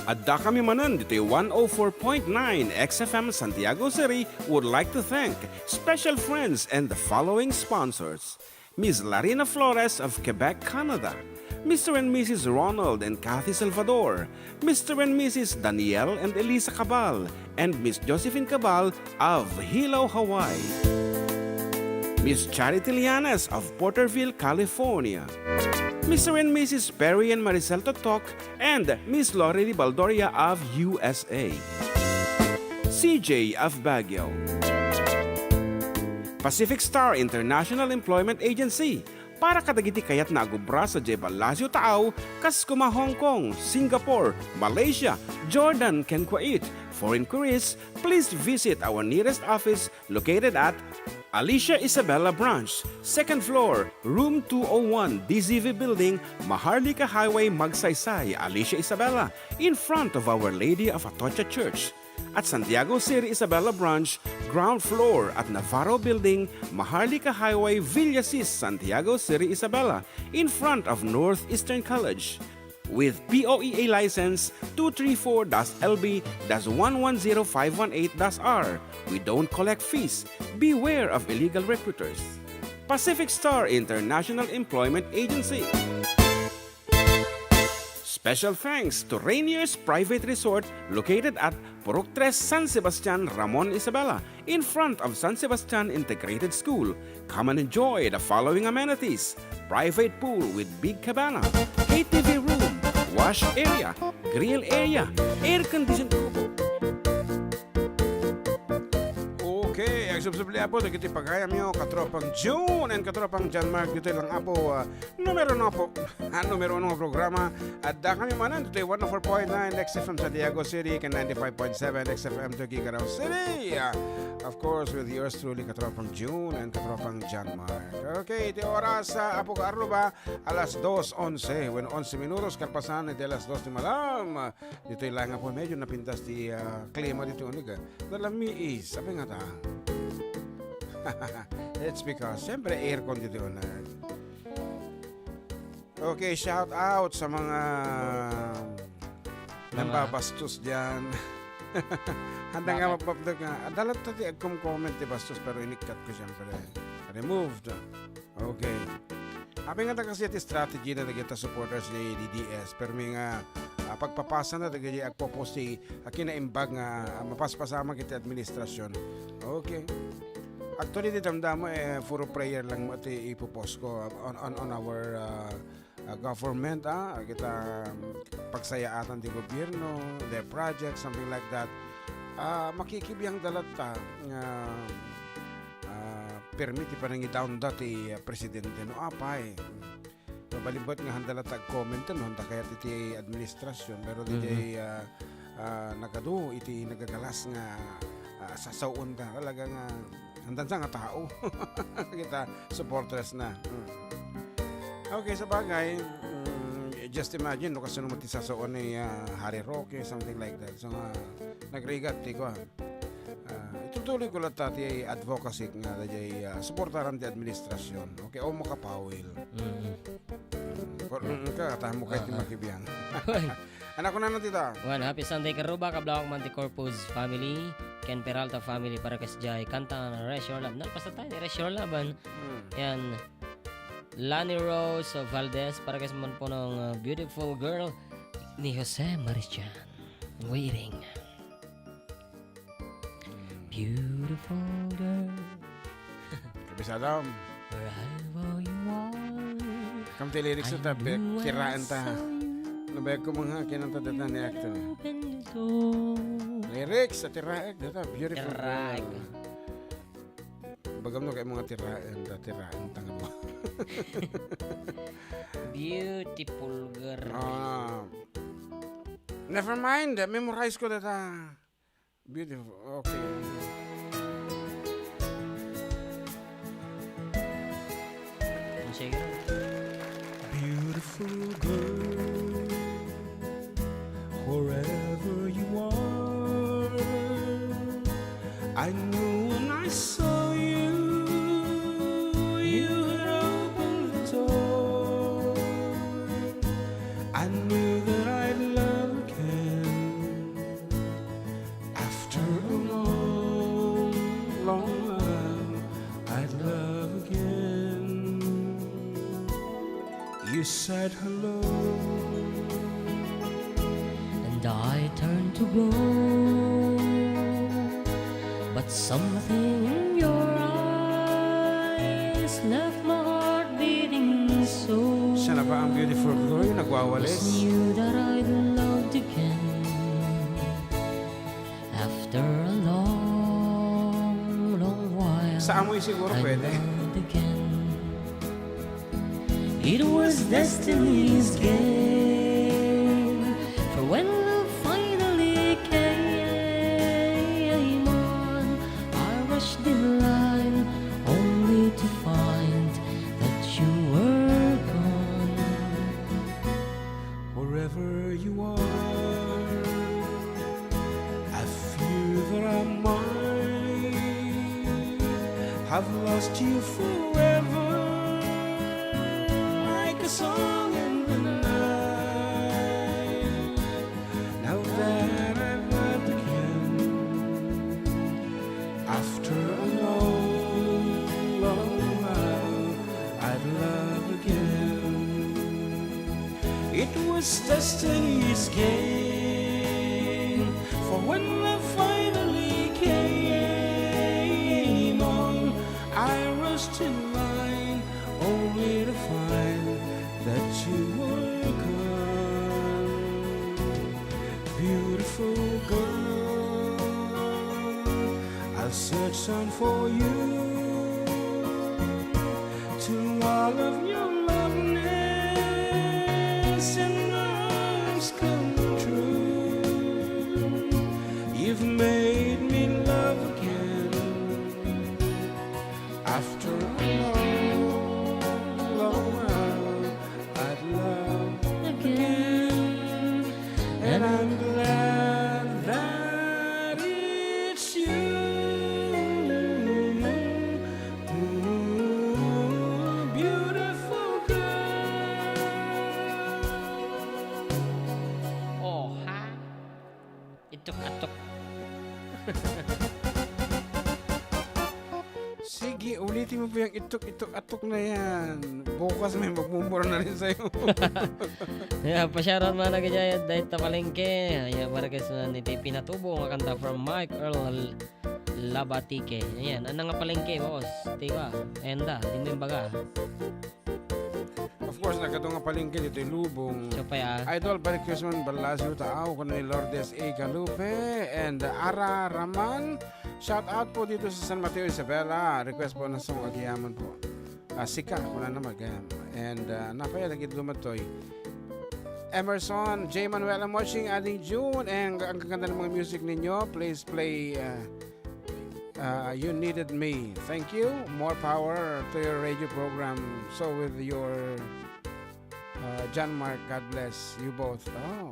Adda kami manen ditoy one oh four point nine X F M Santiago City would like to thank special friends and the following sponsors: Miss Larina Flores of Quebec, Canada, Mister and Missus Ronald and Kathy Salvador, Mister and Missus Daniel and Elisa Cabal, and Miss Josephine Cabal of Hilo, Hawaii, Miss Charity Lianes of Porterville, California, Mister and Missus Perry and Maricel Totok, and Miss Lorely Baldoria of U S A, C J of Baguio, Pacific Star International Employment Agency, para kadagiti kayatna a gubra sadiay ballasiw taaw, kas koma Hong Kong, Singapore, Malaysia, Jordan, ken Kuwait. For inquiries, please visit our nearest office located at Alicia Isabela Branch, second floor, room two oh one, D Z V Building, Maharlika Highway, Magsaysay, Alicia Isabela, in front of Our Lady of Atocha Church. At Santiago City Isabela Branch, ground floor at Navarro Building, Maharlika Highway, Villasis, Santiago City Isabela, in front of Northeastern College. With P O E A license two three four dash L B dash one one zero five one eight dash R, we don't collect fees. Beware of illegal recruiters. Pacific Star International Employment Agency. Special thanks to Rainier's Private Resort located at Purok Tres, San Sebastian, Ramon Isabela, in front of San Sebastian Integrated School. Come and enjoy the following amenities: private pool with big cabana, K T V room, wash area, grill area, air-conditioned kubo. Okay, agsubsubli, Apo, dagiti pagayamyo, katropang June and katropang John Mark, ditoy lang, Apo, ah, numero uno, Apo. Ah, numero uno nga programa. Adda kami manen ditoy one oh four point nine X F M Santiago City, ken ninety-five point seven X F M Tuguegarao City. Ah, of course, with yours truly, katropang June and katropang John Mark. Okay, iti oras, ah, Apo Carlo ba? Alas dos onse, wenno onse minutos, kalpasan iti alas dos ti malam. Ditoy lang, Apo, medyo napintas ti, ah, klima ditoy, unig, ah. Nalamiis, sabi nga ta. It's because, siyempre, aircon ditoy, unig. Okay, shout out sa mga Mga nambabastos diyan. Handa nga Bakit? Mapapdek nga. Adda latta ti agkom-comment ti bastos, pero inikkat ko, siyempre. Removed. Okay. Apay nga ta kasi ti strategy na dagiti supporters ni D D S, permi nga, ah, pagpapasana dagiti agpo-post ti a kinaimbag nga, ah, mapaspasamak iti administrasyon. Okay. Actually, ti damdama, eh, puro prayer lang mo ti ipopost ko on, on, on our, ah, ah, government, ah, kita, um, pagsayaatan ti gobyerno, their project, something like that. Ah, makikibiang da latta nga, ah, permi ti panangidaon da ti, ah, presidente no apay. Mabalibet nga handa latta agkomento no handa kayat iti administrasyon, pero Mhm. diay, ah, ah, nagadu iti nagagalas nga, ah, sasaoen da. Talaga nga, handan sa nga tao. Kita, supporters na. Mm. Okay, sa bagay, mm, just imagine, no, kasano mo ti sasaoen ni, ah, Harry Roque, something like that. So, nga, nagrigat, ti ko, ah. Ah, itutuloy ko latta ti advocacy nga, dayay, ah, suportaran ti administrasyon. Okay, o makapawil. Mm. Por-, mm, ka, tamo kay ti Ah, ah. makibiang. Anak ko na natita. Wen, happy Sunday, Karuba. Kablawak man ti Corpus family. Ken Peralta family para kas jay kanta na Raise Your Love. Nalpasta tayo ni Raise Your Love, an? Hmm. Yan. Lani Rose Valdez para kas man po ng, uh, beautiful girl ni Jose Marichan. Waiting. Beautiful girl. Kabisada. Wherever you are. Kam ti lyrics ta, bek, tiraen ta. No, bek ko mga kinanta data ni actor. Lyrics, sa tiraek, data, beautiful girl. Tiraek. Bagam no kay mga tiraen, ta tiraen ta nga mo. Beautiful girl. Ah. Never mind, memorize ko data. Beautiful. Okay. Sige. Beautiful girl, wherever you are, I knew when I saw you, you had opened the door. I knew that I'd love again. After a long, long while, I'd love again. You said hello. And I turned to go. But something in your eyes left my heart beating so. Siya na ba ang beautiful girl, yung nagwawalis? Just knew that I'd loved again. After a long, long while, Sa amoy siguro I pwede. Loved again. It was destiny's game. For when love finally came on, I rushed in line only to find that you were gone. Wherever you are, I fear that I might have lost you forever, like a song in the night. Now that I've loved again, after a long, long while, I'd love again. It was Destiny's game. For when I finally came on, I rushed in line, only to find that you were gone. Beautiful girl, I'll search on for you till all of your loveliness and loves come true. You've made me love again. After a long, long while, I'd love again. And I'm glad that it's you. Ooh, beautiful girl. Oh, ha? Ituk-atuk. Sige, ulitin mo po yung ituk-ituk-atuk na yan. Bukas may magmumura na rin sa'yo. Yeah, pa-shoutout man na ganyan. Dahil ta palengke. Ayan, para guys na ni Pinatubo. Nga kanta from Mike Earl Labatike. Ayan, ano nga palengke, boss? Tiwa, enda, di mo yung baga. Of course, nagkadto nga palengke ditoy Lubong. Siya pa ya. Idol, Barry Chrisman Balasio Taaw, kuno ni Lourdes A. Galupe, and Ara Raman. Shout out po dito sa San Mateo, Isabela. Request po ng song Agiaman po. Ah, sika, kuna na mag, ah, and, ah, napaya lagi dumadtoy. Emerson, J. Manuel, I'm watching Ading June, and ang gaganda ng mga music ninyo. Please play, ah, uh, You Needed Me. Thank you. More power to your radio program. So with your, uh, John Mark, God bless you both. Oh,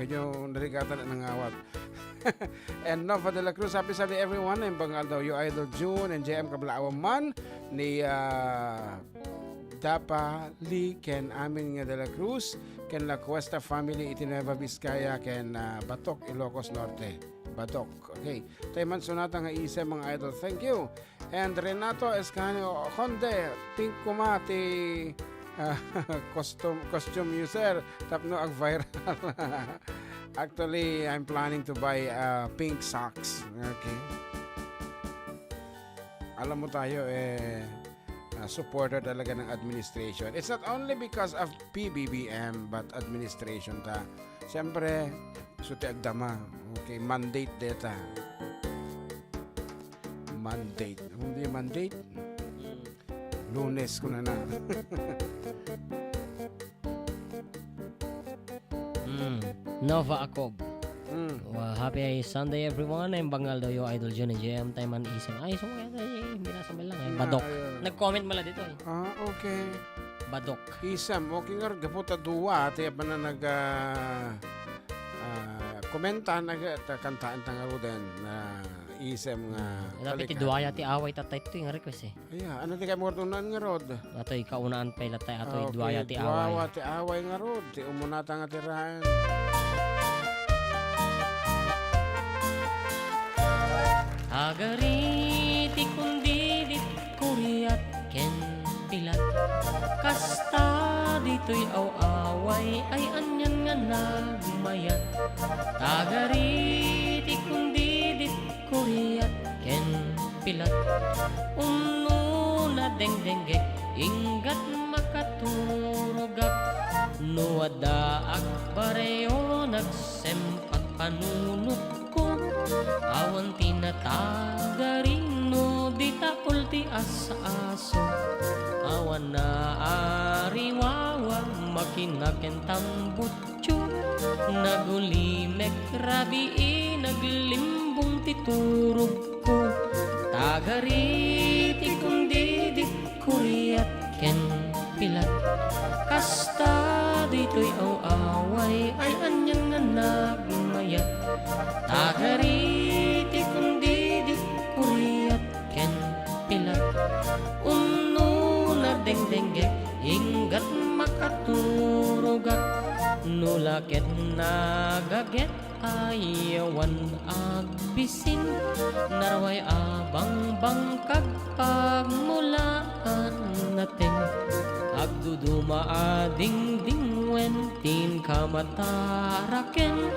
medyo narigatan na nangawat. And Nova de la Cruz, happy Sunday everyone. And bangal daw you Idol June and J M Kablaawan man ni, uh, Dapa Lee ken amin nga de la Cruz ken La Cuesta family iti Nueva Vizcaya ken, uh, Batok, Ilocos Norte. Batok. Okay. Tayo man sonata nga isem, mga idol. Thank you. And Renato Escanio Conde, pink kuma ti, ah, costume, costume user, tapno ag-viral. Actually, I'm planning to buy, ah, pink socks. Okay. Alam mo tayo, eh, ah, supporter talaga ng administration. It's not only because of P B B M, but administration ta. Siyempre, so ti agdama. Okay, mandate deta. Mandate. Hindi mandate. Lunes ko na na. Mm. Nova Akob. Mm. Well, happy Sunday, everyone. I'm Bangal daw yung Idol Jun and J M. Tayo man isang. Ay, so kaya tayo, eh, binasa mo lang, eh. Badok. Ayun. Nag-comment mo lang dito, eh. Ah, okay. Badok. Isam, okay nga, gapu ta dua, ti apan na nag, ah, ah, komenta, nag, ta, kantaan ta nga ruden, na isam nga Lapit ti kalikar. Duaya ti away, tatay, ito yung request, eh. Aya, ano ti kayo mo nga rod? Atoy, kaunaan pay latay, atoy, okay, duaya ti away. Duawa ti away nga rod, ti umunata nga ti raen. Agari ti kundi dit kuriat ken pilat. Kasta ditoy aw-away ay anian nga nagmayat. Tagari ti kundi dit kuriat ken pilat. Unno nadengdengngek, inggat makaturogak. No adda agbaryo, nagsempak panunotko. Awan ti natagari no di taul ti as-aso. Awan naariwawa, makina ken tambutso. Nagulimek rabii, naglimbong ti turogko. Tagari ti kundi dit kuriat ken pilat. Kasta ditoy aw-away ay anian nga nagmayat. Tagari ti kundi dit kuriat ken pilat. Unno nadengdengngek, inggat makaturogak. No la ket nagaget Ay awan agbisin, naruay a bangbangkag pagmulaan naten. Agduduma a dingdingwen tin kamataraken,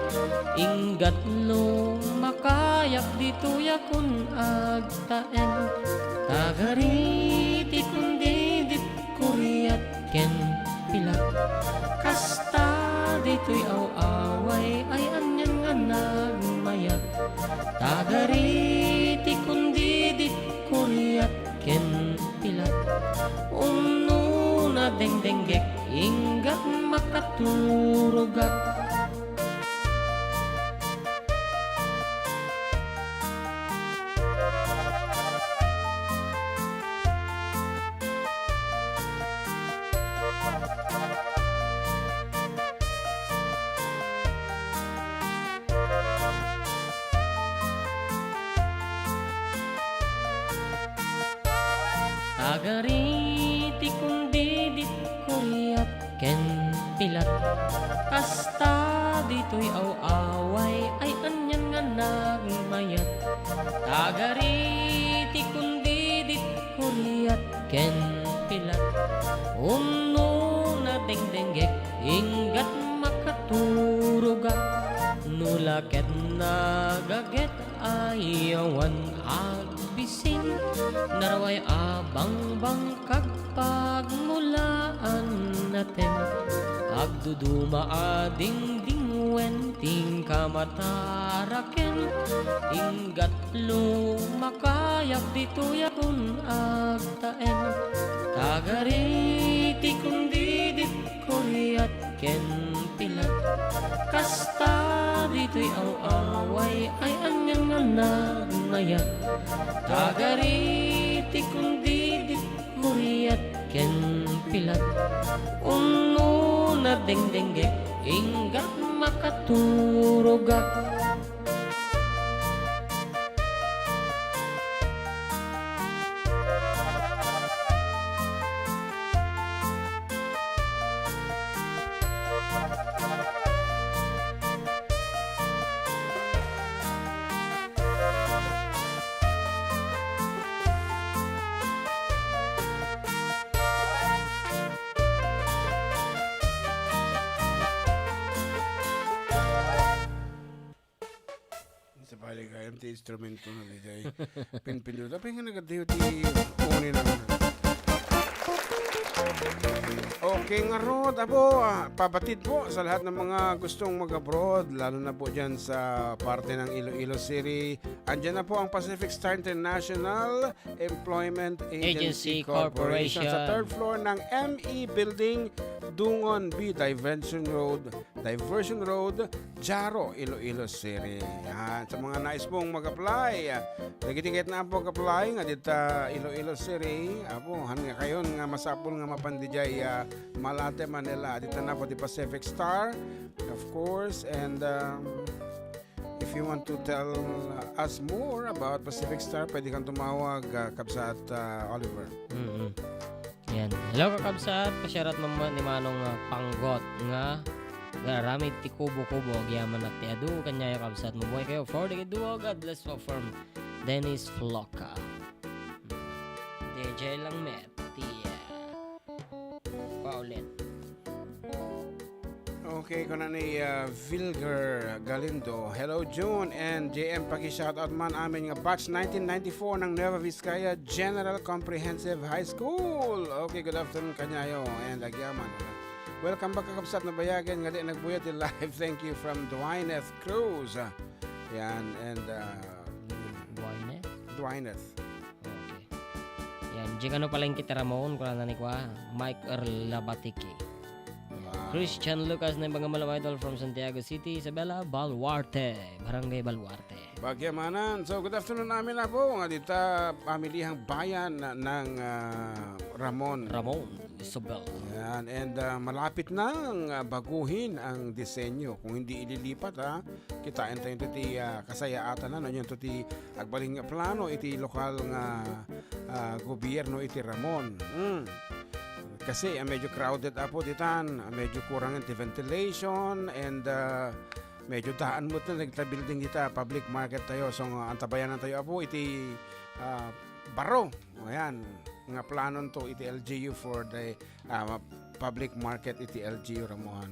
inggat lumakayak ditoy a kun agtaen. Tagari ti kundidit kuriat ken pilat. Kasta ditoy aw-away ay anian nga nagmayat. Tagari ti kundidit kuriat ken pilat. Umno nadengdenggek inggat makaturogak. Tagari ti kundidit kuriat ken pilat. Kasta ditoy aw-away ay anian nga nagmayat. Tagari ti kundidit kuriat ken pilat. Umno nadengdenggek inggat makaturogak. No la ket nagaget ay awan agbisin, naruay a bangbangkag pagmulaan naten. Agduduma a dingdingwen ti kamataraken, inggat lumakayak ditoy a kun agtaen. Tagari ti kundidit kuriat ken pilat. Kasta ditoy aw-away ay anian nga nagmayat. Tagari ti kundidit kuriat ken pilat. Umno nadengdenggek inggat makaturogak. Sa paligayam ti instrumento na diay. Pinpindot. Apay nga nagadiyo ti uni na. Okay, ngarud, apo, ah, pabatid po sa lahat ng mga gustong mag-abroad, lalo na po dyan sa parte ng Iloilo City. Andyan na po ang Pacific Star International Employment Agency Agency Corporation sa Corporation. Third floor ng M E Building, Dungon B, Diversion Road, Diversion Road, Jaro, Iloilo City. Yan. Sa mga nais pong mag-apply, ah, dagiti ket na po mag-apply nga dita Iloilo City. Apo, han nga kayon nga masapul nga mapan dijay, ah, Malate, Manila. Dita na po di Pacific Star, of course. And, um, if you want to tell us more about Pacific Star, pwede kang tumawag, ah, Kabsat, ah, Oliver. Mm-mm. Yan. Hello, kakabsat. Pasyarat mamma ni Manong, ah, Panggot nga nagaramid ti kubo-kubo. Agyaman ti adu, kaniayo, kabsat. Mabuhay kayo. For the duo, God bless po from Dennis Floca. D J lang met. Ti, ah, Paulet. Okay, kuna ni, ah, Vilger Galindo. Hello, June and J M. Paki-shoutout man amin nga batch nineteen ninety-four ng Nueva Vizcaya General Comprehensive High School. Okay, good afternoon, kaniayo, and agyaman. Welcome back, kakabsat, nabayagen nga di nagbuyat ti live. Thank you from Dwyneth Cruz. Yan, and, ah, Dwyneth? Dwyneth. Okay. Yan, di kano palengke ti Ramon, kunana ni kua, Mike Erlabatiki. Yan. Wow. Christian Lucas na ibang mga idol from Santiago City, Isabela Baluarte, Barangay Baluarte. Pagyamanan. So, good afternoon amin, apo, nga dita pamilihang bayan ng, ah, Ramon. Ramon, Isabela. Yan, and, ah, malapit nang, ah, baguhin ang disenyo. Kung hindi ililipat, ha, kitaan tayo ti, ah, kasayaatan na, no? Yun to ti agbalin nga plano iti lokal nga, ah, gobierno iti Ramon. Mm. Kasi, ah, medyo crowded, apo, ditan, ah, medyo kurang ti ventilation and, ah, Medyo daan met dagita building dita, public market tayo. So, nga antabayanan tayo, Apo, iti, ah, baro. Ayan, nga planonto iti L G U for the, ah, public market iti L G U Ramuan.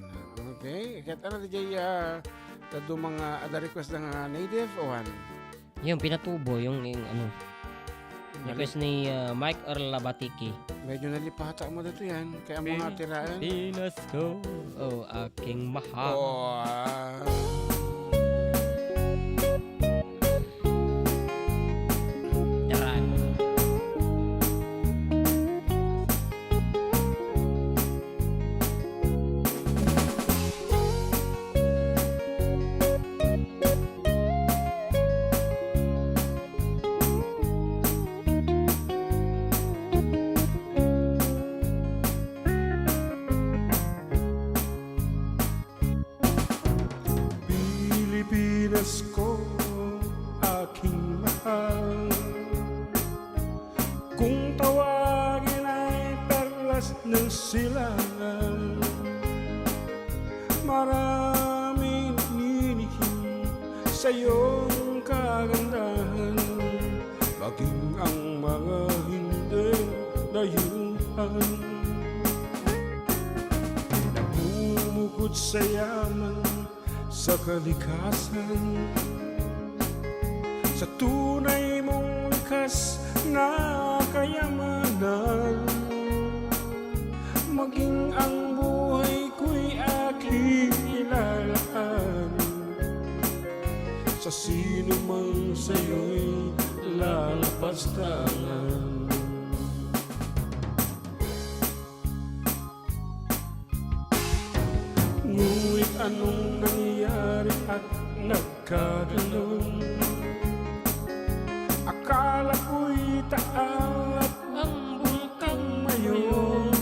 Okay? Ket ano, D J, ah, dadduma nga, ada request nga native, o an? Yung pinatubo, yung, yung ano, Nali- request ni, ah, Mike Earl Labatiki. Medyo nalipata mo dito yan. Kaya mo nga Pin-, tiraan. Pinas ko, oh, aking mahal. Oh, ah. Taran. Pilipinas ko, aking mahal. Kung tawagin ay perlas ng silangan, maraming linihin sa iyong kagandahan, maging ang mga hindi dayuhan. Namumukod sa yaman sa kalikasan, sa tunay mong likas na kayamanan, maging ang buhay ko'y aking ilalaan sa sino mang sa'yo'y lalapastangan. Ngunit anong nangyari at nagkaganon? Akala ko'y taalat ang Bulkang Mayon,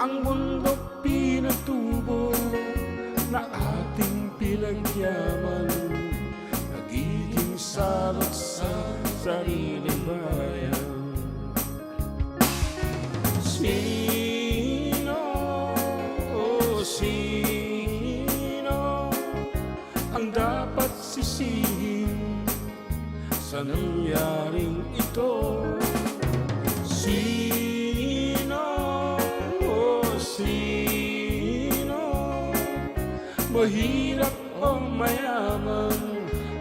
ang bundok pinatubo na ating pinagyaman, nagiging salot sa sariling bayan. Sino, o sino ang dapat sisihin sa nangyaring ito? Sino, o sino, mahirap o mayaman,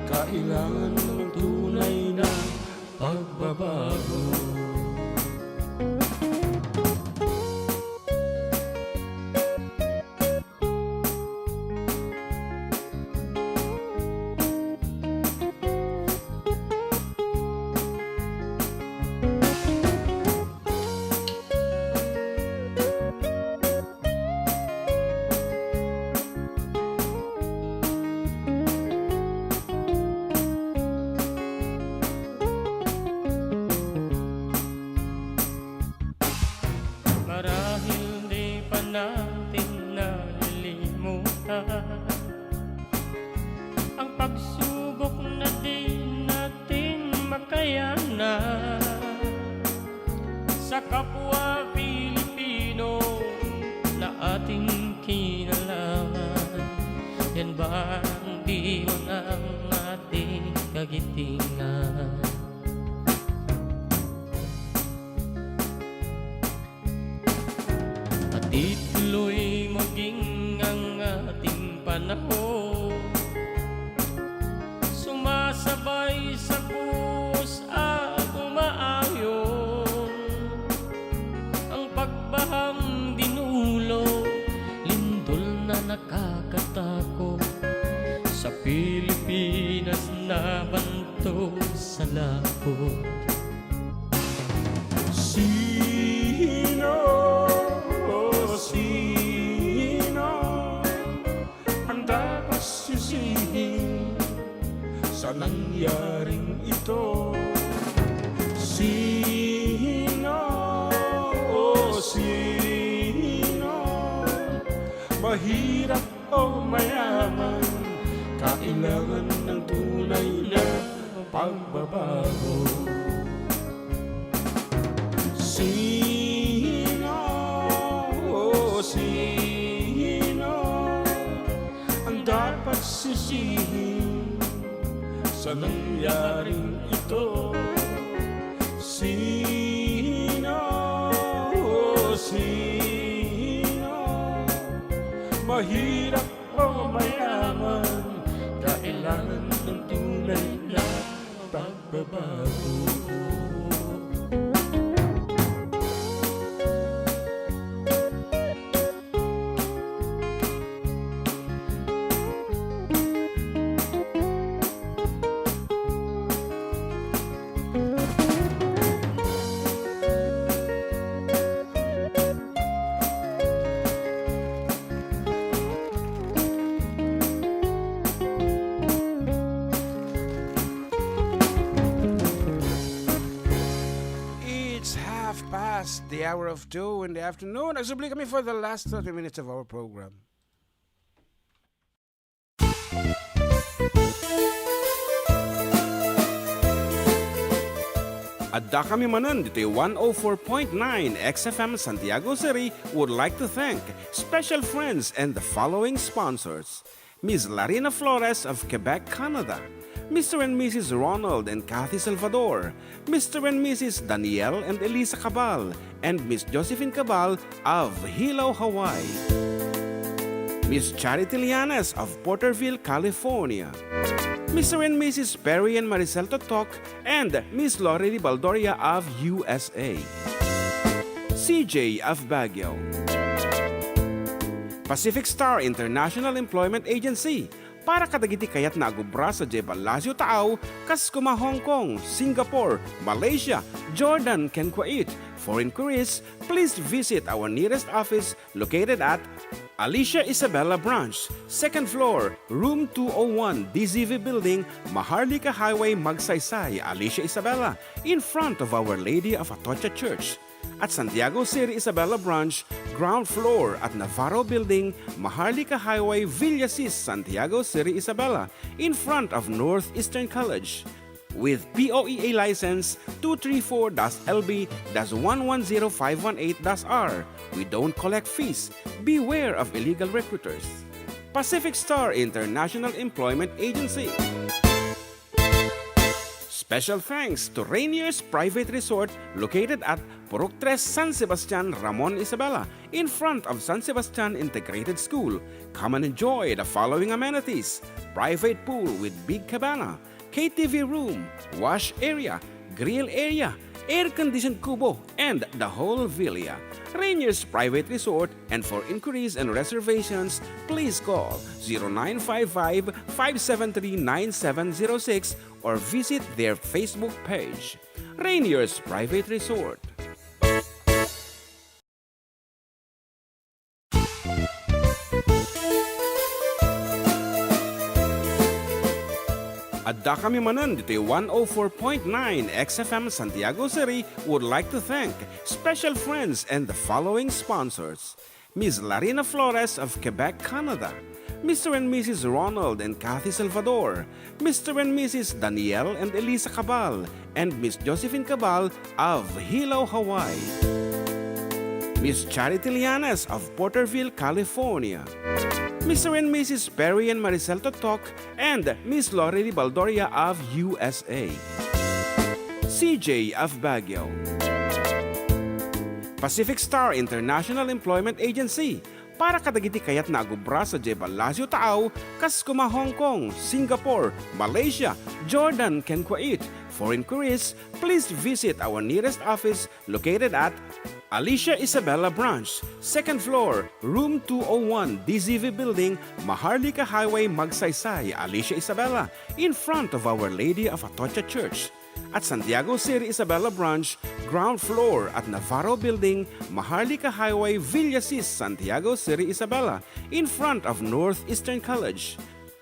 kailangan ng tunay na pagbabago. Marahil di pa natin nalilimutan ang pagsubok na di natin makayanan sa kapwa Pilipino na ating kinalaman. Yan ba ang diwa ng ating kagitingan? At ituloy maging ang ating panahon, sumasabay sa buhos at umaayon. Ang pagbahang dinulo, lindol na nakakatakot. Sa Pilipinas na banto sa lapot. Sino, o sino ang dapat sisihin sa nangyaring ito? Sino, o sino, mahirap o mayaman, kailangan ng tunay na pagbabago. Sino, o sino, Sisihin sa nangyaring ito. Sino, oh, sino? Mahirap o mayaman, kailangan ng tunay na pagbabago. It's half past the hour of two in the afternoon. Nagsubli kami for the last thirty minutes of our program. Adda kami manen ditoy one oh four point nine X F M Santiago City would like to thank special friends and the following sponsors: Miss Larina Flores of Quebec, Canada, Mister and Missus Ronald and Kathy Salvador, Mister and Missus Daniel and Elisa Cabal, and Miss Josephine Cabal of Hilo, Hawaii. Miss Charity Lianes of Porterville, California. Mister and Missus Perry and Maricel Totok and Miss Lori Baldoria of U S A. C J of Baguio. Pacific Star International Employment Agency, para kadagiti kayatna a agubra sadiay Palacio Taaw, kas koma Hong Kong, Singapore, Malaysia, Jordan, ken Kuwait. For inquiries, please visit our nearest office located at Alicia Isabela Branch, second floor, room two oh one, D Z V Building, Maharlika Highway, Magsaysay, Alicia Isabela, in front of Our Lady of Atocha Church. At Santiago City Isabela Branch, ground floor at Navarro Building, Maharlika Highway, Villasis, Santiago City Isabela, in front of Northeastern College. With P O E A license two three four dash L B dash one one zero five one eight dash R, we don't collect fees. Beware of illegal recruiters. Pacific Star International Employment Agency. Special thanks to Rainier's Private Resort located at Purok Tres, San Sebastian, Ramon, Isabela, in front of San Sebastian Integrated School. Come and enjoy the following amenities: private pool with big cabana, K T V room, wash area, grill area, air-conditioned kubo, and the whole villa. Rainier's Private Resort, and for inquiries and reservations, please call zero nine five five, five seven three, nine seven zero six or visit their Facebook page, Rainier's Private Resort. Adda kami manen ditoy one oh four point nine X F M Santiago City would like to thank special friends and the following sponsors: Miss Larina Flores of Quebec, Canada, Mister and Missus Ronald and Kathy Salvador, Mister and Missus Daniel and Elisa Cabal, and Miss Josephine Cabal of Hilo, Hawaii. Miss Charity Lianes of Porterville, California. Mister and Missus Perry and Maricel Totok and Miss Lori Baldoria of U S A. C J of Baguio. Pacific Star International Employment Agency, para kadagiti kayatna a gubra sadiay Palacio Taaw, kas koma Hong Kong, Singapore, Malaysia, Jordan, ken Kuwait. For inquiries, please visit our nearest office located at Alicia Isabela Branch, second floor, room two oh one, D Z V Building, Maharlika Highway, Magsaysay, Alicia Isabela, in front of Our Lady of Atocha Church. At Santiago City Isabela Branch, ground floor at Navarro Building, Maharlika Highway, Villasis, Santiago City Isabela, in front of Northeastern College.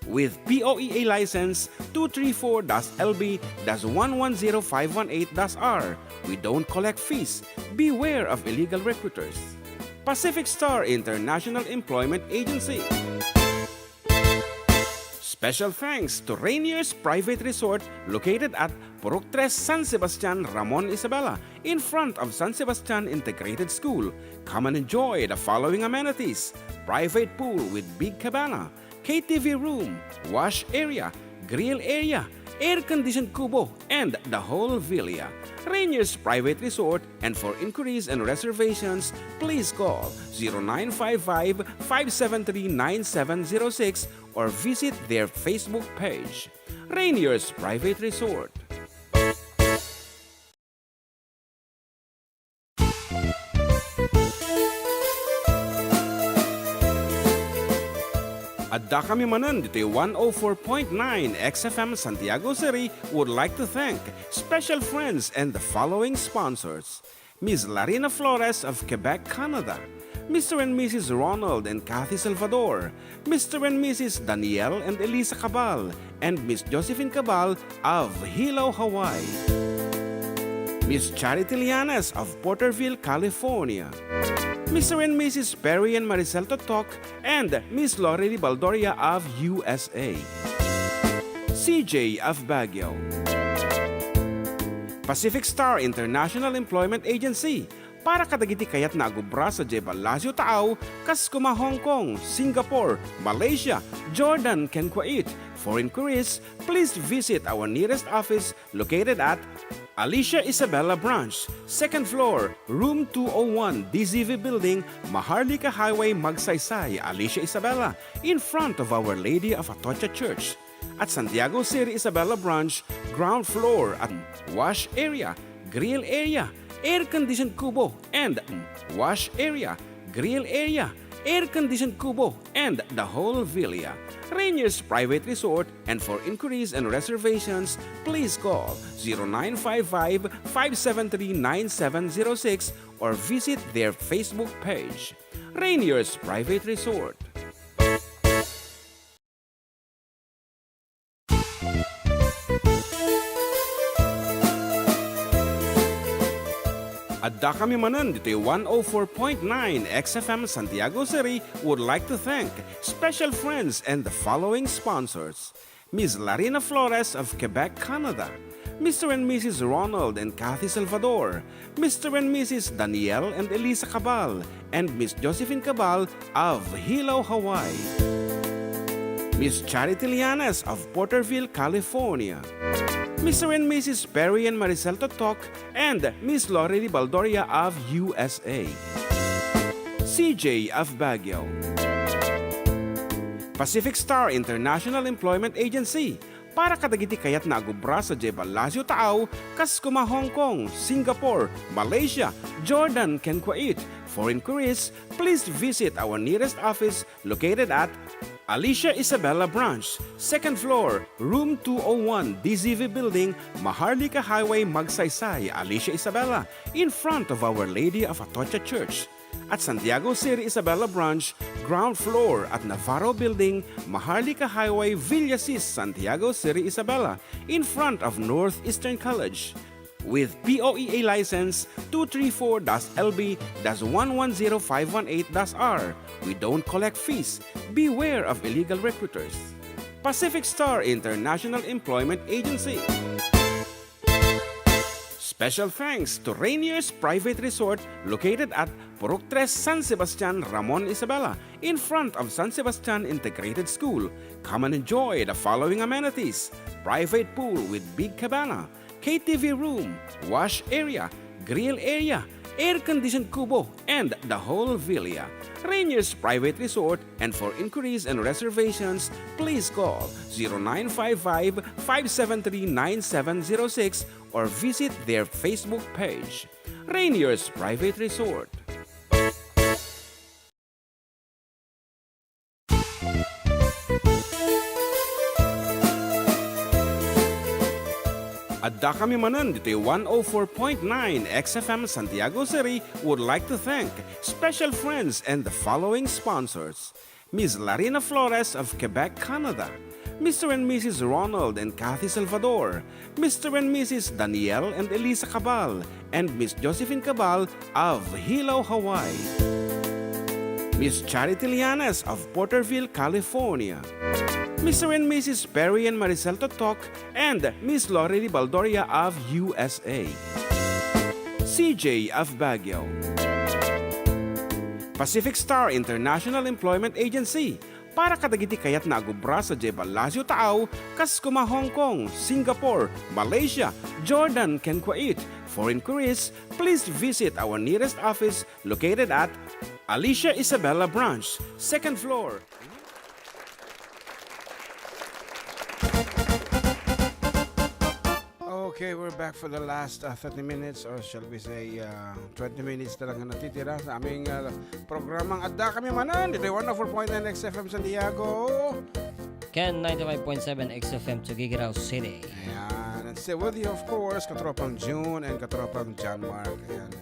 With P O E A license two three four dash L B dash one one zero five one eight dash R, we don't collect fees. Beware of illegal recruiters. Pacific Star International Employment Agency. Special thanks to Rainier's Private Resort located at Purok Tres, San Sebastian, Ramon, Isabela, in front of San Sebastian Integrated School. Come and enjoy the following amenities: private pool with big cabana, K T V room, wash area, grill area, air-conditioned kubo, and the whole villa. Rainier's Private Resort, and for inquiries and reservations, please call zero nine five five, five seven three, nine seven zero six or visit their Facebook page. Rainier's Private Resort. Adda kami manen ditoy one oh four point nine X F M Santiago City would like to thank special friends and the following sponsors: Miss Larina Flores of Quebec, Canada, Mister and Missus Ronald and Kathy Salvador, Mister and Missus Daniel and Elisa Cabal, and Miss Josephine Cabal of Hilo, Hawaii, Miss Charity Llanes of Porterville, California, Mister and Missus Perry and Maricel Totok, and Miss Lorely Baldoria of U S A, C J of Baguio, Pacific Star International Employment Agency, para kadagiti kayatna a gubra sadiay Palacio Taaw, kas kuma Hong Kong, Singapore, Malaysia, Jordan, ken Kuwait. For inquiries, please visit our nearest office located at Alicia Isabela Branch, second floor, room two oh one, D Z V Building, Maharlika Highway, Magsaysay, Alicia Isabela, in front of Our Lady of Atocha Church. At Santiago City Isabela Branch, ground floor at wash area, grill area, air-conditioned kubo, and wash area, grill area, air-conditioned kubo, and the whole villa. Rainier's Private Resort, and for inquiries and reservations, please call zero nine five five, five seven three, nine seven zero six or visit their Facebook page. Rainier's Private Resort. Adda kami manen ditoy one oh four point nine X F M Santiago City would like to thank special friends and the following sponsors: Miss Larina Flores of Quebec, Canada, Mister and Missus Ronald and Kathy Salvador, Mister and Missus Daniel and Elisa Cabal, and Miss Josephine Cabal of Hilo, Hawaii, Miss Charity Llanes of Porterville, California, Mister and Missus Perry and Maricel Totok, and Miss Lorely Baldoria of U S A, C J of Baguio, Pacific Star International Employment Agency, para kadagiti kayatna a gubra sadiay Palacio Taaw, kas kuma Hong Kong, Singapore, Malaysia, Jordan, ken Kuwait. For inquiries, please visit our nearest office located at Alicia Isabela Branch, second floor, room two oh one, D Z V Building, Maharlika Highway, Magsaysay, Alicia Isabela, in front of Our Lady of Atocha Church. At Santiago City Isabela Branch, ground floor at Navarro Building, Maharlika Highway, Villasis, Santiago City Isabela, in front of Northeastern College. With P O E A license two three four dash L B dash one one zero five one eight dash R, we don't collect fees. Beware of illegal recruiters. Pacific Star International Employment Agency. Special thanks to Rainier's Private Resort, located at Purok Tres, San Sebastian, Ramon, Isabela, in front of San Sebastian Integrated School. Come and enjoy the following amenities: private pool with big cabana, K T V room, wash area, grill area, air-conditioned kubo, and the whole villa. Rainier's Private Resort, and for inquiries and reservations, please call zero nine five five, five seven three, nine seven zero six or visit their Facebook page, Rainier's Private Resort. Adda kami manen ditoy one oh four point nine X F M Santiago City would like to thank special friends and the following sponsors: Miss Larina Flores of Quebec, Canada, Mister and Missus Ronald and Kathy Salvador, Mister and Missus Daniel and Elisa Cabal, and Miss Josephine Cabal of Hilo, Hawaii, Miss Charity Llanes of Porterville, California, Mister and Missus Perry and Maricel Totok, and Miss Lorely Baldoria of U S A, C J of Baguio, Pacific Star International Employment Agency, Para kadagiti kayatna a gubra sadiay Palacio Taaw, kas kuma Hong Kong, Singapore, Malaysia, Jordan, ken Kuwait. For inquiries, please visit our nearest office located at Alicia Isabela Branch, second floor. Okay, we're back for the last, uh, thirty minutes, or shall we say, uh, twenty minutes na lang ang natitira sa aming, uh, programang Adda Kami Manen ditoy one oh four point nine X F M Santiago. Ken ninety-five point seven X F M Tuguegarao City. Ayan. And still with you, of course, katropang June and katropang John Mark. Ayan.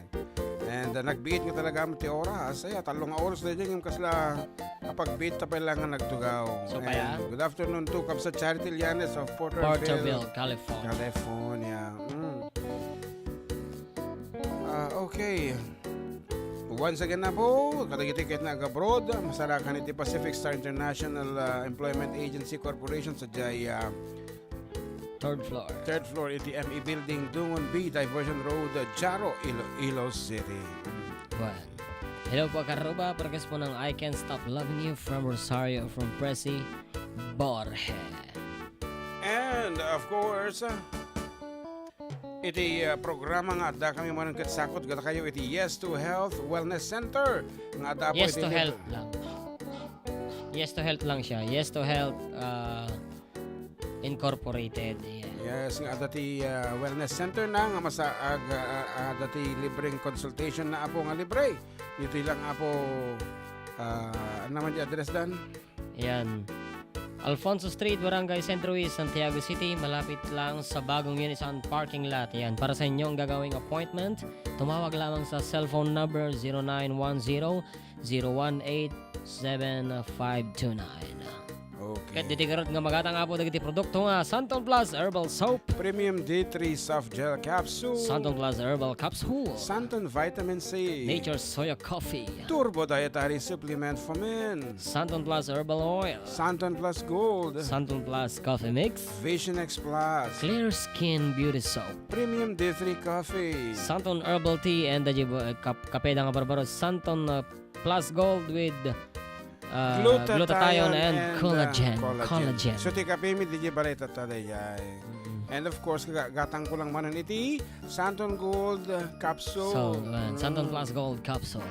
And, uh, nagbiit nga talaga ti oras. Ay, tallo nga oras na dyan yung kasla kapagbiit ta pay lang nga nagtugaw. So, kaya? And good afternoon to Kabsat Charity Llanes of Porterville, Porterville, California. California. Mm. Ah, okay. Once again na po, kadagiti ket nga ag-abroad, masarakan iti Pacific Star International, ah, Employment Agency Corporation sadiay, ah, Third floor. Third floor iti M E Building, Dungon B, Diversion Road, Jaro, Iloilo City. Well, hello po, Karuba. Parehas po ng I Can't Stop Loving You from Rosario, from Presi Borge. And, of course, iti, uh, programa nga adda kami manen ket sakot kadakayo iti Yes to Health Wellness Center nga adda po Yes iti to Lib- Health lang. Yes to Health lang siya. Yes to Health, uh, Incorporated. Yeah. Yes, nga adda ti, uh, Wellness Center na nga masaag, uh, uh, adda ti libreng consultation na, Apo, nga libre. Ditoy lang, Apo, uh, ano naman di address dan? Yan. Alfonso Street, Barangay Centro East, Santiago City. Malapit lang sa bagong Unisan parking lot. Yan. Para sa inyong gagawing appointment, tumawag lamang sa cellphone number zero nine one zero, zero one eight, seven five two nine. Okay. Ket ditoy garud nga magatang, Apo, dagiti produkto nga Santon Plus Herbal Soap. Premium D three Soft Gel Capsule. Santon Plus Herbal Capsule. Santon Vitamin C. Nature Soya Coffee. Turbo Dietary Supplement for Men. Santon Plus Herbal Oil. Santon Plus Gold. Santon Plus Coffee Mix. Vision X Plus. Clear Skin Beauty Soap. Premium D three Coffee. Santon Herbal Tea and the, uh, kap-, kape da nga barbaro. Santon, uh, Plus Gold with, uh, glutathione and, uh, collagen. Collagen. Collagen. So, ti kape mi, di balay tatta, dayay. Mm. And of course, ga-, gatang ko lang manen iti Santon Gold, uh, capsule. So, uh, Santon Plus Gold capsule.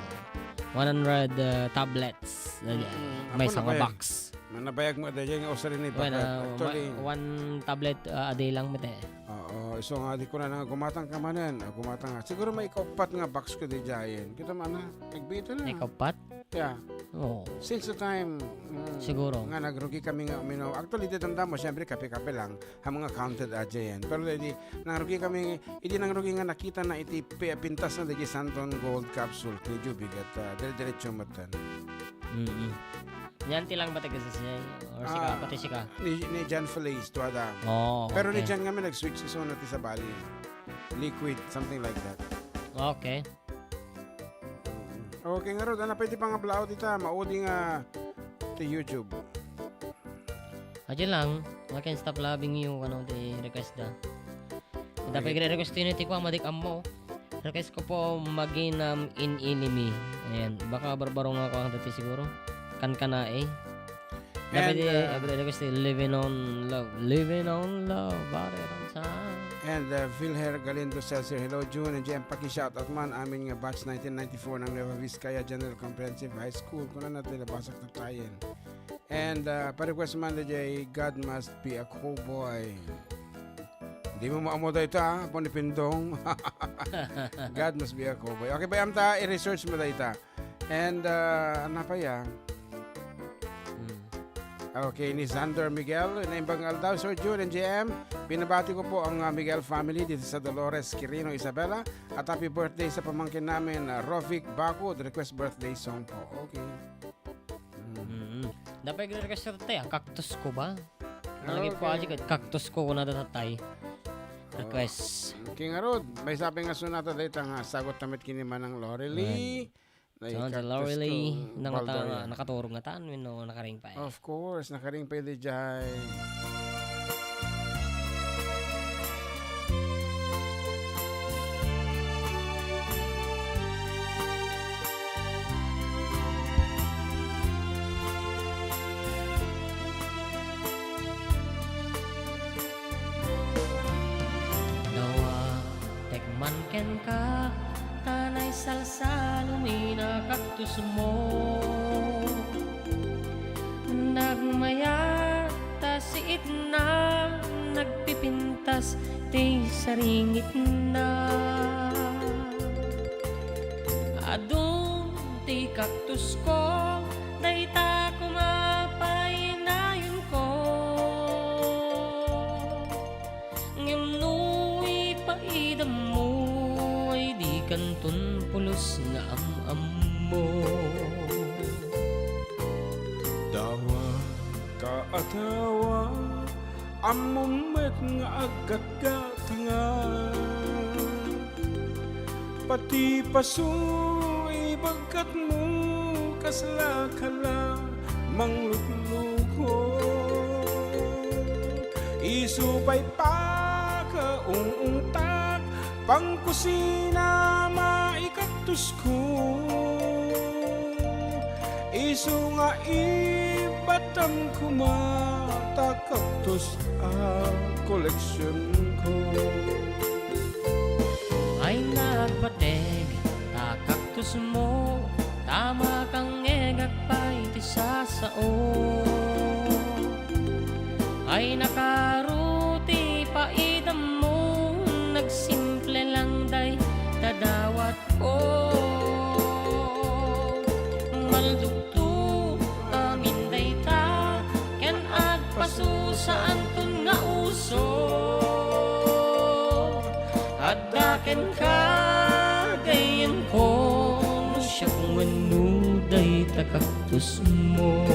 One hundred, uh, tablets. Mm. Maysa nga box. Manabayag mo, dayay nga usa rin ni Well, bakat. Uh, Actually, ma-, one tablet, uh, a day lang met, eh. Oo, isu nga di ko na nga gumatang ka manen, ah, gumatang nga. Siguro may kauppat nga box ko di dayay. Kita man na, nagbita na. May kauppat? Yeah. Oo. Since the time, mm, Siguro. Nga nagrugi kami nga uminom. Actually, di tanda mo, siyempre, kape-kape lang. Ha mga counted aja yan. Pero di, nangrugi kami, idi nangrugi nga nakita na iti pi-, pintas na di Santon Gold Capsule. Medyo bigat, ah, dire-diretso matan. Mm-mm. Yan ti lang ba taga sa siya? Or sika, Ah, pati sika? Ni, ni John Feliz, tuwada. Oh, Pero ni okay. John nga may nag-switch, isu na ti sabali. Liquid, something like that. Okay. Okay, ngarud, ano pa iti pangablaw dita? Maudi nga ti YouTube. Aja lang, I Can't Stop Loving You, ano, ti request da. Dapat Okay. Igre-request yun, ti kwa, madik ammo. Request ko po, Maginam in Inimi. Ayan, baka barbaro nga ako ang dati siguro. Kankana eh. Dapat And, di, uh, agre-request ti Living on Love. Living on Love, Bare Ronsan. And, uh, Vilher Galindo says here, "Hello, June and J M, paki-shoutout man amin nga batch nineteen ninety-four ng Nueva Vizcaya General Comprehensive High School." Kuna na ti labasak na tayen. And, uh, pa-request man di jay, "God Must Be a Cowboy." Di mo maamo dayta, ah, apo ni Pindong. "God Must Be a Cowboy." Okay, bayam ta, i-research mo dayta. And, uh, ano pa ya? Hmm. Okay, ni Xander Miguel, naimbag nga aldaw, Sir Jun and J M. Binabati ko po ang, uh, Miguel family dito sa Dolores, Quirino, Isabela. At happy birthday sa pamangkin namin, uh, Rovic Bacud. Request birthday song po. Okay. Mm. Dapat igre-request na tatay, ah. Cactus ko ba? Nalagay po Okay. aja kat cactus ko na tatay. Oh. Request. King Arod, may sabi nga sunata dayta nga sagot tamit kini Manang Lorely. Ayan. Nay So, sa cactus Lorely, ko, nangata-, Baldoria. Nakaturog nga tan, wenno nakaring pa eh. Of course, nakaring pa di jay. Kenka, ta naisalsalumina kaktusmo. Nagmayat ta siitna, nagpipintas ti saringitna. Adun ti kaktusko, dayta koma pay nayonko. Ngem no ipaidammo, ay dikanton pulos nga am-ammo. Dawa ka a dawa, ammom met nga aggatgatangan. Pati paso, ibagkatmo, kasla ka la manglukluko. Isu pay pakaung-ungtak, pangkusina maikaktusko. Isu nga ibatam koma ta kaktus a koleksionko. Ay nagbateg ta kaktusmo, ta makangngegak pay ti sasao. Ay nakaro ti paidammo, nagsimple lang dayta dawatko. Maldukto amin dayta, ken agpaso saanton nga uso. Adda kenka, gayyemko, no siak wenno dayta kaktusmo.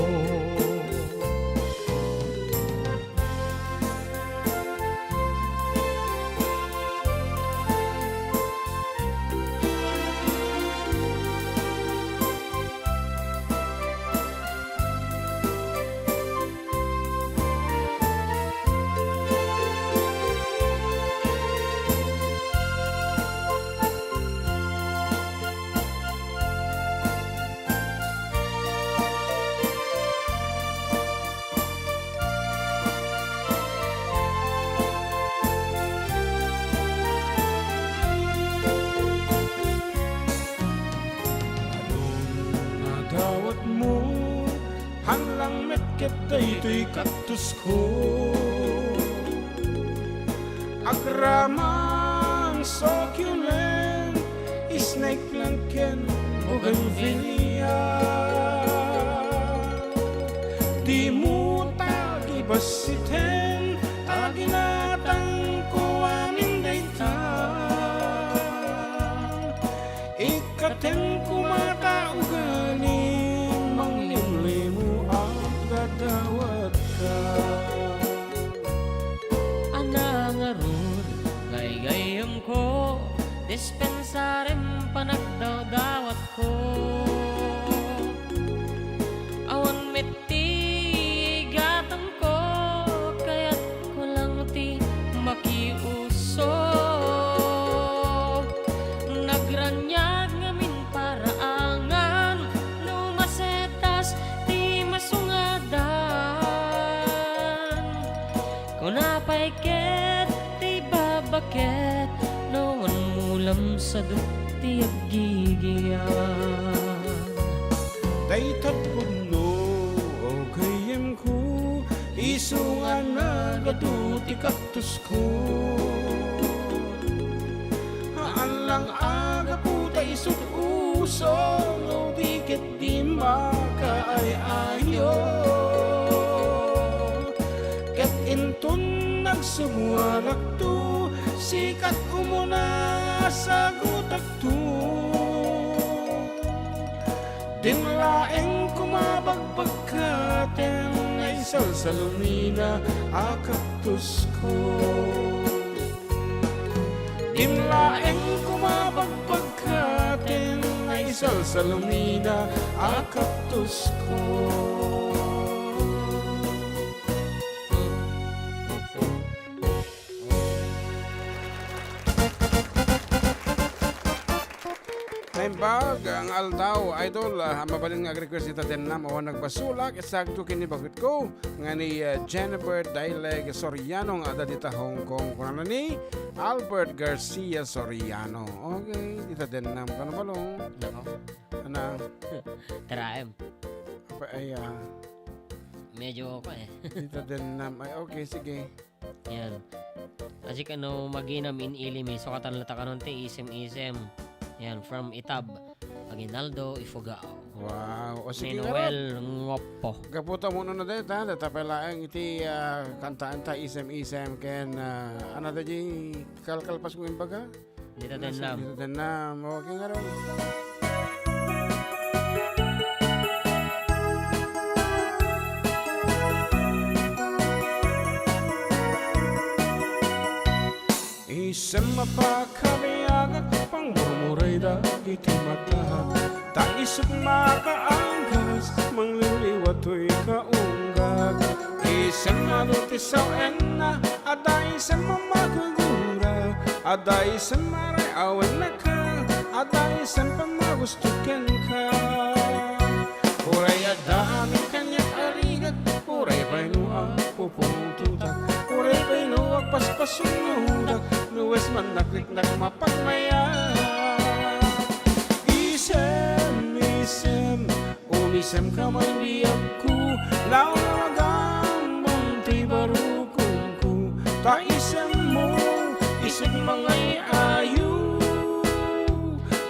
Adun a dawatmo, haan lang met ket daytoy kaktusko. Agraman, succulent, snake plant ken bougainvillea. Dimo ta gibassiten, ta ginatangko amin dayta. Ikkaten koma ta ugalim, manglimlimo a gadawatka. Ana ngarud, gaygayyemko, dispensarem panagdawdawatko. Awan met ti gatangko, kayatko lang ti makiuso. Nagraniag ngamin paraangan, no masetas ti masungadan. Kuna pay ket ti babaket, no wan mulam sadut ti aggigian. Dayta pudno, o gayyemko, isu nga nagadu ti kaktusko. Haan lang a gapu ta isut uso, no di ket di makaay-ayo. Ket inton nagsumualakto, sika ti umuna a sagutakto. Dim laeng koma bagbagkaten, naisalsalumina a kaktusko. Dim laeng koma bagbagkaten, naisalsalumina a kaktusko. Naimbag nga aldaw, idol, ah, mabalin nga ag-request dita Dennam, awan nagbasolak, isagto ken ni baketko, nga ni, ah, Jennifer Daileg Soriano nga adda dita Hong Kong. Kunana ni Albert Garcia Soriano. Okay, dita Dennam. Kano balong? Nako. Ana? Taraem. Apa, ay, ah. Medyo, ako eh. Dita Dennam. Ay, okay, sige. Yan. Kasi kano maginam in Ilimi, sukatan la ta kanon ti isem-isem. Yan, from Itab, Aguinaldo, Ifugao. Wow. O, sige, Manuel Ngopo. Gapu ta mo na deta, deta pay laeng iti, ah, kantaan ta isem-isem ken, ah, ano da di kalkalpas mo imbaga? Dita Dennam. Dita Dennam. Okay nga ron. Isem a pakabiagak, pangmurmuray dagiti matak. Ta isut makaanggas, mangliliwa toy kaunggak. Isem adu ti sawenna, adda isem a magugura. Adda isem a ray-awen naka, adda isem a magusto kenka. Uray adda amin kaniak a rigat, uray pay no agpupungtotak, uray pay no agpaspasungnodak, no wisem a nakriknak mapagmayat. Isem, isem, umisemka man biagko, lawlawagam man ti barukongko, ta isemmo, isem mangay-ayo,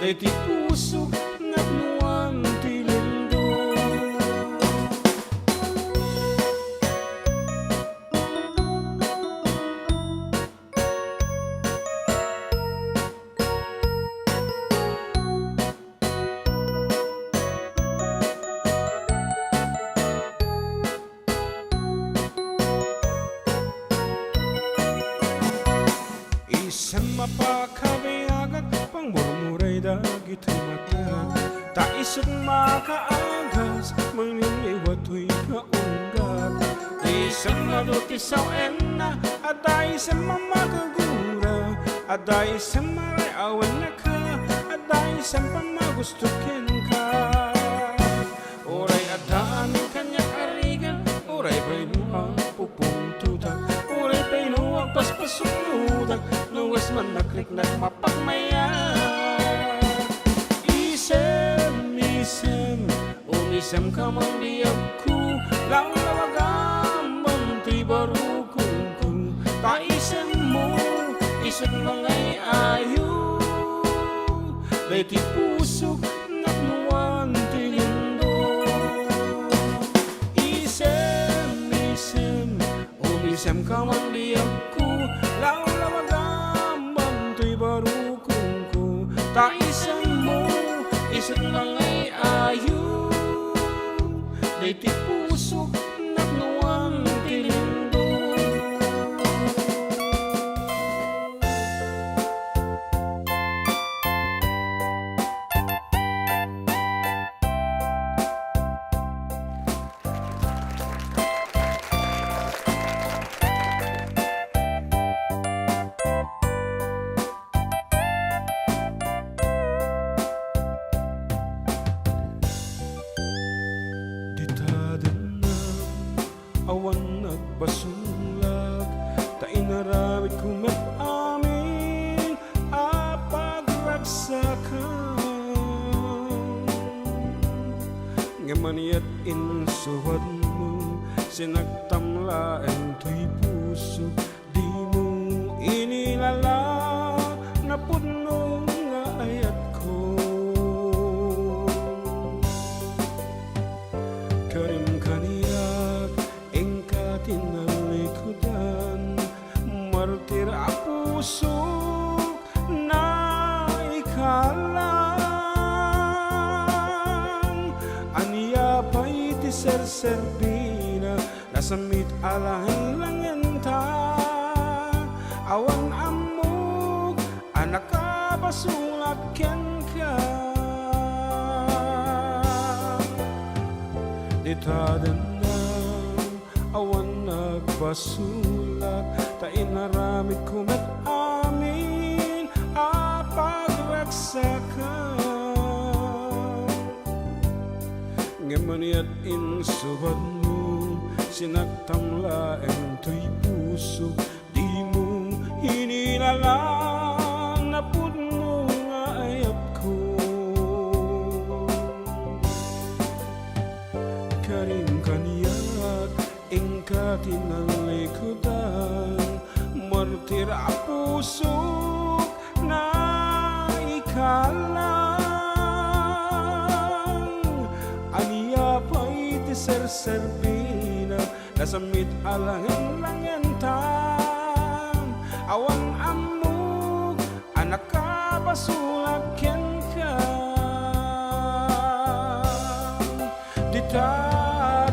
daytoy pusok napnoan ti lindong. Isem a pakabiagak, pangmurmuray dagiti matak. Ta isut makaagas, mangliliwa toy kaunggak. Isem adu ti sawenna, adda isem a magugura, adda isem a ray-awen naka, adda isem a magusto kenka. Uray adda amin kaniak a rigat, uray pay no agpupungtotak, uray pay no agpaspasungnodak, no wisem a nakriknak mapagmayat. Isem, isem, umisemka man biagko, lawlawagam man ti barukongko, ta isemmo, isut mangay-ayo, daytoy pusok napnoan ti lindong. Isem, isem, umisemka man biagko, lawlawagam man toy barukongko, ta isemmo, isut mangay-ayo, daytoy pusok napnoan ti lindong. Dita Dennam, awan nagbasolak, ta inaramidko met amin a pagragsakan. Ngem aniat insuratmo, sinagtam laeng toy pusok, dimo inilala, napudno nga ayatko. Karim kaniak, inka ti nalikudan, martir a pusok naikalang. Ania pay ti serserbina, nasammit a langengta, awan ammok a nakabasolak kenka. Dita Dennam, awan nagbasolak, ta inaramidko met amin a pagragsakan. Ngem aniat insubadmo, sinaktam laeng toy puso, dimo inilalang napudno nga ayatko. Karim kaniak, inka ti nalikudan, martir a pusok naikalang. Ania pay ti serserbina, nasammit a langen-langentam, awan ammok a nakabasolak kenka. Dita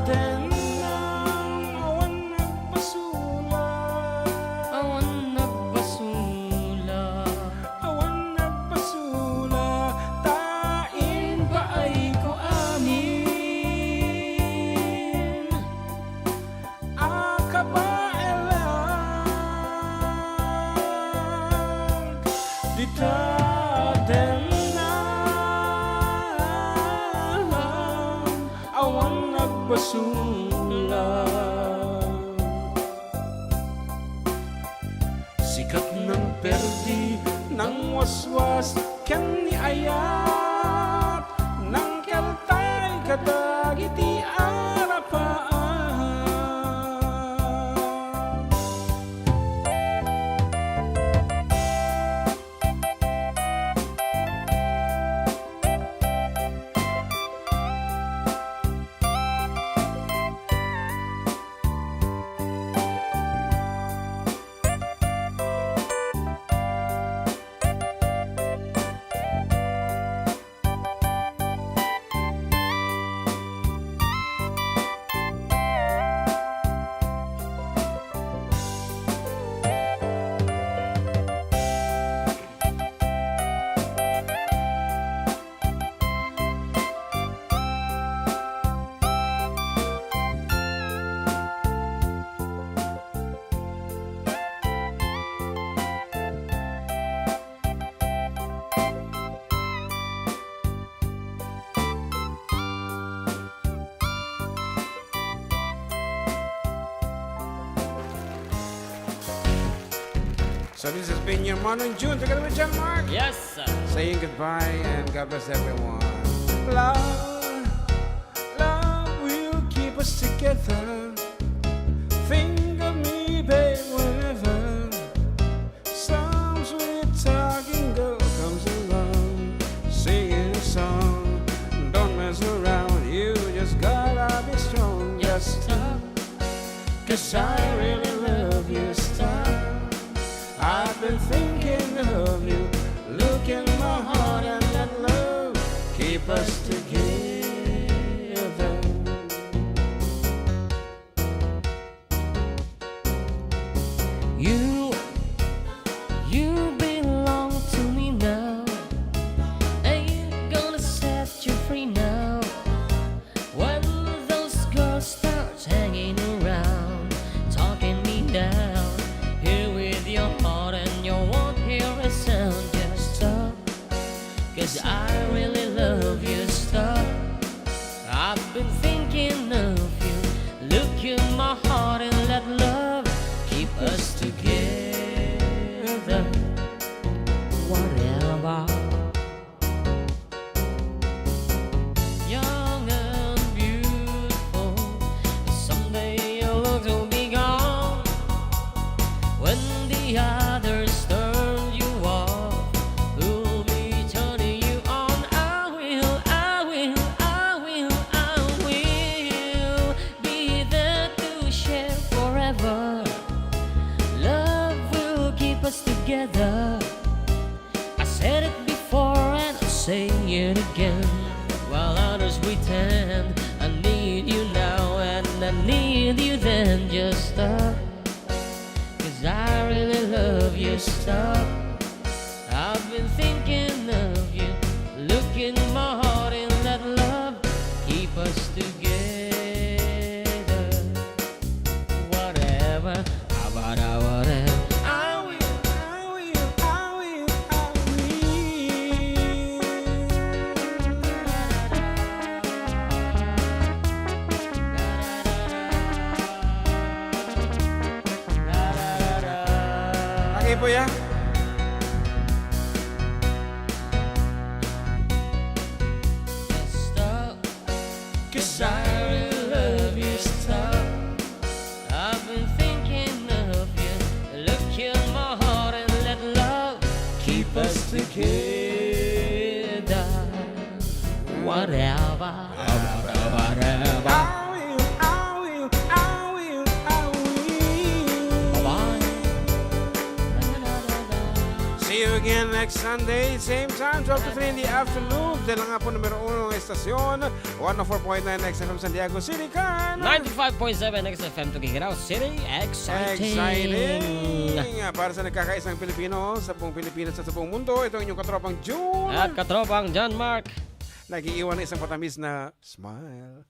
tennang awan nagbasolak. Awan nagbasolak. Awan nagbasolak, ta impaayko amin a kabaelan. Dita tennang awan nagbasolak. Sikat nang perdi, nang waswas, ken ni ayat, nang kaltay kadagiti arapaan. So this has been your Manong June together with John Mark. Yes, sir. Saying goodbye and God bless everyone. Love, love will keep us together. Think of me, babe, whenever some sweet talking girl comes along, singing a song. Don't mess around, you just gotta be strong. Just stop, 'cause I really love you. Stop, I've been thinking of you. Look in my heart and let love keep us together. You, you belong to me now. Ain't gonna set you free now. When those girls start hanging around, talking me down, here with your heart and you won't hear a sound. Just stop, 'cause I really love you. Stop, I've been thinking of you. Look in my heart and let love keep us together. Whatever. Young and beautiful, someday you'll look to be gone. When the others turn you off, who'll be turning you on? I will, I will, I will, I will be there to share forever. Love will keep us together. I said it before and I'll say it again. While others pretend, I need you now and I need you then. Just stop, 'cause I really love you. Stop, I've been thinking of you. Look in my heart and let love keep us together. Whatever, about our whatever. I will, I will, I will, I will. Okay po yan. Stop, 'cause I really love you. Stop, I've been thinking of you. Look in my heart and let love keep us together. Whatever. Whatever. I will, I will, I will, I will. Bye-bye. See you again next Sunday, same time, twelve to three in the afternoon. Dahil nga po numero uno ang estasyon, one oh four point nine X F M San Diego City, kan ninety-five point seven X F M to Kikirao City. Exciting! Exciting! Para sa nagkakaisang Pilipino sa buong Pilipinas at sa buong mundo, ito ang inyong katropang June. At katropang John Mark. Nag-iiwan ng isang matamis na smile.